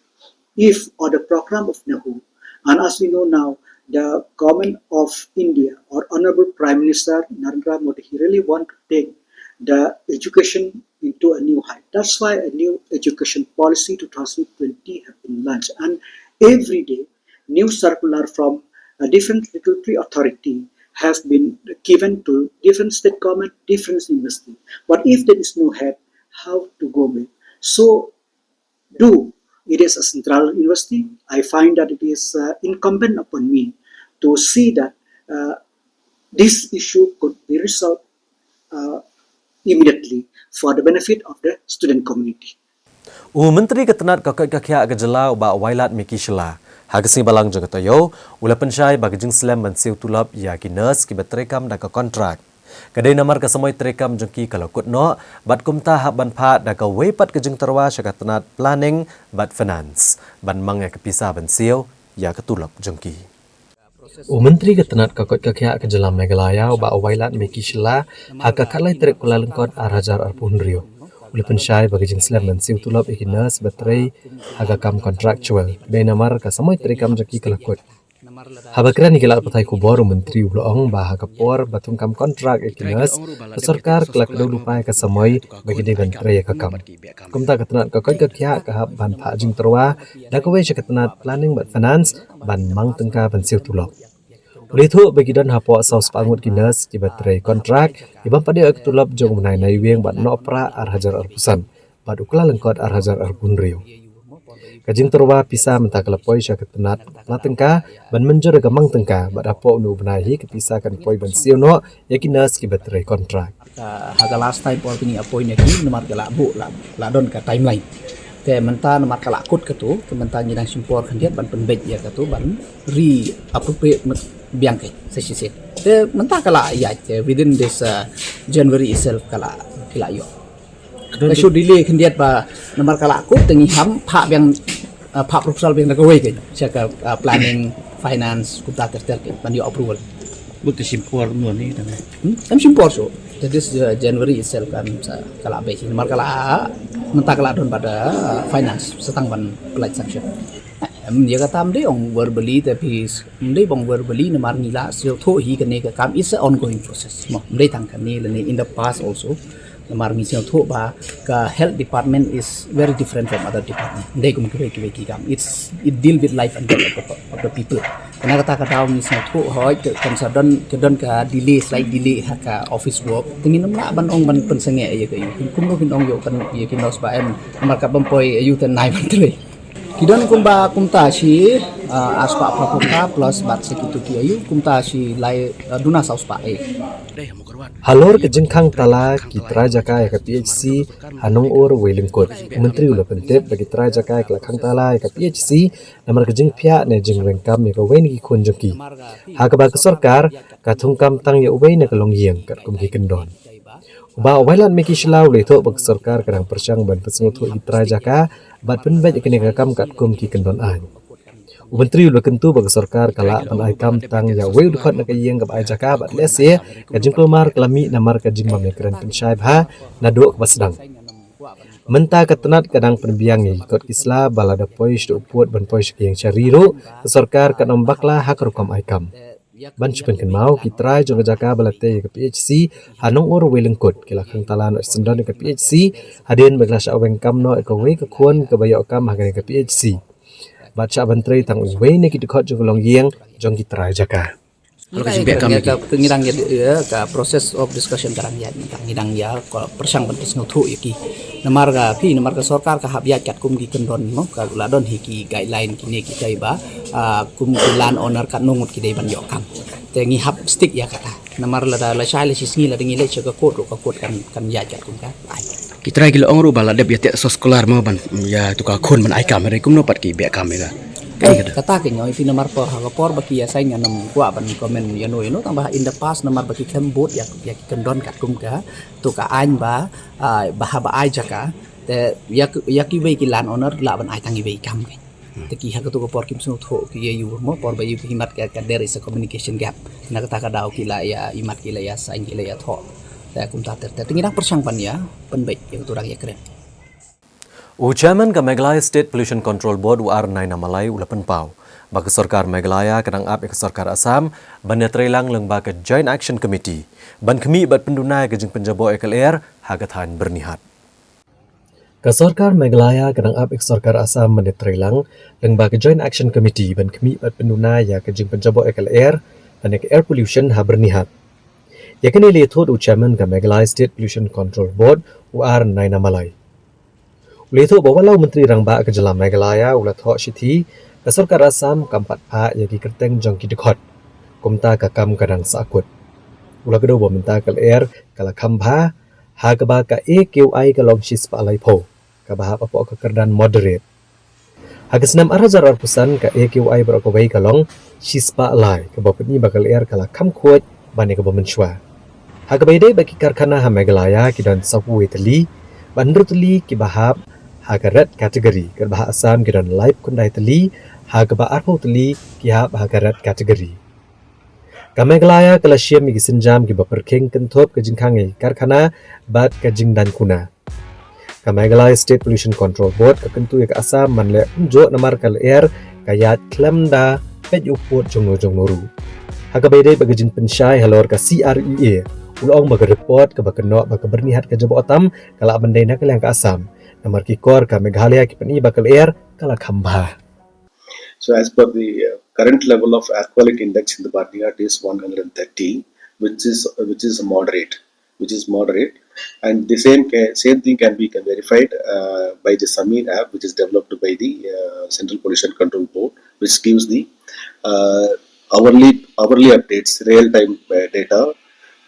if or the program of NEHU, and as we know now, the government of India or Honorable Prime Minister Narendra Modi, he really want to take the education into a new height. That's why a new education policy two thousand twenty have been launched, and every day new circular from a different regulatory authority have been given to different state government, different university. But if there is no head, how to go with? So do it is a central university, I find that it is uh, incumbent upon me to see that uh, this issue could be resolved uh, immediately for the benefit of the student community. U Myntri ka tnat ka koit ka khiah ka jylla u Bah Wailadmiki Shylla ha ka sngi Balang jong ka taïew u la pynshai ba ka jingslem ban siew tulop ïa ki nurse kiba treikam da ka kontrak. Ka dei namar ka samoi treikam jong ki ka la kut noh bad kumta hap ban phah da kawei pat ka jingtyrwa sha ka tnat planning bad finance ban mang ïa ka pisa ban siew ïa ka tulop jong ki. U Myntri ka tnat ka koit ka khiah ka jylla Meghalaya u Bah Wailadmiki Shylla ha ka khatlai tarik Kyllalyngkot ar hajar arphew hynriew u la pynshai ba ka jingslem ban siew tulop ïa ki nurse ba trei ha ka kam contractual ka dei namar ka samoi treikam jong ki ka la kut. Haba kren ïa ki lad pathai khubor u Myntri u la ong ba ha ka por ba thungkam kontrak ïa ki nurse ka sorkar ka la kdew lypa ïa ka samoi ba ki dei ban trei ïa ka kam. Kumta ka tnat ka koit ka khiah ka hap ban phah jingtyrwa da kawei sha ka tnat planning bad finance ban mang tyngka ban siew tulop. U la ïathuh ba ki don hapoh saw spah ngut ki nurse kiba trei kontrak kiba ym pat ïoh ïa ka tulop jong u bnai Naiwieng bad Nohprah ar hajar arphew san bad u Kyllalyngkot ar hajar arphew hynriew. Ka jingtyrwa pisa mynta ka la poi sha ka tnat pla tyngka ban mynjur ïa ka mang tyngka bad hapoh une u bnai hi ka pisa kan poi ban siew noh ïa ki nurse kiba trei kontrak. Ha ka last time por kini appoint ïa ki namar ka la buh la don ka timeline. Te mynta namar ka la kut katu, te mynta ngi dang shim por khyndiat ban pynbeit ïa katu ban re-appropriate biang ka sa shisien. Te mynta ka la ïaid te within this uh, January itself ka la ki la ïoh. Ka shu delay khyndiat ba namar ka la kut te ngi hap phah biang uh, phah proposal biang da kawei ka sha ka uh, planning, finance kumta ter ter ban ïoh approval. But te shim por mo ni tang. Hmm? Em shim por shu. That is uh, January itself kan sa ka la beit namar ka la mynta ka la don bad uh, finance sa tang ban pynlait sanction. Em ïa kata ym dei ong verbally te phi ym dei ong verbally namar ngi la siew thoh hi kane ka kam is an ongoing process. Mo ym dei tang kane lane in the past also. Namar ngi sngewthuh ba ka health department is very different from other department. Dei kum kiwei kiwei ki kam. It's it deal with life and death of the, of the people. Kane kata ka daw ngi sngewthuh hoi ka kan sa don ka don ka delay, slight delay ha ka office work. Te ngin ym lah ban ong ban pynsangeh ïa ka ïa kum kum kin ong ïa kan ïa ki nurse ba em namar ka bym poi ïa u te nai ban trei. Ki don kumba kumta shi uh, arspah phraphew plus bad shi kitu ki ayu kumta shi lai uh, duna sawspah eh. Halor ka jingkhang tala ki trai jaka ïa ka PHC ha Nongur Wei Lyngkut. Myntri u la pyntip ba ki trai jaka ki la khang tala ïa ka PHC namar ka jingphiah ne jingweng kam ïa kawei na ki khun jong ki. Ha kaba ka sorkar ka thungkam tang ïa uwei na ka longïing katkum ki kyndon. U Bah Wailadmiki Shylla u la ïathuh ba ka sorkar ka dang pyrshang ban pynsngewthuh ïa ki trai jaka bad pynbeit ïa kane ka kam katkum ki kyndon aiñ. U Myntri u la kyntu ba ka sorkar ka lah ban ai kam tang ïa uwei u dkhot na ka ïing kaba ai jaka bad lehse ka jingkulmar ka la mih namar ka jingbym ïakren pynshai bha naduh kaba sdang. Mynta ka tnat ka dang pynbiang ïa ki kot ki sla ba lada poi sha u pud ban poi sha ka ïing shari ruh ka sorkar kan ym bakla ha ka rukom ai kam. Ban shu pynkynmaw ki trai jong ka jaka ba la tei ïa ka PHC ha Nongur Wei Lyngkut ki la khang tala noh shisyndon ïa ka PHC hadien ba ki la shah weng kam noh ïa kawei ka khun kaba ïoh kam ha kane ka PHC. Bad shah ban trei tang uwei na ki dkhot jong ka longïing jong ki trai jaka. Ngi dang ïa ka process of discussion ka dang ïa ngi dang ïa ka pyrshang ban pynsngewthuh ïa ki. Namar ka phi namar ka sorkar ka hap ïa katkum ki kyndon mo ka la don hi ki guideline kine ki kai ba kum ki land owner katno ngut ki dei ban ïoh kam. Te ngi hap stick ïa kata. Namar lada la shai la shi sngi lada ngi leit sha ka court ruh ka court kan kan ïa katkum ka. Ki trai ki la ong ruh ba la dep ïa teh sos kular mo ban ïa tu ka khun ban ai kam re kumno pat ki beh kam ïa ka. Kata ka ñioi phi namar por ha ka por ba ki ïa sign ngam kwah ban comment ïa no ïa no, tang ba in the past namar ba ki khlem bud ïa ki kyndon katkum ka, to ka aiñ ba, ah, ba ha ba ai jaka. Te ïa ki, ïa ki wei ki land owner lah ban ai tang i wei kam ki. Te ki ha ka to ka por kim sngewthuh ki ïa ïu mo por ba ïu ki himat ka, ka there is a communication gap. Na kata ka daw ki la ïa imat ki la ïa sign ki la ïa thoh. Te kumta ter ter te ngi dang pyrshang ban ïa pynbeit ïa ka to dang ïa kren. U Chairman ka Meghalaya State Pollution Control Board u R Naina Malai u la pynpaw ba ka sorkar Meghalaya ka dang ap ïa ka sorkar Assam ban ïatreilang lyngba ka Joint Action Committee ban khmih bad pynduna ïa ka jingpynjaboh ïa ka lyer ha ka thaiñ Byrnihat. Ka sorkar Meghalaya ka dang ap ïa ka sorkar Assam ban ïatreilang lyngba ka Joint Action Committee ban khmih bad pynduna ïa ka jingpynjaboh ïa ka lyer lane ka air pollution ha Byrnihat. Ïa kane la ïathuh da u Chairman ka Meghalaya State Pollution Control Board u R Naina Malai. U la ïathuh ba wat la u Myntri Rangbah ka jylla Meghalaya u la thoh shithi, ka sorkar Assam kam pat phah ïa ki kyrteng jong ki dkhot. Kumta ka kam ka dang sahkut. U la kdew ba mynta ka lyer ka la kham bha, ha kaba ka A Q I ka long shispah laiphew, kaba hap hapoh ka kyrdan moderate. Ha ka snem ar hajar arphew san ka A Q I baroh kawei ka long shispah lai, kaba pyni ba ka lyer ka la kham khuid ban ïa kaba mynshuwa. Ha kaba ïadei bad ki karkhana ha Meghalaya ki don sawphew wei tylli, bad hynriew tylli kiba hap ha ka red category, katba ha Assam ki don laiphew khyndai tylli, ha kaba arphew tylli ki hap ha ka red category. Ka Meghalaya ka la shim ïa ki sienjam kiba pyrkhing kynthup ka jingkhang ïa ki karkhana bad ka jingdaiñ kuna. Ka Meghalaya State Pollution Control Board ka kyntu ïa ka Assam ban leh kumjuh namar ka lyer ka ïaid khlem da peit u pud jongno jongno ruh. Ha kaba ïadei bad ka jingpynshai halor ka C R E A, u la ong ba ka report kaba kynnoh ba ka Byrnihat ka jaboh tam ka lah ban dei na ka liang ka Assam, namar ki kor ka Meghalaya ki pyni ba ka lyer ka la kham bha. So as per the uh, current level of air quality index in the Byrnihat is one hundred thirty, which is which is moderate, which is moderate, and the same ca- same thing can be verified uh, by the Sameer app, which is developed by the uh, Central Pollution Control Board, which gives the uh, hourly hourly updates, real time uh, data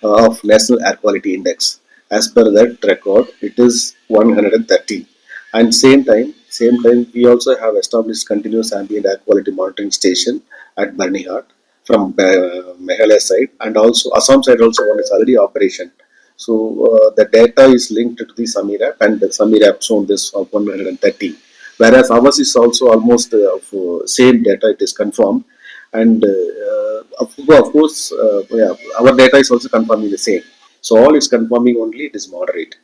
uh, of National Air Quality Index. As per that record, it is one hundred thirty. And same time, same time, we also have established continuous ambient air quality monitoring station at Byrnihat from uh, Meghalaya side, and also Assam side also one is already operation. So uh, the data is linked to the Sameer app, and the Sameer app shown this of one hundred thirty. Whereas ours is also almost uh, of, uh, same data, it is confirmed. And uh, of, of course, uh, yeah, our data is also confirming the same. So all is confirming only it is moderate.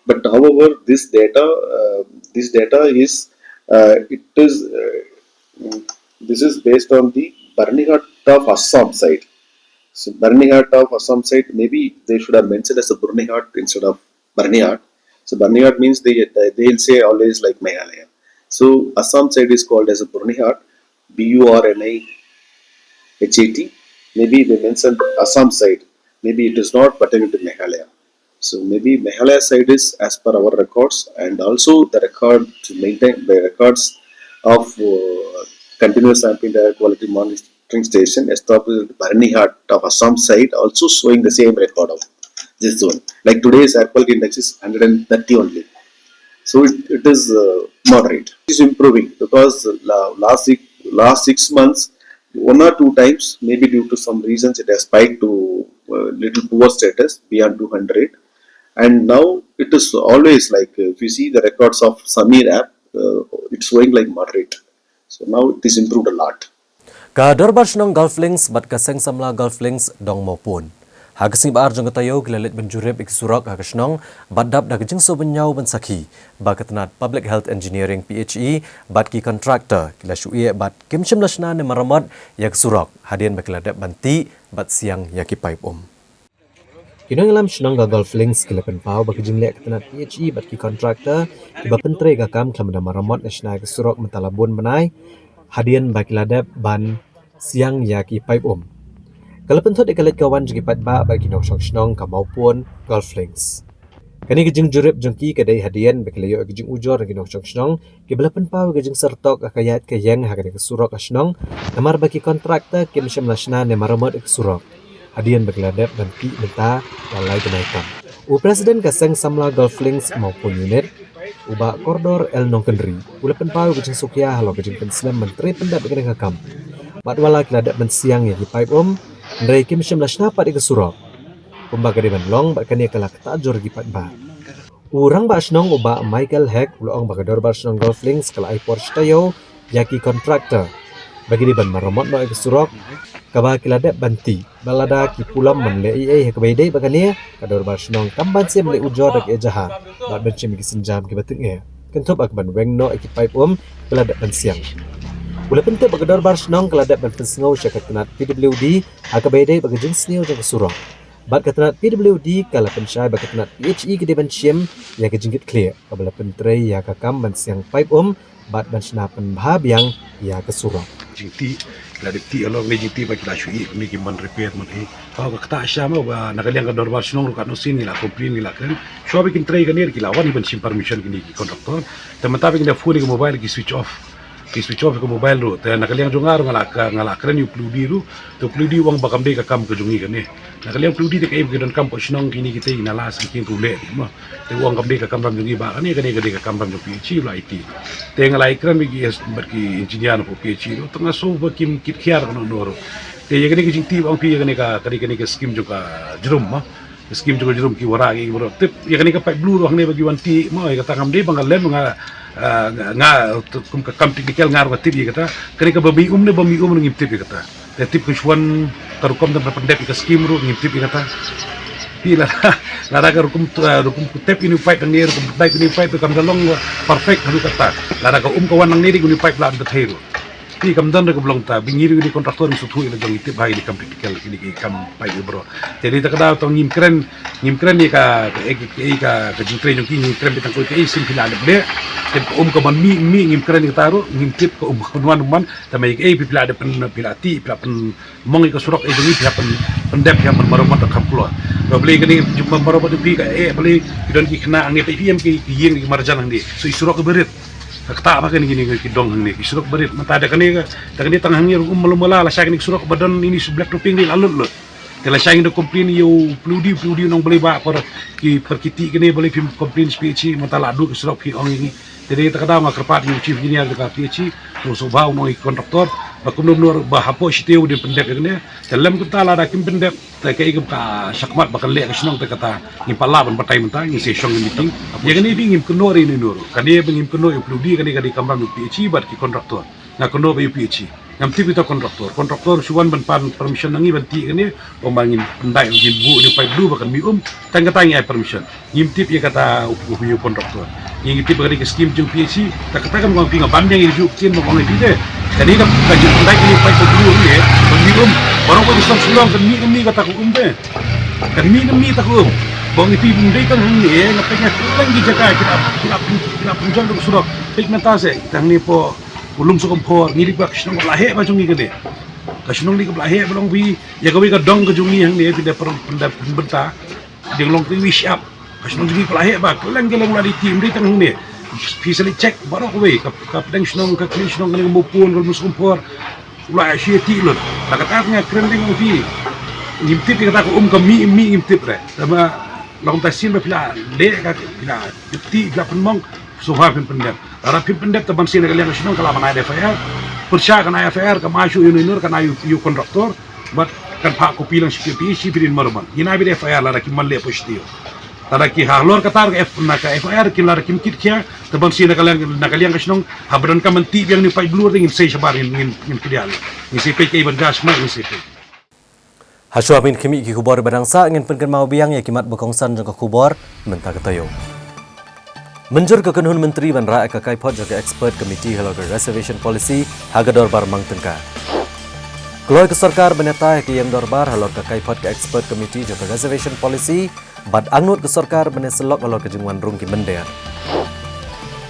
But however, this data, uh, this data is, uh, it is, uh, mm, this is based on the Byrnihat of Assam side. So Byrnihat of Assam side, maybe they should have mentioned as a Byrnihat instead of Byrnihat. So Byrnihat means they, they they'll say always like Meghalaya. So Assam side is called as a Byrnihat, B U R N I H A T. Maybe they mentioned Assam side. Maybe it is not pertaining to Meghalaya. So maybe Meghalaya side is as per our records, and also the record to maintain the records of uh, continuous ambient air quality monitoring station established at Byrnihat of Assam side also showing the same record of this zone. Like today's air quality index is hundred and thirty only. So it, it is uh, moderate. It is improving because la- last six, last six months, one or two times, maybe due to some reasons, it has spiked to uh, little poor status beyond two hundred. And now it is always like uh, if you see the records of Sameer app, uh, it's showing like moderate. So now it is improved a lot. Ka Dorbar Shnong Golf Links bad ka Seng Samla Golf Links Dong Mawpun. Ha ka sngi ba ar jong ka taïew ki la leit ban jurip ïa ki surok ha ka shnong bad dap da ka jingsngewbha ban sakhi ba ka tnat Public Health Engineering P H E bad ki contractor ki la shu ïeh bad kim shym la shna ne maramot ïa ka surok hadien ba ki la dep ban tih bad siang ïa ki paip um. Ki nongïalam shnong ka Golf Links ki la pynpaw ba ka jingleh ka tnat P H E bad ki contractor kiba pyntrei ka kam khlem da maramot ne shna ïa ka surok mynta la bun bnai hadien ba ki la dep ban siang ïa ki paip um. Ka la pynthut ïa ka leit ka wan jong ki paidbah bad ki nongshong shnong ka Mawpun Golf Links. Kane ka jingjurip jong ki ka dei hadien ba ki la ïoh ïa ka jingujor na ki nongshong shnong kiba la pynpaw ïa ka jingsyrtok ïa ka ïaid ka ïeng ha kane ka surok ka shnong namar ba ki contractor kim shym la shna ne maramot ïa ka surok hadien ba ki la dep ban tih mynta la lai bnai tam. U President ka Seng Samla Golf Links Mawpun Unit, U Bah Kordor L Nongkynrih u la pynpaw ïa ka jingsngewkhia halor ka jingpynslem ban trei pyndep ïa kane ka kam. Bad wat la ki la dep ban siang ïa ki paip um, hynrei kim shym la shna pat ïa ka surok. Kumba ka dei ban long bad kane ka la ktah jur ïa ki paidbah. U Rangbah Shnong u Bah Michael Hek u la ong ba ka Dorbar Shnong Golf Links ka la ai por shi taïew ïa ki contractor ba ki dei ban maramot noh ïa ka surok kaba ki la dep ban tih. Bad lada ki pulom ban leh ei ei ha kaba ïadei bad kane, ka Dorbar Shnong kam ban shym leh ujor da ka ejahar bad ban shim ïa ki sienjam kiba tyngeh, kynthup ïa ka ban weng noh ïa ki paip um ba la dep ban siang. U la pyntip ba ka Dorbar Shnong ka la dep ban pynsngew sha ka tnat P W D ha kaba ïadei bad ka jingsniew jong ka surok. Bad ka tnat P W D ka la pynshai ba ka tnat P H E ka dei ban shim ïa ka jingkitkhlieh kaba la pyntrei ïa ka kam ban siang paip um bad ban shna pynbha biang ïa ka surok. Jingtih, ki la dep tih halor ne jingtih ba ki la shu ïeh kine ki man repair man hi. Haba ka ktah sha mo ba na ka liang ka Dorbar Shnong ruh katno sien ngi la complain ngi la kren. Shuwa ba kin trei kane ki la wan ban shim permission kine ki contractor. Te mynta ba kin da phone ïa ka mobile ki switch off. Ki switch off ïa ka mobile ruh. Te na ka liang jong nga ruh nga la ka, nga la kren ïa u P W D ruh. Te u P W D u ong ba kam dei ka kam ka jong ngi kane. Na ka liang P W D te kaei ba ki donkam pok shnong kine kita ki na la sngewkhia ruh leh mo. Te u ong kam dei ka kamram jong ngi ba kane, kane ka dei ka kamram jong P H E, u la aiti. Te nga la ïakren bad ki, bad ki engineer na pdeng P H E ruh. Te nga sngew ba kim kit khiar kano kano ruh. Te ïa kane ka jingtih ba ong phi ïa kane ka, kane, kane ka skim jong ka Jrum mo. Ka skim jong ka Jrum ki wanrah ki baroh. Tip ïa kane ka paip blue ruh hangne ba ki wan tih mo, ïa kata ngam dei ba nga lem nga, ah, nga, nga, kum ka kam technical nga ruh nga tip ïa kata. Kane ka ba mih um ne ba mih um ruh ngim tip ïa kata. Te tip ka shuwa ka rukom da pyndep ïa ka skim ruh ngim tip ïa kata. Phi lada, lada ka rukom, eh, rukom kutep ïa une u paip hangne, rukom pyndep ïa une u paip kam da long perfect haduh katta. Lada ka um ka wan hangne dei une u paip la da thei ruh. Phi kam don ruh ka ba long ta, ba ngi ruh ki contractor ngi sngewthuh ïa la jong ngi tip ba ïa ki kam technical, ïa ki kam paip ïa baroh. Te dei ta ka daw tang ngim kren, ngim kren ïa ka, ka, ka, ka, ka jingtrei jong ki, ngim kren beit tang kawei ka skim phi la dep leh. Te ka um ka ban mih, mih ngim kren ïa kata ruh, ngim tip ka um ka ban wan, ban wan. Te ma ïa kaei phi la dep pyn, phi la tih, phi la pynmong ïa ka surok, eh, jong ngi phi la pyn, pyndep, phi la pynmaramot da kham kloi. Ba balei kane jingmaramot jong phi ka, eh, balei ki don ki khynnah hangne, phi em ki, ki ïing ki marjan hangne. So i surok iba rit. Ka ktah ba kane kine ki dong hangne, ki surok iba rit. Mynta da kane ka, da kane tang hangne ruh um malu mala, lashai kane ki surok ba don ine i black topping dei la lut lut. Te lashai ngi da complain ïa u P W D, u P W D u ong balei ba por ki, por ki tih kane balei phim complain sha P H E, mynta la duh ki surok phi ong ïa ngi. Te dei ta ka daw nga kyrpad ïa u chief engineer jong ka P H E, to sngewbha u ong ïa ki contractor ba kumno kumno ba hapoh shi taïew u dei pyndep ïa kane. Te lym kumta lada kim pyndep te kaei kaba ka shakhmat ba kan leh ka shnong te kata ngim pat lah ban batai mynta, ngin sa shong meeting. Ïa kane phi ngim kynnoh ïa une u ruh. Kane ba ngim kynnoh ïa u P W D, kane ka dei kamram ïa u P H E bad ki contractor. Nga kynnoh ba ïa u P H E. Ngam tip ïa uta u contractor. Contractor shu wan ban pan permission na ngi ban tih ïa kane. Ong ba ngin pyndait, ngin buh ïa une u paip blue ba kan mih um. Tang kata ngi ai permission. Ngim tip ïa kata u, u, u contractor. Ngi tip ba ka dei ka skim jong P H E. Ta kata kam ong phi nga ban biang ïa ka juh ktien ba ong ïa phi te. Kane ka, ka jingpyndait ïa une u paip blue ne ban mih um. Baroh ka dei shnong Shillong kan mih, kan mih kata ka um te. Kan mih, kan mih kata ka um. Ba ong ïa phi ba ym dei tang hangne, nga peit nga kylleng ki jaka ki la, ki la pyn, ki la pynjot da ka surok. Peit mynta se, tang hangne hapoh u Lumshyiap Umphor, ngi dei ba ka shnong kaba la heh ba jong ngi kane. Ka shnong dei kaba la heh ba long phi, ïa kawei ka dong ka jong ngi hangne phi dei pynbynta. Dei long kawei shyiap. Ka shnong jong ngi kaba la heh ba kylleng kylleng la dei tih, ym dei tang hangne. Phi sa leit check baroh kawei, ka, ka pdeng shnong, ka kli shnong kane ka Mawpun, ka Lumshyiap Umphor. U la shu ïa tih lut. Ta kata nga kren dei ong phi. Ngim tip ïa kata ka um ka mih, mih ngim tip re. Tangba long ta sien ba phi la leh ka phi la tih, phi la pynmong. Sngewbha phim pyndep. Lada phim pyndep te ban sien na ka liang ka shnong ka lah ban ai da F I R. Pyrshah kan ai F I R, kan ai shuh ïa u, ïa u contractor. Bad kan phah copy lang sha P H E, phi dei ban maramot. Ngin ai beit da F I R lada kim ban leh hapoh shi taïew. Lada ki halor kata ka F, na ka F I R kin lada kim kit khia, te ban sien na ka liang, na ka liang ka shnong, haba donkam ban tih biang une u paip blue te ngin sei shabar ngin, ngin, ngin pdiang. Ngin sei peit kaei ban judge ma ngin sei peit. Hashwa ban khmih ïa ki khubor ba dang sah ngin pynkynmaw biang ïa ki mat ba kongsan jong ka khubor mynta ka taïew. Mynjur ka kynhun myntri ban rah ïa ka kaiphod jong ka expert committee halor ka reservation policy ha ka dorbar mang tyngka. Kloi ka sorkar ban ïatai ïa ka ïing dorbar halor ka kaiphod ka expert committee jong ka reservation policy bad angnud ka sorkar ban ïasyllok halor ka jingwan rung ki mynder.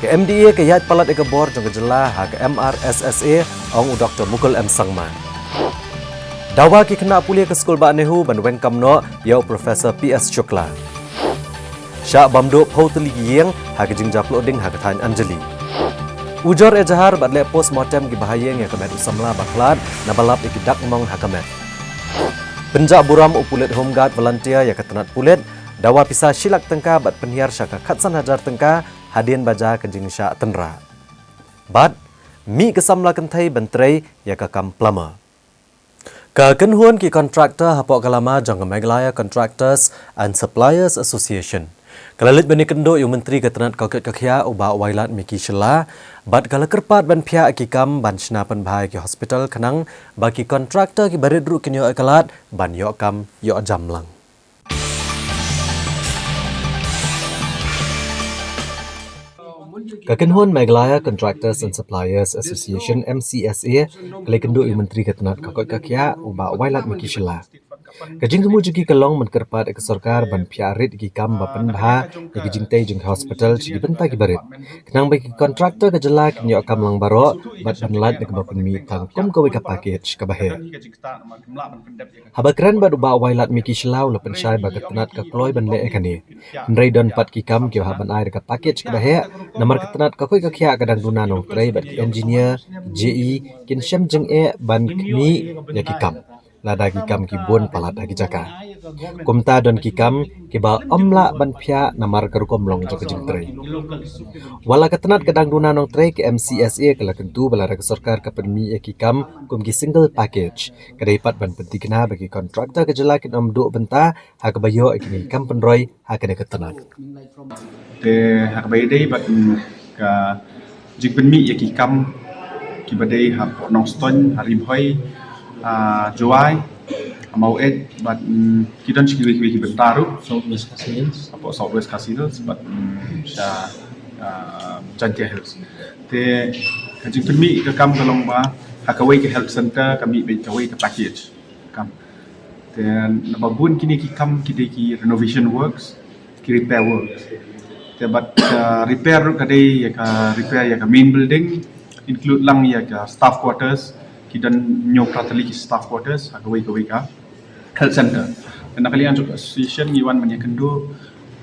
Ka M D A ka ïaid palat ïa ka bor jong ka jylla ha ka M R S S A, ong u Doktor Mukul M Sangma. Dawa ki khynnah pule ka skul Bah Nehu ban weng kam noh ïa u Professor P S Shukla. Shah bam duh phew tylli ki ïing ha ka jingjia ploh ding ha ka thaiñ Anjali. Ujor ejahar bad leh postmortem kiba ha ïing ïa ka met u samla ba khlad naba lap ïa ki dak mong ha ka met. Pynjah burom u pulit home guard volunteer ïa ka tnat pulit, dawa pisa shi lak tyngka bad pynhiar sha ka khatsan hajar tyngka hadien ba jia ka jingshah tynrah. Bad mih ka samla kynthei ban trei ïa ka kam plumber. Ka kynhun ki contractor hapoh ka lama jong ka Meghalaya Contractors and Suppliers Association ka la leit ban ïakynduh ïa u Myntri ka tnat ka koit ka khiah u Bah Wailadmiki Shylla, bad ka la kyrpad ban phiah ki kam ban shna pynbha ïa ki hospital khnang ba ki contractor kiba rit ruh kin ïoh ïa ka lad ban ïoh kam ïoh jam lang. Ka kynhun Meghalaya Contractors and Suppliers Association, M C S A, ka la ïakynduh ïa u Myntri ka tnat ka koit ka khiah u Bah Wailadmiki Shylla. Ka jingthmu jong ki ka long ban kyrpad ïa ka sorkar ban phiah rit ïa ki kam ba pynbha ïa ki jingtei jong ki hospital sha ki bynta kiba rit, khnang ba ki contractor ka jylla kin ïoh kam lang baroh bad ban lait na kaba pynmih tang kum kawei ka package kaba heh. Haba kren bad u Bah Wailadmiki Shylla u la pynshai ba ka tnat ka kloi ban leh ïa kane, hynrei don pat ki kam kiba hap ban ai da ka package kaba heh, namar ka tnat ka koit ka khiah ka dang duna nongtrei bad ki engineer, J E, kin shem jingeh ban khmih ïa ki kam, lada ki kam ki bun palat ha ki jaka. Kumta don ki kam kiba ym lah ban phiah namar ka rukom long jong ka jingtrei. Wat la ka tnat ka dang duna nongtrei, ka M C S A ka la kyntu ba lada ka sorkar ka pynmih ïa ki kam kum ki single package, ka dei pat ban pynthikna ba ki contractor ka jylla kin ym duh bynta ha kaba ïoh ïa kine ki kam pynroi ha kane ka tnat. Te ha kaba ïadei bad, mm, ka jingpynmih ïa ki kam kiba dei hapoh Nongstoiñ, ha Ri Bhoi, ha Jowai, ha Maweit, bad, mm, ki don shi kiwei kiwei ki bynta ruh. South West Khasi Hills. Hapoh South West Khasi Hills bad, mm, sha, ah, Jaintia Hills. Te ka jingpynmih ka kam ka long ba ha kawei ka health center ka mih beit kawei ka package kam. Te naba bun kine ki kam ki dei ki renovation works, ki repair works. Te bad, uh, repair ruh ka dei ïa ka repair ïa ka main building, include lang ïa ka staff quarters, ki don hynñiew phra tylli ki staff quarters ha kawei kawei ka health center. Te na ka liang jong ka association ngi wan ban ïakynduh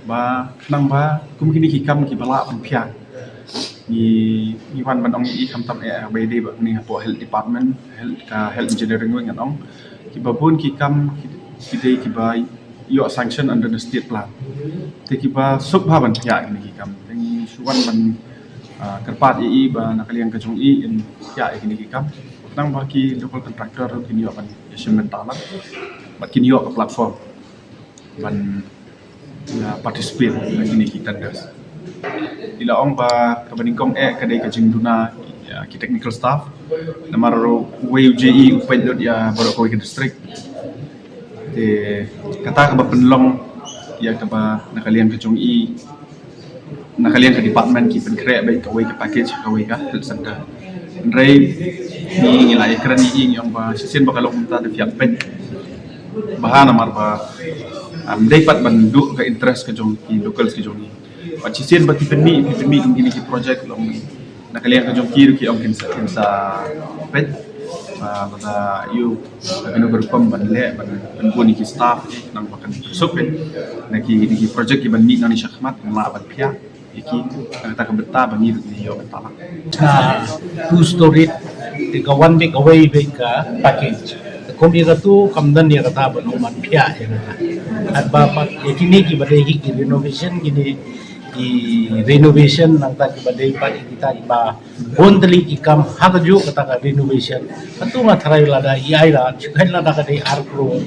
ba khnang ba kum kine ki kam kiba lah ban phiah, ngi, ngi wan ban ong ïa i khamtam eh ba ïadei bad kane hapoh health department, health, ka health engineering wing ngan ong. Kiba bun ki kam ki, ki dei kiba ïoh sanction under the state plan. Te kiba suk bha ban phiah kine ki kam. Te ngi shu wan ban, ah, kyrpad ïa i ba na ka liang ka jong i in phiah ïa kine ki kam, khnang ba ki local contractor ruh kin ïoh ban ïashim bynta lang bad kin ïoh ka platform ban, ïa, participate ha kine ki tenders. I la ong ba kaba nyngkong eh ka dei ka jingduna, ïa, ki technical staff. Namar uwei u J E u peit lut ïa baroh kawei ka district. Te kata kaba pynlong ïa kaba na ka liang ka jong i, na ka liang ka department ki pynkhreh beit kawei ka package kawei ka health center. Hynrei ngi, ngi la ïakren ïa i, ngi ong ba shisien ba ka long kumta, da phiah peit bha namar ba, um, dei pat ban duh ka interest ka jong ki locals ka jong ngi. Bad shisien ba ki pynmih, ki pynmih kum kine ki project long, na ka liang ka jong ki ruh ki ong kin sa, kin sa peit, ah, lada ïoh ka kano ka rukom ban leh, ban, ban bun ïa ki staff, nang ba kan suk peit na ki, na ki project kiban mih nangne shakhmat, ngi lah ban phiah ïa ki, na kata ka bynta ba ngi ruh ngi ïoh bynta lang. Ah, two story, te ka wan beit kawei beit ka package. Te kum ïa katu kam don ïa kata ban ong ban phiah ïa kata. Bad ba, ba ïa kine kiba dei hi ki renovation, kine ki renovation, nangta kiba dei pat ïa kita kiba bun tylli ki kam ha kajuh kata ka renovation. Katu nga tharai lada ïa i la, shu khein lada ka dei ar klur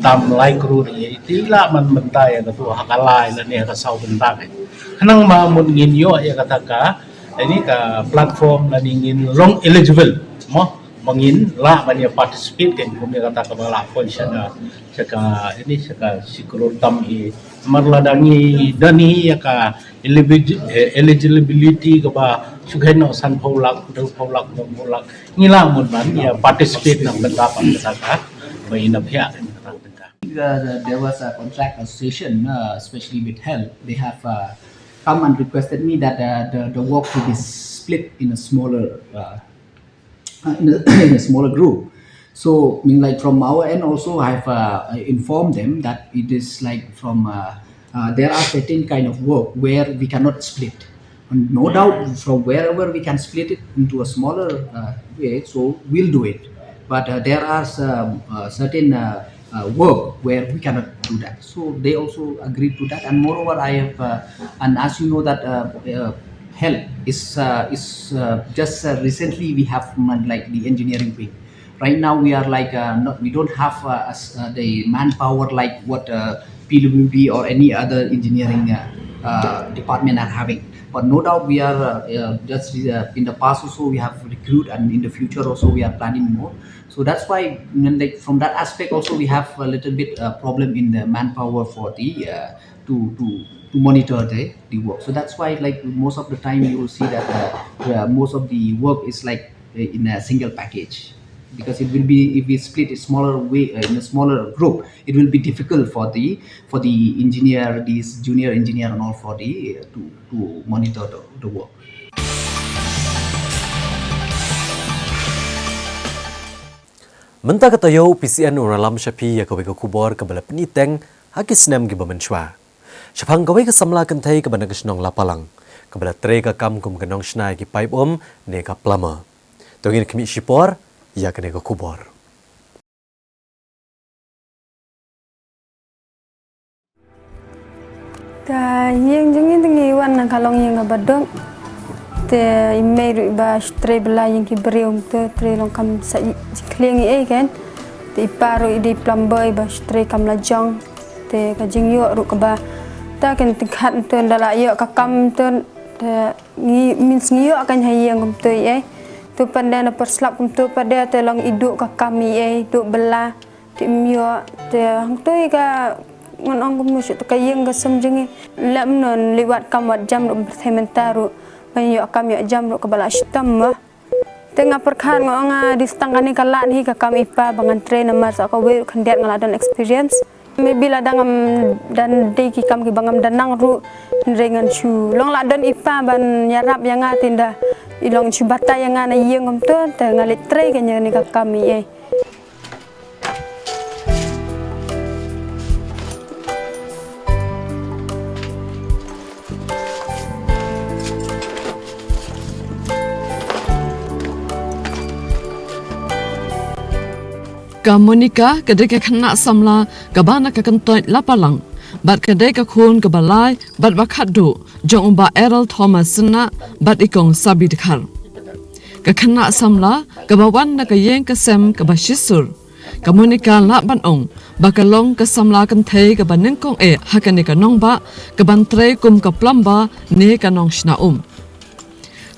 tam lai klur ïa i, te i lah man bynta ïa katu ha ka lai lane ha ka saw bynta ka. Khnang ba mut ngin ïoh ïa kata ka, ini ka platform lane ngin long eligible, mo, ba ngin lah ban ïa participate, kan kum ïa kata kaba la poi sha ka, sha ka, ini sha ka shi klur tam i. Namar lada ngi don hi ïa ka eligi-, eh, eligibility kaba shu khein noh sanphew lak, hynñiewphew lak, hynñiewphew lak, ngi lah mut ban ïa participate na ka bynta pat kata ka ba i na phiah ka bynta. Uh, the, there was a contract association, uh, especially with health. They have, uh, come and requested me that, uh, the, the work to be split in a smaller, uh, uh, in a, in a smaller group. So, I mean, like, from our end also, I have, uh, informed them that it is, like, from, uh, uh, there are certain kind of work where we cannot split. And no doubt, from wherever we can split it into a smaller, uh, way, so we'll do it. But, uh, there are some, uh, certain, uh, uh, work where we cannot do that. So they also agreed to that. And moreover, I have, uh, and as you know that, uh, uh, health is, uh, is, uh, just, uh, recently we have, um, like, the engineering wing. Right now we are, like, uh, not, we don't have, uh, as, uh, the manpower like what, uh, P W B or any other engineering, uh, uh, department are having. But no doubt we are, uh, uh, just, uh, in the past also we have recruit, and in the future also we are planning more. So that's why, and, like, from that aspect also we have a little bit, uh, problem in the manpower for the, uh, to, to, to monitor the, the work. So that's why, like, most of the time you will see that, uh, uh, most of the work is, like, uh, in a single package, because it will be, if we split a smaller way, uh, in a smaller group, it will be difficult for the, for the engineer, these junior engineer and all, for the, uh, to, to monitor the, the work. Mynta ka taïew, P C N u la lam sha phi ïa kawei ka khubor kaba la pyni teng ha ki snem kiba mynshuwa. Shaphang kawei ka samla kynthei kaba na ka shnong Lapalang, kaba la trei ka kam kum ka nongshna ïa ki paip um ne ka plumber. To ngin khmih shipor ïa kane ka khubor. Ka ïing jong ngi te ngi wan na ka long ïing kaba duk. Te i mei ruh iba shu trei bylla ïing ki briew, te trei long kam sa i, i khlieh i ei kan. Te i pa ruh i dei plumber iba shu trei kam la jong. Te ka jingïoh ruh kaba, ta kan tyngkhat, te nda la ïoh ka kam, te, te ngi, means ngi ïoh kan ha ïing kumto i ei. To pat de na por slap kumto pat de te long i duh ka kam i ei, duh bylla. Te ym ïoh, te hangto i ka, ngan ong kumno shuh, te ka ïing ka sem jong ngi. Lem non leit wad kam wad jam ruh pyrthei mynta ruh. Ban ïoh kam ïoh jam ruh kaba la shitom mo. Te nga pyrkhat nga ong, ah, dei tang kane ka lad hi ka kam i pa ba ngan trei namar sa kawei ruh khyndiat nga la don experience. Maybe lada ngam don dei ki kam kiba ngam don nang ruh, hynrei ngan shu long la don i pa ban ïarap ïa nga, te nda i long shu batai ïa nga na ïing kumto, te nga leit trei kane ka kam i ei. Ka Monica ka dei ka khynnah samla kaba na ka kyntoit Lapalang, bad ka dei ka khun kaba lai bad ba khatduh jong u Bah Errol Thomas Synnah bad i kong Sabi Dkhar. Ka khynnah samla kaba wan na ka ïing ka sem kaba shisur, ka Monica lah ban ong ba ka long ka samla kynthei kaba nyngkong eh ha kane ka nongbah kaban trei kum ka plumber ne ka nongshna um.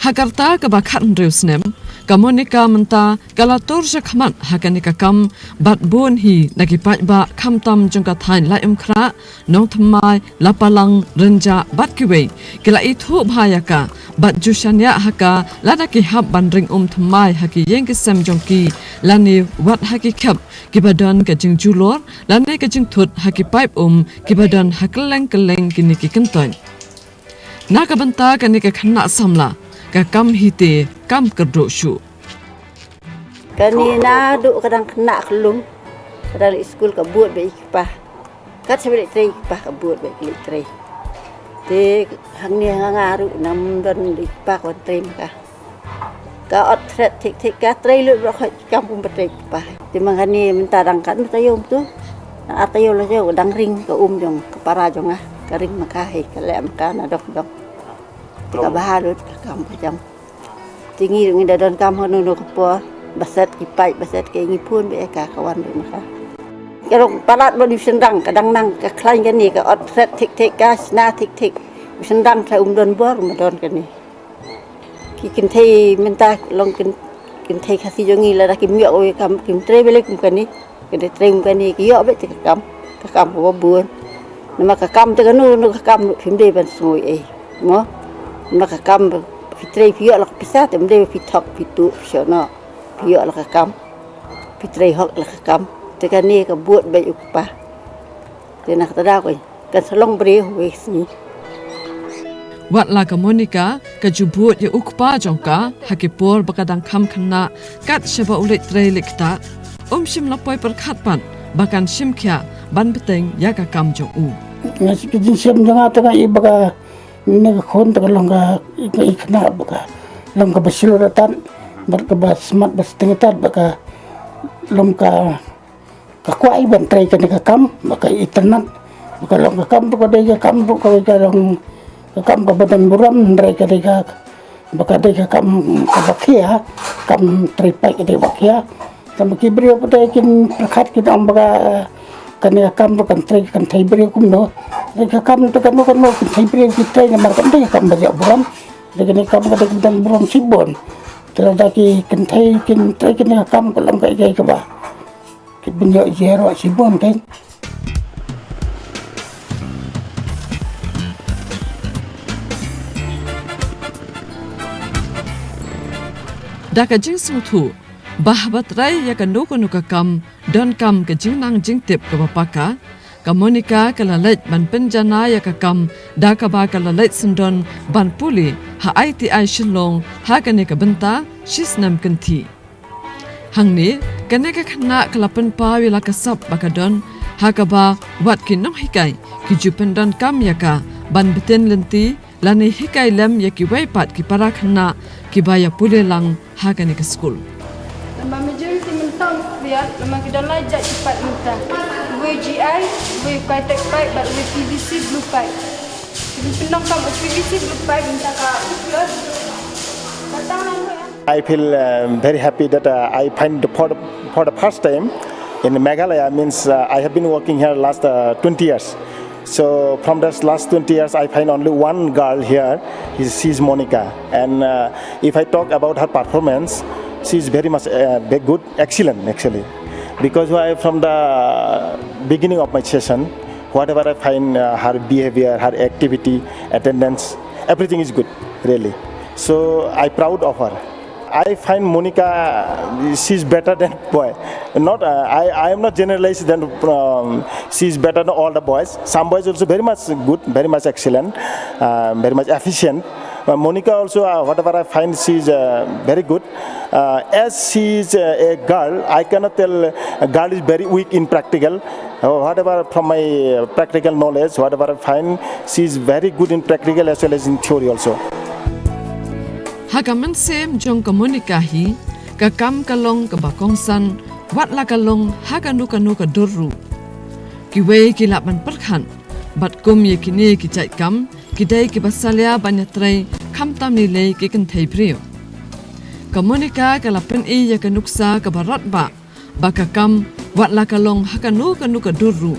Ha ka rta kaba khathynriew snem, ka Monica mynta ka la tur shakhmat ha kane ka kam, bad bun hi na ki paidbah khamtam jong ka thaiñ Laitumkhrah, Nongthymmai, Lapalang, Rynjah bad kiwei ki la ithuh bha ïa ka bad ju shaniah ha ka lada ki hap ban ring um thymmai ha ki ïing ki sem jong ki, lane wat ha ki khep kiba don ka jingjulor lane ka jingthut ha ki paip um kiba don ha kylleng kylleng kine ki kyntoit. Na ka bynta kane ka khynnah samla, ka kam hi te kam kyrduh shuh. Kane naduh ka dang khynnah ka long, ka dang leit skul ka bud bad i kpa. Kat sa ba leit trei i kpa ka bud bad ki leit trei. Te hangne ha nga ruh ngam don i kpa ka wan trei ma ka. Ka ot thret thik thik, ka trei lut baroh khoit kam kum ba trei i kpa. Te ma kane mynta dang kat mynta ïoh to. Dang ar taïew la taïew dang ring ka um jong ka para jong nga. Ka ring ma ka hi, ka leh ma ka na dok dok. Te ka bha lut ka kam ka jam. Te ngi ruh ngi da donkam hano hano ka por, ba set ki paip, ba set ki, ngi phone bad ïa ka, ka wan ruh ma ka. Ka long palat bad u shynrang, ka dang nang ka khlaiñ kane, ka ot thret thik thik, ka shna thik thik. U shynrang trai um don bor, um don kane. Ki kynthei mynta long kyn-, kynthei Khasi jong ngi lada kim ïoh kawei ka kam, kim trei balei kum kane. Ka dei trei kum kane, ki ïoh beit te ka kam, ka kam kaba bun. Namar ka kam te kano kano ka kam ruh phim dei ban sngew ei. Mo? Namar ka kam ba phi trei phi ïoh la ka pisa, te ym dei ba phi thok, phi tuh, phi shoh noh. Phi ïoh la ka kam. Phi trei hok la ka kam. Te kane ka bud beit u kpa. Te na kata daw ka kan sa long briew wei sngi. Wat la ka Monica ka ju bud ïa u kpa jong ka ha ki por ba ka dang kham khynnah, kat shaba u leit trei leit ktah, um shym la poi pyrkhat pat ba kan shim khia ban bteng ïa ka kam jong u. Nga shu ka jingshem jong nga te nga i ba kane ka khun te ka long ka, i khynnah ba ka long kaba shlur tad, bad kaba smat ba sting tad, ba ka long ka Ka kwah ban trei kane ka kam ba ka itynnad, ba ka long ka kam ba ka dei ka kam ba ka long ka kam kaba don burom, hynrei ka dei ka ba ka dei ka kam kaba khia, kam trei paid ka dei ba khia. Tang ba ki briew pat kin pyrkhat kin ong ba ka kane ka kam ba kan trei kan thei briew kumno. Dei ka kam te kano kano kan thei briew ki trei namar kam dei ka kam ba ïa burom. Dei kane ka kam ka dei ka don burom shibun. Te lada ki kan thei kin trei kane ka kam ka long kaei kaei kaba ki ban ïoh ïaroh shibun kan. Da ka jingsngewthuh ba haba trei ïa kano kano ka kam donkam ka jingnang jingtip kaba paka, ka Monica ka la leit ban pynjanai ïa ka kam da kaba ka la leit syndon ban pule ha I T I Shillong ha kane ka bynta shi snem kynthih. Hangne kane ka khynnah ka la pynpaw ïa la ka sap ba ka don, ha kaba wat ki nonghikai ki ju pyndonkam ïa ka ban btin lynti lane hikai lem ïa kiwei pat ki para khynnah kiba ïa pule lang ha kane ka skul. Namar majority mynta u khriat namar ki don lai jait ki paip mynta. Uwei G I, uwei Kitech pipe bad uwei P V C blue pipe. Ki pyndonkam u P V C blue pipe mynta ka u plus. Kata nang. I feel um, very happy that uh, I find the, for, the, for the first time in Meghalaya, means uh, I have been working here last uh, twenty years. So from this last twenty years, I find only one girl here. Is, she's Monica. And uh, if I talk about her performance, she's very much uh, very good, excellent actually. Because why from the beginning of my session, whatever I find uh, her behavior, her activity, attendance, everything is good, really. So I proud of her. I find Monica, she's better than boy. Not, uh, I, I am not generalized that um, she's better than all the boys. Some boys also very much good, very much excellent, uh, very much efficient. Uh, Monica also, uh, whatever I find, she's uh, very good. Uh, as she is uh, a girl, I cannot tell a girl is very weak in practical. Uh, whatever from my uh, practical knowledge, whatever I find, she is very good in practical as well as in theory also. Ha ka mynsiem jong ka Monica hi, ka kam ka long kaba kongsan, wat la ka long ha kano kano ka dur ruh. Kiwei ki lah ban pyrkhat bad kum ïa kine ki jait kam ki dei kiba salia ban ïatrei khamtam lei lei ki kynthei briew. Ka Monica ka la pyni ïa ka nuksa kaba radbah ba ka kam wat la ka long ha kano kano ka dur ruh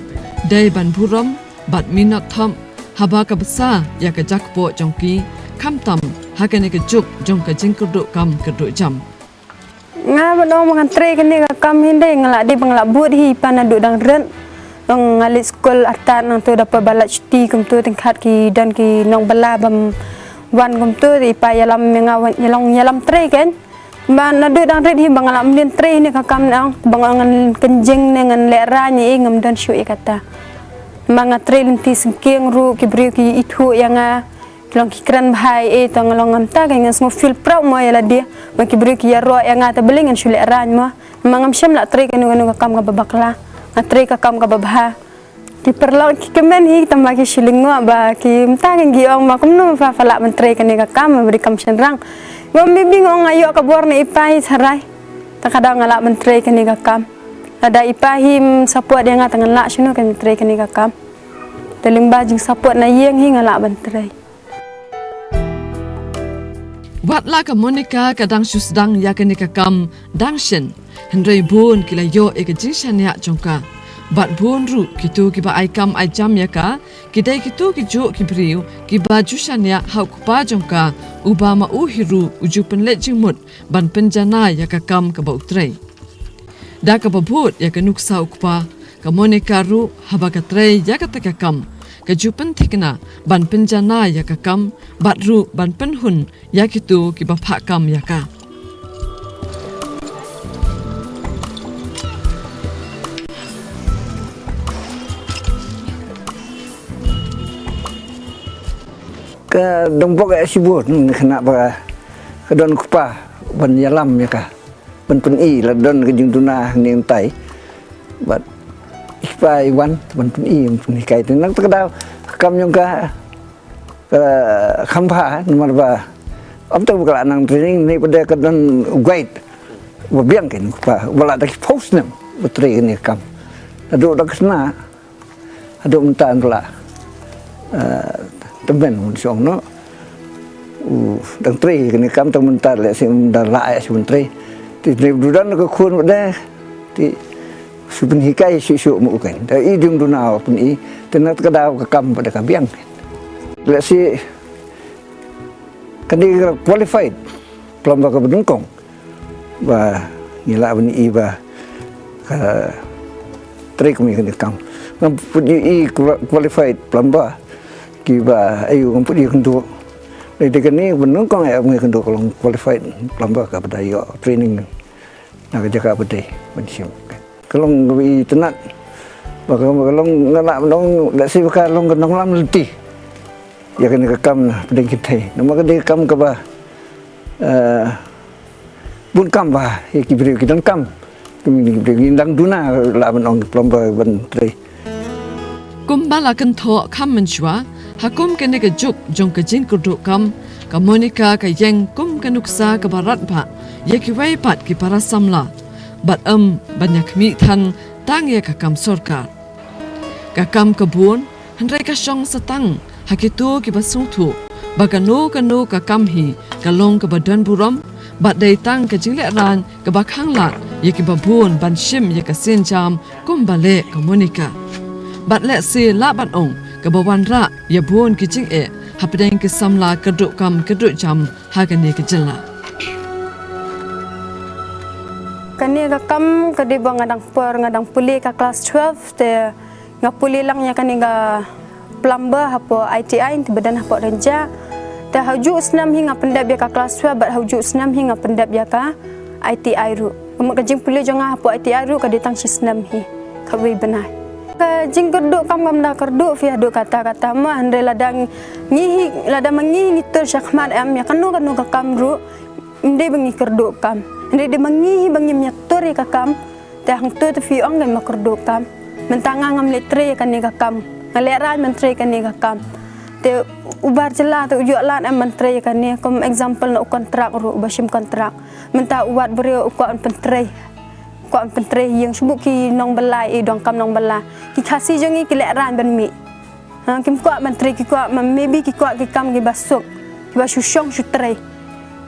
dei ban burom bad minot thop haba ka bsa ïa ka jakpoh jong ki, khamtam ha kane ka juk jong ka jingkyrduh kam kyrduh jam. Nga ba ong ba ngan trei kane ka kam hi dei nga la dei ba nga la bud hi pa naduh dang rit. Ong nga leit skul artat nangto da pa ba la shuti kumto tyngkhat ki don ki nong bala bam wan kumto i pa ïalam ïa nga wan ïalong ïalam trei kan. Ba naduh dang rit hi ba nga la mlien trei ne ka kam nang ba nga ngan kynjing ne ngan leh rang ïa i ngam don shuh ïa kata. Ba nga trei lynti sengkeng ruh ki briew ki ithuh ïa nga. Ki long ki kren bha ïa i to nga long ngam ta ka ngan sngew feel proud mo ïa lade. Ba ki briew ki ïaroh ïa nga ta ba lei ngan shu leh rang mo. Ma ngam shym la trei kano kano ka kam kaba bakla. Nga trei ka kam kaba bha. Ki paralok ki kmen hi tang ba ki shu lyngngoh ba ki mynta ki ong ba kumno pha pha lah ban trei kane ka kam ba dei kam shynrang. Ba maybe nga ong nga ïoh ka bor na i pa hi sarai. Ta ka daw nga lah ban trei kane ka kam. Lada i pa hi support ïa nga ta ngan lah shano kan trei kane ka kam. Te lyngba jingsupport na ïing hi nga lah ban trei. Wat la ka Monica ka dang shu sdang ïa kane ka kam dang shen, hynrei bun ki la ïoh ïa ka jingshaniah jong ka. Bad bun ruh kito kiba ai kam ai jam ïa ka ki dei kito ki juh ki briew kiba ju shaniah ha u kpa jong ka, uba ma u hi ruh u ju pynleit jingmut ban pynjanai ïa ka kam kaba u trei. Da kaba bud ïa ka nuksa u kpa, ka Monica ruh haba ka trei ïa kata ka kam ka ju pynthikna ban pynjanai ïa ka kam bad ruh ban pynhun ïa kito kiba phah kam ïa ka. Ka dang bok ïa shibun khynnah ba ka don kpa ban ïalam ïa ka. Ban pyni la don ka jingduna hangne hangtai. Bad i kpa i wan ban pyni ban pynhikai te nang ta ka daw ka kam jong ka ka kham bha namar ba ym ta ba ka la nang training ne ba da ka don guide ba biang kein kpa ba la da ki post nem ba trei ne kam. Haduh da ka sna, haduh mynta nga la, eh, tymmen, ngan ong noh. U dang trei kane ka kam tang mynta, lehse ynda lah eh shu trei. Te dei u don ka khun bad dei, te shu pynhikai shuh shuh mo u kein. Te i dang duna u pyni, te na ka daw ka kam bad ka biang. Lehse kane ka qualified plumber kaba nyngkong ba ngi lah ban ïohi ba ka trei kum ïa kane ka kam. Ngam pat ïohi qua-, qualified plumber kiba, aiu, ngam pat ïohi kynduh. Dei, dei kane ba nyngkong ïa ba ngi kynduh ka long qualified plumber kaba da ïoh training na ka jaka ba dei ban shim. Ka long kaba itynnad. Ba ka, ba ka long, nga lah ban ong, lehse ba ka long ka nonglam lynti ïa kane ka kam na pdeng kynthei. Namar ka dei ka kam kaba, eh, bun kam bha ïa ki briew ki donkam. Ki briew ki dang duna, lah ban ong, ki plumber ban trei. Kumba la kynthoh kham mynshuwa, ha kum kane ka juk jong ka jingkyrduh kam, ka Monica ka ïeng kum ka nuksa kaba radbah ïa kiwei pat ki para samla, bad ym ban ïakhmih than tang ïa ka kam sorkar. Ka kam ka bun, hynrei ka shong sa tang ha kito kiba sngewthuh ba kano kano ka kam hi ka long kaba don burom, bad dei tang ka jinglehrain kaba khanglad ïa kiba bun ban shim ïa ka sienjam kumba leh ka Monica. Bad lehse lah ban ong kaba wanrah ïa bun ki jingeh hapdeng ki samla kyrduh kam kyrduh jam ha kane ka jylla. Kane ka kam ka dei ba nga dang por, nga dang pule ka klas twelve, te nga pule lang ïa kane ka plumber hapoh I T I, te ba don hapoh Rynjah. Te ha u juh snem hi nga pyndep ïa ka klas twelve, bad ha u juh snem hi nga pyndep ïa ka I T I ruh. Ka mut ka jingpule jong nga hapoh I T I ruh ka dei tang shi snem hi, khatwei bnai. Ka jingkyrduh kam kam da kyrduh phi haduh katta katta mo, hynrei lada ngi hi, lada ma ngi ngi tur shakhmat em ïa kano kano ka kam ruh, ym dei ba ngi kyrduh kam. Hynrei dei ma ngi hi ba ngim ïa tur ïa ka kam. Te hangto te phi ong kein ma kyrduh kam. Mynta nga ngam leh trei ïa kane ka kam. Nga lehrain ban trei ïa kane ka kam. Te u bar jylla te u ïoh lad em ban trei ïa kane. Kum example na u kontrak ruh, uba shim kontrak. Mynta u wad briew u kwah ban pyntrei. Kwah ban pyntrei ïing, shu buh ki nongbylla, i donkam nongbylla. Ki Khasi jong ngi ki lehrain ban mih. Ha, kim kwah ban trei, ki kwah, ma, maybe ki kwah ki kam kiba suk, kiba shu shong shu trei.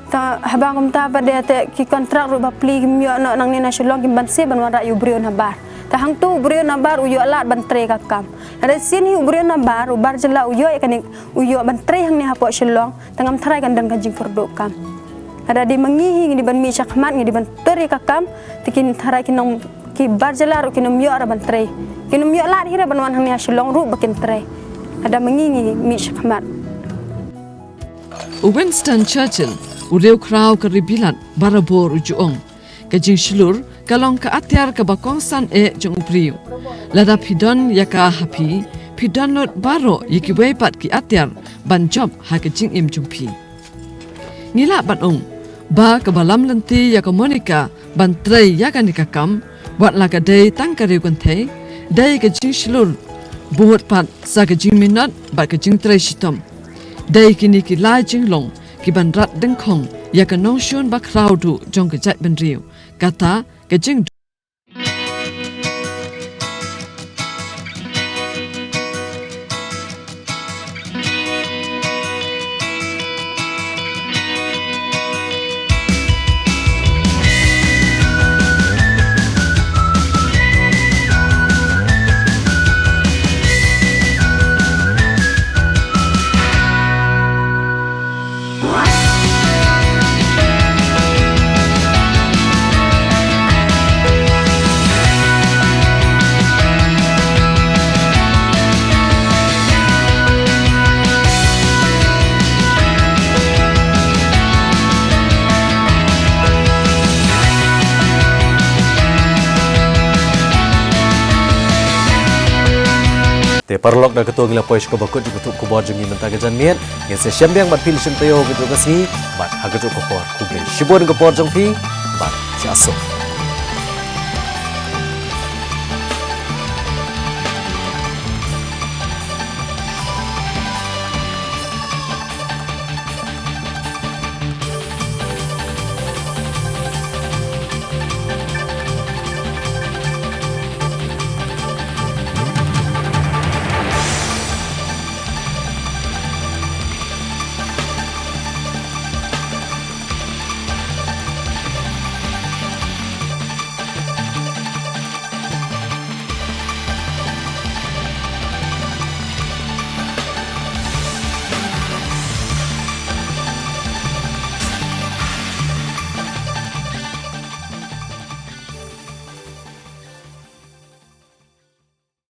Te haba kumta pat de te ki kontrak ruh ba plie kim ïoh noh nangne na Shillong, kim banse ban wanrah ïa u briew na bar. Te hangto u briew na bar u ïoh lad ban trei ka kam. Lada shisien hi u briew na bar, u bar jylla u ïoh ïa kane, u ïoh ban trei hangne hapoh Shillong. Te ngam tharai kan don ka jingkyrduh kam. Lada dei ma ngi hi ngi dei ban mih shakhmat, ngi dei ban tur ïa ka kam, te kin tharai ki nong, ki bar jylla ruh kin ym ïoh ruh ban trei. Kin ym ïoh lad hi ruh ban wan hangne ha Shillong ruh ba kin trei. Lada ma ngi ngi mih shakhmat. U Winston Churchill, u riewkhraw ka ri Bilat, barabor u ju ong, ka jingshlur ka long ka atiar kaba kongsan eh jong u briew. Lada phi don ïa ka ha phi, phi don lut baroh ïa kiwei pat ki atiar ban jop ha ka jingim jong phi. Ngi lah ban ong ba kaba lam lynti ïa ka Monica ban trei ïa kane ka kam, wat la ka dei tang ka riew kynthei, dei ka jingshlur bud pat sa ka jingminot bad ka jingtrei shitom. Dei kine ki lai jinglong ki ban rat dyngkhong ïa ka nongshun bakhraw duh jong ka jaitbynriew. Kata ka jing Te paralok, da kato ngi la poi sha kaba kut jong ka tuh khubor jong ngi mynta ka janmiet. Ngin sa ïashem biang bad phi lyngba ka juh ka sngi bad ha ka juh ka por. Khublei shibun ka por jong phi bad sa suk.